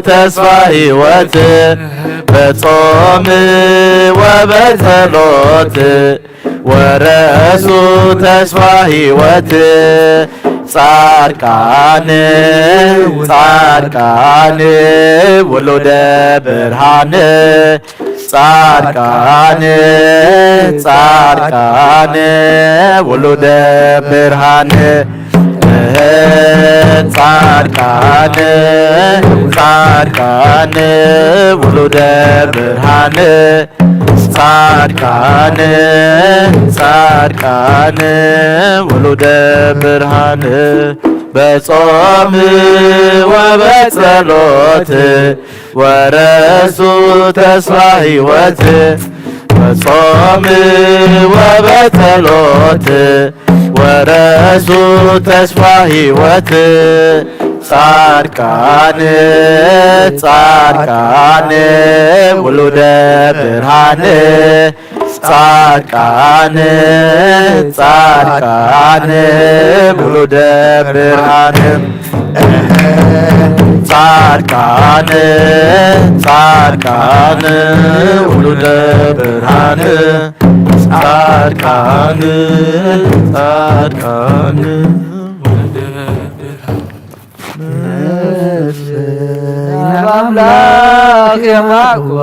ተስፋ ሕይወት፣ በጾም ወበጸሎት ወረሱ ተስፋ ሕይወት፣ ጻድቃን፣ ጻድቃን ውሉደ ብርሃን፣ ጻድቃን፣ ጻድቃን ውሉደ ብርሃን፣ እህ፣ ጻድቃን፣ ጻድቃን ውሉደ ብርሃን፣ ጻድቃን፣ ጻድቃን ውሉደ ብርሃን፣ በጾም ወበጸሎት ወረሱ ተስፋ ሕይወት፣ በጾም ወበጸሎት ወረሱ ተስፋ ሕይወት፣ ጻድቃን፣ ጻድቃን ውሉደ ብርሃን፣ ጻድቃን፣ ጻድቃን ውሉደ ብርሃን፣ ጻድቃን፣ ጻድቃን ውሉደ ብርሃን፣ ጻድቃን፣ ጻድቃን ውሉደ ብርሃን። ነፍሰይ ናብ ኣምላኽ የማዕቁባ፣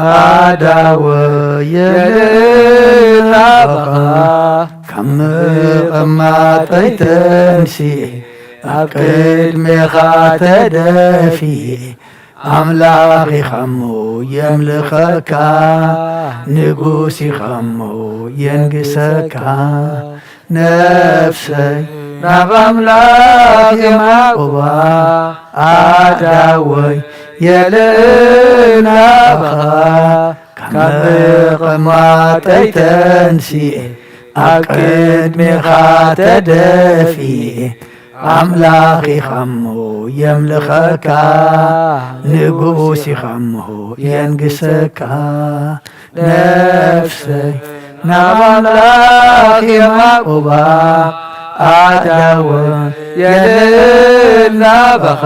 ኣዳወየ ልእላባኻ፣ ካብ ምቕማጠይ ተንሲኤ፣ ኣብ ቅድሜኻ ተደፊኤ፣ ኣምላኽ ኢኻሞ የምልኸካ፣ ንጉስ ኢኻሞ የንግሰካ። ነፍሰይ ናብ ኣምላኽ የማዕቁባ፣ ኣዳወየ ልእላባኻ፣ ካብ ምቕማጠይ ተንሲኤ፣ ኣብ ቅድሜኻ ተደፊኤ፣ ኣምላኽ ኢኻሞ የምልኸካ፣ ንጉስ ኢኻሞ የንግሰካ። ነፍሰይ ናብ ኣምላኽ የማዕቁባ፣ ኣዳወየ ልእላባኻ፣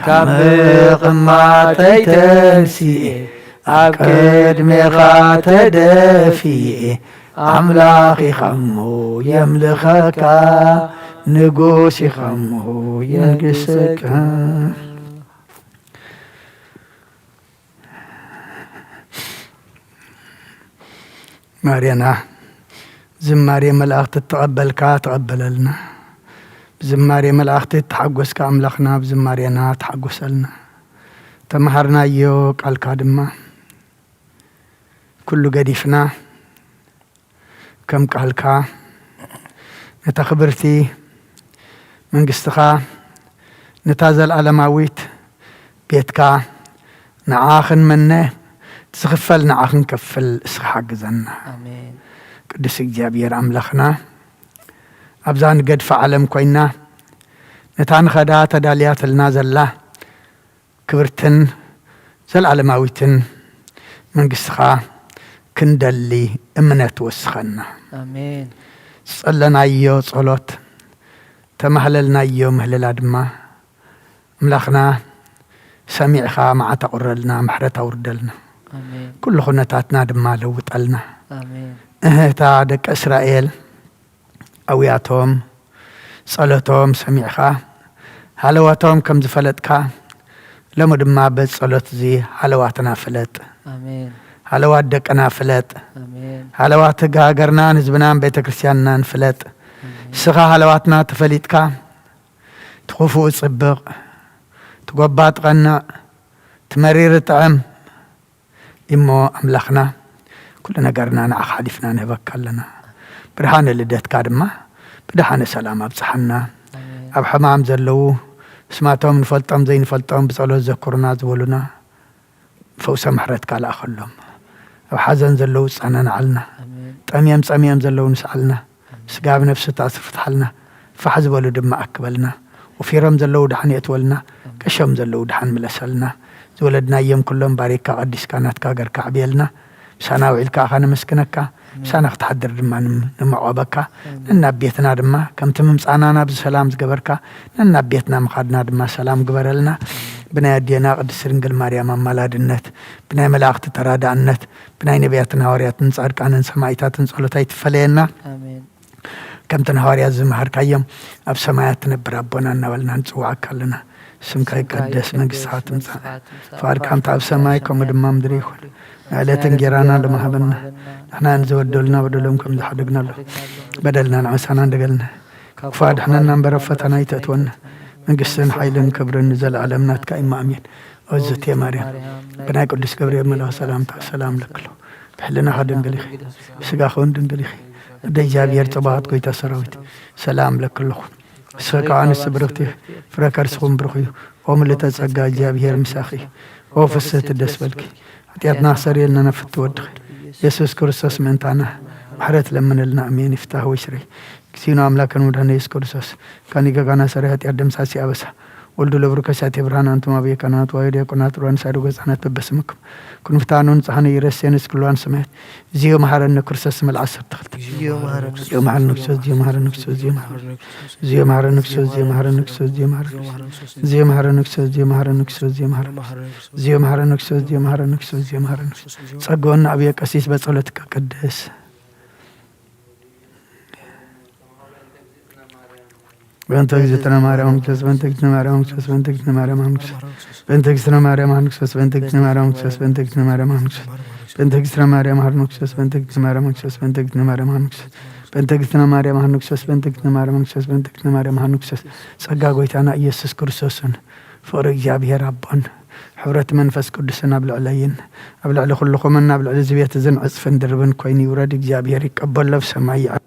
ካብ ምቕማጠይ ተንሲኤ፣ ኣብ ቅድሜኻ ተደፊኤ፣ ኣምላኽ ኢኻሞ የምልኸካ፣ ንጉስ ኢኻሞ የንግሰካ። ማርያና፣ ዝማሬ መላእኽቲ እተቐበልካ ተቐበለልና። ብዝማሬ መላእኽቲ እተሓጎስካ ኣምላኽና፣ ብዝማሬና ተሓጎሰልና። ተመሃርናዮ ቃልካ ድማ ኩሉ ገዲፍና፣ ከም ቃልካ ነታ ክብርቲ መንግስትኻ፣ ነታ ዘለኣለማዊት ቤትካ ንዓ ክንምነ፣ ዝኽፈል ንዓ ክንከፍል እስኻ ሓግዘና። ኣሜን። ቅዱስ እግዚኣብሔር ኣምላኽና፣ ኣብዛ ንገድፋ ዓለም ኮይና ነታ ንኸዳ ተዳልያትልና ዘላ ክብርትን ዘለዓለማዊትን መንግስትኻ ክንደሊ እምነት ወስኸና። ኣሜን። ዝጸለናዮ ጸሎት፣ እታ ተማህለልናዮ ምህለላ ድማ፣ ኣምላኽና ሰሚዕኻ መዓት ኣቑረልና፣ ምሕረት ኣውርደልና። ኣሜን። ኩሉ ኩነታትና ድማ ለውጠልና። ኣሜን። እህ፣ እታ ደቂ እስራኤል ኣውያቶም፣ ጸሎቶም ሰሚዕኻ፣ ሃለዋቶም ከም ዝፈለጥካ፣ ሎሚ ድማ በዚ ጸሎት እዚ ሃለዋትና ፍለጥ። ኣሜን። ሃለዋት ደቅና ፍለጥ። ኣሜን። ሃለዋት ህግ ሃገርናን ህዝብናን ቤተ ክርስቲያንናን ፍለጥ። ኣሜን። ንስኻ ሃለዋትና ተፈሊጥካ፣ እቲ ክፉእ ጽብቕ፣ እቲ ጎባጥ ቀንዕ፣ እቲ መሪር ጥዕም፣ እሞ ኣምላኽና፣ ኩሉ ነገርና ንዓኻ ሓሊፍና ንህበካ ኣለና። ብርሃነ ልደትካ ድማ ብደሓነ ሰላም ኣብጽሓና። ኣሜን። ኣብ ሕማም ዘለዉ፣ ስማቶም ንፈልጦም ዘይንፈልጦም ብጸሎት ዘኩሩና ዝበሉና፣ ፈውሰ ምሕረትካ ለኣኸሎም። ኣብ ሓዘን ዘለዉ ጸናንዓልና። ኣሜን። ጠምዮም ጸምዮም ዘለዉ ንስዓልና። ስጋ ብነፍሲ ተኣስር ፍትሓልና። ፋሕ ዝበሉ ድማ ኣክበልና። ወፊሮም ዘለዉ ደሓን የእትወልና። ኣሜን። ቀሾም ዘለዉ ደሓን ምለሰልና። ዝወለድናዮም ኩሎም ባሪካ ቀዲስካ ናትካ ሃገርካ ኣዕብየልና። ምሳና ውዒልካ ኣኻ ነመስግነካ። ኣሜን። ምሳና ክትሓድር ድማ ንም-፣ ንምዕቆበካ። ኣሜን። ነናብ ቤትና ድማ ከምቲ ምምጻና ናብዚ ሰላም ዝገበርካ፣ ነናብ ቤትና ምኻድና ድማ ሰላም ግበረልና። ብናይ ኣዴና ቅድስት ድንግል ማርያም ኣማላድነት፣ ብናይ መላእኽቲ ተራዳእነት፣ ብናይ ነቢያትን ሃዋርያትን ጻድቃንን ሰማዕታትን ጸሎት ኣይትፈለየና። ኣሜን። ከምተን ሃዋርያት ዝመሃርካዮም፣ ኣብ ሰማያት ትነብር ኣቦና እናበልና ንጽውዓካ ኣለና። ስምካ ይቀደስ፣ መንግስትኻ ትምጻእ፣ ፍቓድካ ከምቲ ኣብ ሰማይ ከምኡ ድማ ምድሪ ይኹን። ንዕለት እንጌራና ሎሚ ሃበና፣ ንሕና ንዝበደሉና በደሎም ከም ዝሓደግናሎም፣ በደልና ንዓሳና እንደገልና፣ ካብ ክፉእ ኣድሕነና እምበር ኣብ ፈተና ኣይተእትወና። መንግስትን ሓይልን ክብርን ንዘለኣለም ናትካ እዩ። ኣሜን። ኦዝቴ ማርያም፣ ብናይ ቅዱስ ገብርኤል መልኣኽ ሰላምታ ሰላም ለክሎ። ብሕልናኻ ድንግል ኢኺ፣ ብስጋኺ እውን ድንግል ኢኺ። ኣደ እግዚኣብሔር ጽባኦት፣ ጎይታ ሰራዊት፣ ሰላም ለክለኹ። ንስኺ ከኣ ኣንስቲ ብርኽቲ ኢኺ፣ ፍረ ከርስኹም ብሩኽ እዩ። ኦ ምልእተ ጸጋ፣ እግዚኣብሔር ምሳኺ እዩ። ኦ ፍስህቲ፣ ደስ በልኪ። ሓጢኣትና ክሰርየልና ናብ ፍትው ወድኺ የሱስ ክርስቶስ ምእንታና ምሕረት ለምንልና። ኣሜን። ይፍታህ ወይ ስረይ። እግዚእነ አምላክነ ወመድኃኒነ ኢየሱስ ክርስቶስ፣ ካኒ ገጋና ሰሪ ኃጢአት ደምሳሲ አበሳ፣ ወልዱ ለብሩከ ሳቴ ብርሃን፣ አንቱም አብየ ካህናት ወአበየ ዲያቆናት፣ ሩራን ሳድጎ ሕፃናት በበስምኩም፣ ኩንፍታኑ ንጽሐነ ኢረሴን እስክሏን ሰማያት፣ እግዚኦ መሐረነ ክርስቶስ። ስመል ዓሰርተ ክልተ። እግዚኦ መሐረነ ክርስቶስ፣ እግዚኦ መሐረነ ክርስቶስ፣ እግዚኦ መሐረነ ክርስቶስ፣ እግዚኦ መሐረነ ክርስቶስ፣ እግዚኦ መሐረነ ክርስቶስ፣ እግዚኦ መሐረነ ክርስቶስ፣ እግዚኦ መሐረነ ክርስቶስ፣ እግዚኦ መሐረነ ክርስቶስ፣ እግዚኦ መሐረነ ክርስቶስ፣ እግዚኦ መሐረነ ክርስቶስ፣ እግዚኦ መሐረነ ክርስቶስ፣ እግዚኦ መሐረነ ክርስቶስ። ጸግወና አብየ ቀሲስ በጸሎትከ ቅድስ። በእንተ እግዝእትነ ማርያም ሆይ ንግሰስ፣ በእንተ እግዝእትነ ማርያም ሆይ ንግሰስ፣ በእንተ እግዝእትነ ማርያም ሆይ ንግሰስ፣ በእንተ እግዝእትነ ማርያም ሆይ ንግሰስ፣ በእንተ እግዝእትነ ማርያም ሆይ ንግሰስ፣ በእንተ እግዝእትነ ማርያም ሆይ ንግሰስ፣ በእንተ እግዝእትነ ማርያም ሆይ ንግሰስ፣ በእንተ እግዝእትነ ማርያም ሆይ ንግሰስ፣ በእንተ እግዝእትነ ማርያም ሆይ ንግሰስ፣ በእንተ እግዝእትነ ማርያም ሆይ ንግሰስ፣ በእንተ እግዝእትነ ማርያም ሆይ ንግሰስ። ጸጋ ጎይታና ኢየሱስ ክርስቶስን ፍቕሪ እግዚኣብሔር ኣቦን ሕብረት መንፈስ ቅዱስን ኣብ ልዕለይን ኣብ ልዕሊ ኩልኹምን ኣብ ልዕሊ እዚ ቤት እዝን ዕጽፍን ድርብን ኮይኑ ይውረድ። እግዚኣብሔር ይቀበሎ፣ ኣብ ሰማይ ይዐ-፣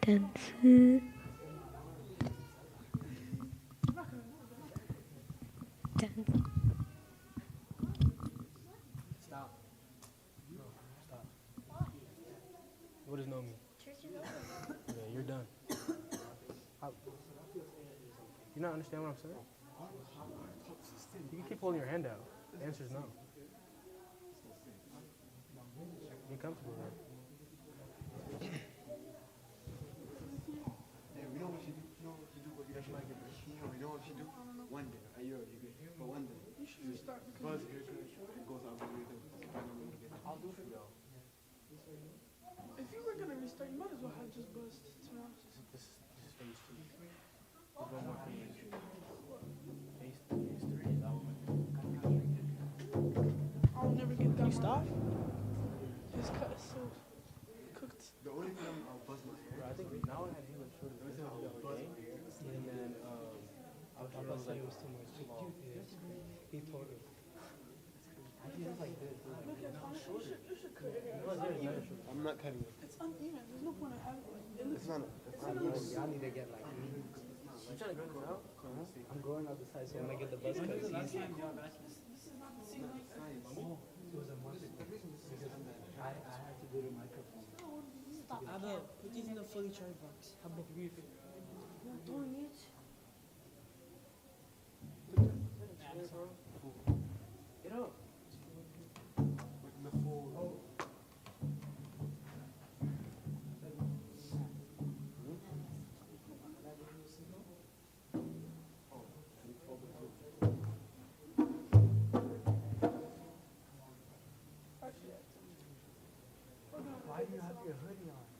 Dance. Dance. Stop. No, stop. What does no mean? Yeah, you're done. How? You not understand what I'm saying? You can keep holding your hand out. The answer is no. Be comfortable there. Hey, we know what you do. You know what you do. What you actually like it. You know, you know what you do. One day, a year, you get for one day. You should just start because buzz your haircut and goes out the way. I'll do it for y'all. If you were gonna restart, you might as well have just buzzed. To be honest. This is this is phase two. There's one more phase. Phase phase three is I will make a restricted. I'll never get that. You stop? His cut is so cooked. The only thing I'll buzz my hair. Bro, I think now I had Halo short. This is how it was. And then um, I was Papa said it was too much. He told him. He was like this. He was like this. Honestly, you should, you should cut it. No, there's another short. I'm not cutting it. It's uneven. There's no point in having it. It looks. It's not. It's I not need, nice. I need to get like. You trying to grow this out? I'm growing up the size, so when I get the buzz cut, it's easy. This, this is not the same. Science. It was a month ago. The reason this is Because I, I had to do the microphone. Abel, put it in the fully charged box. How about Not doing it. Get up. With the full. Why do you have your hoodie on?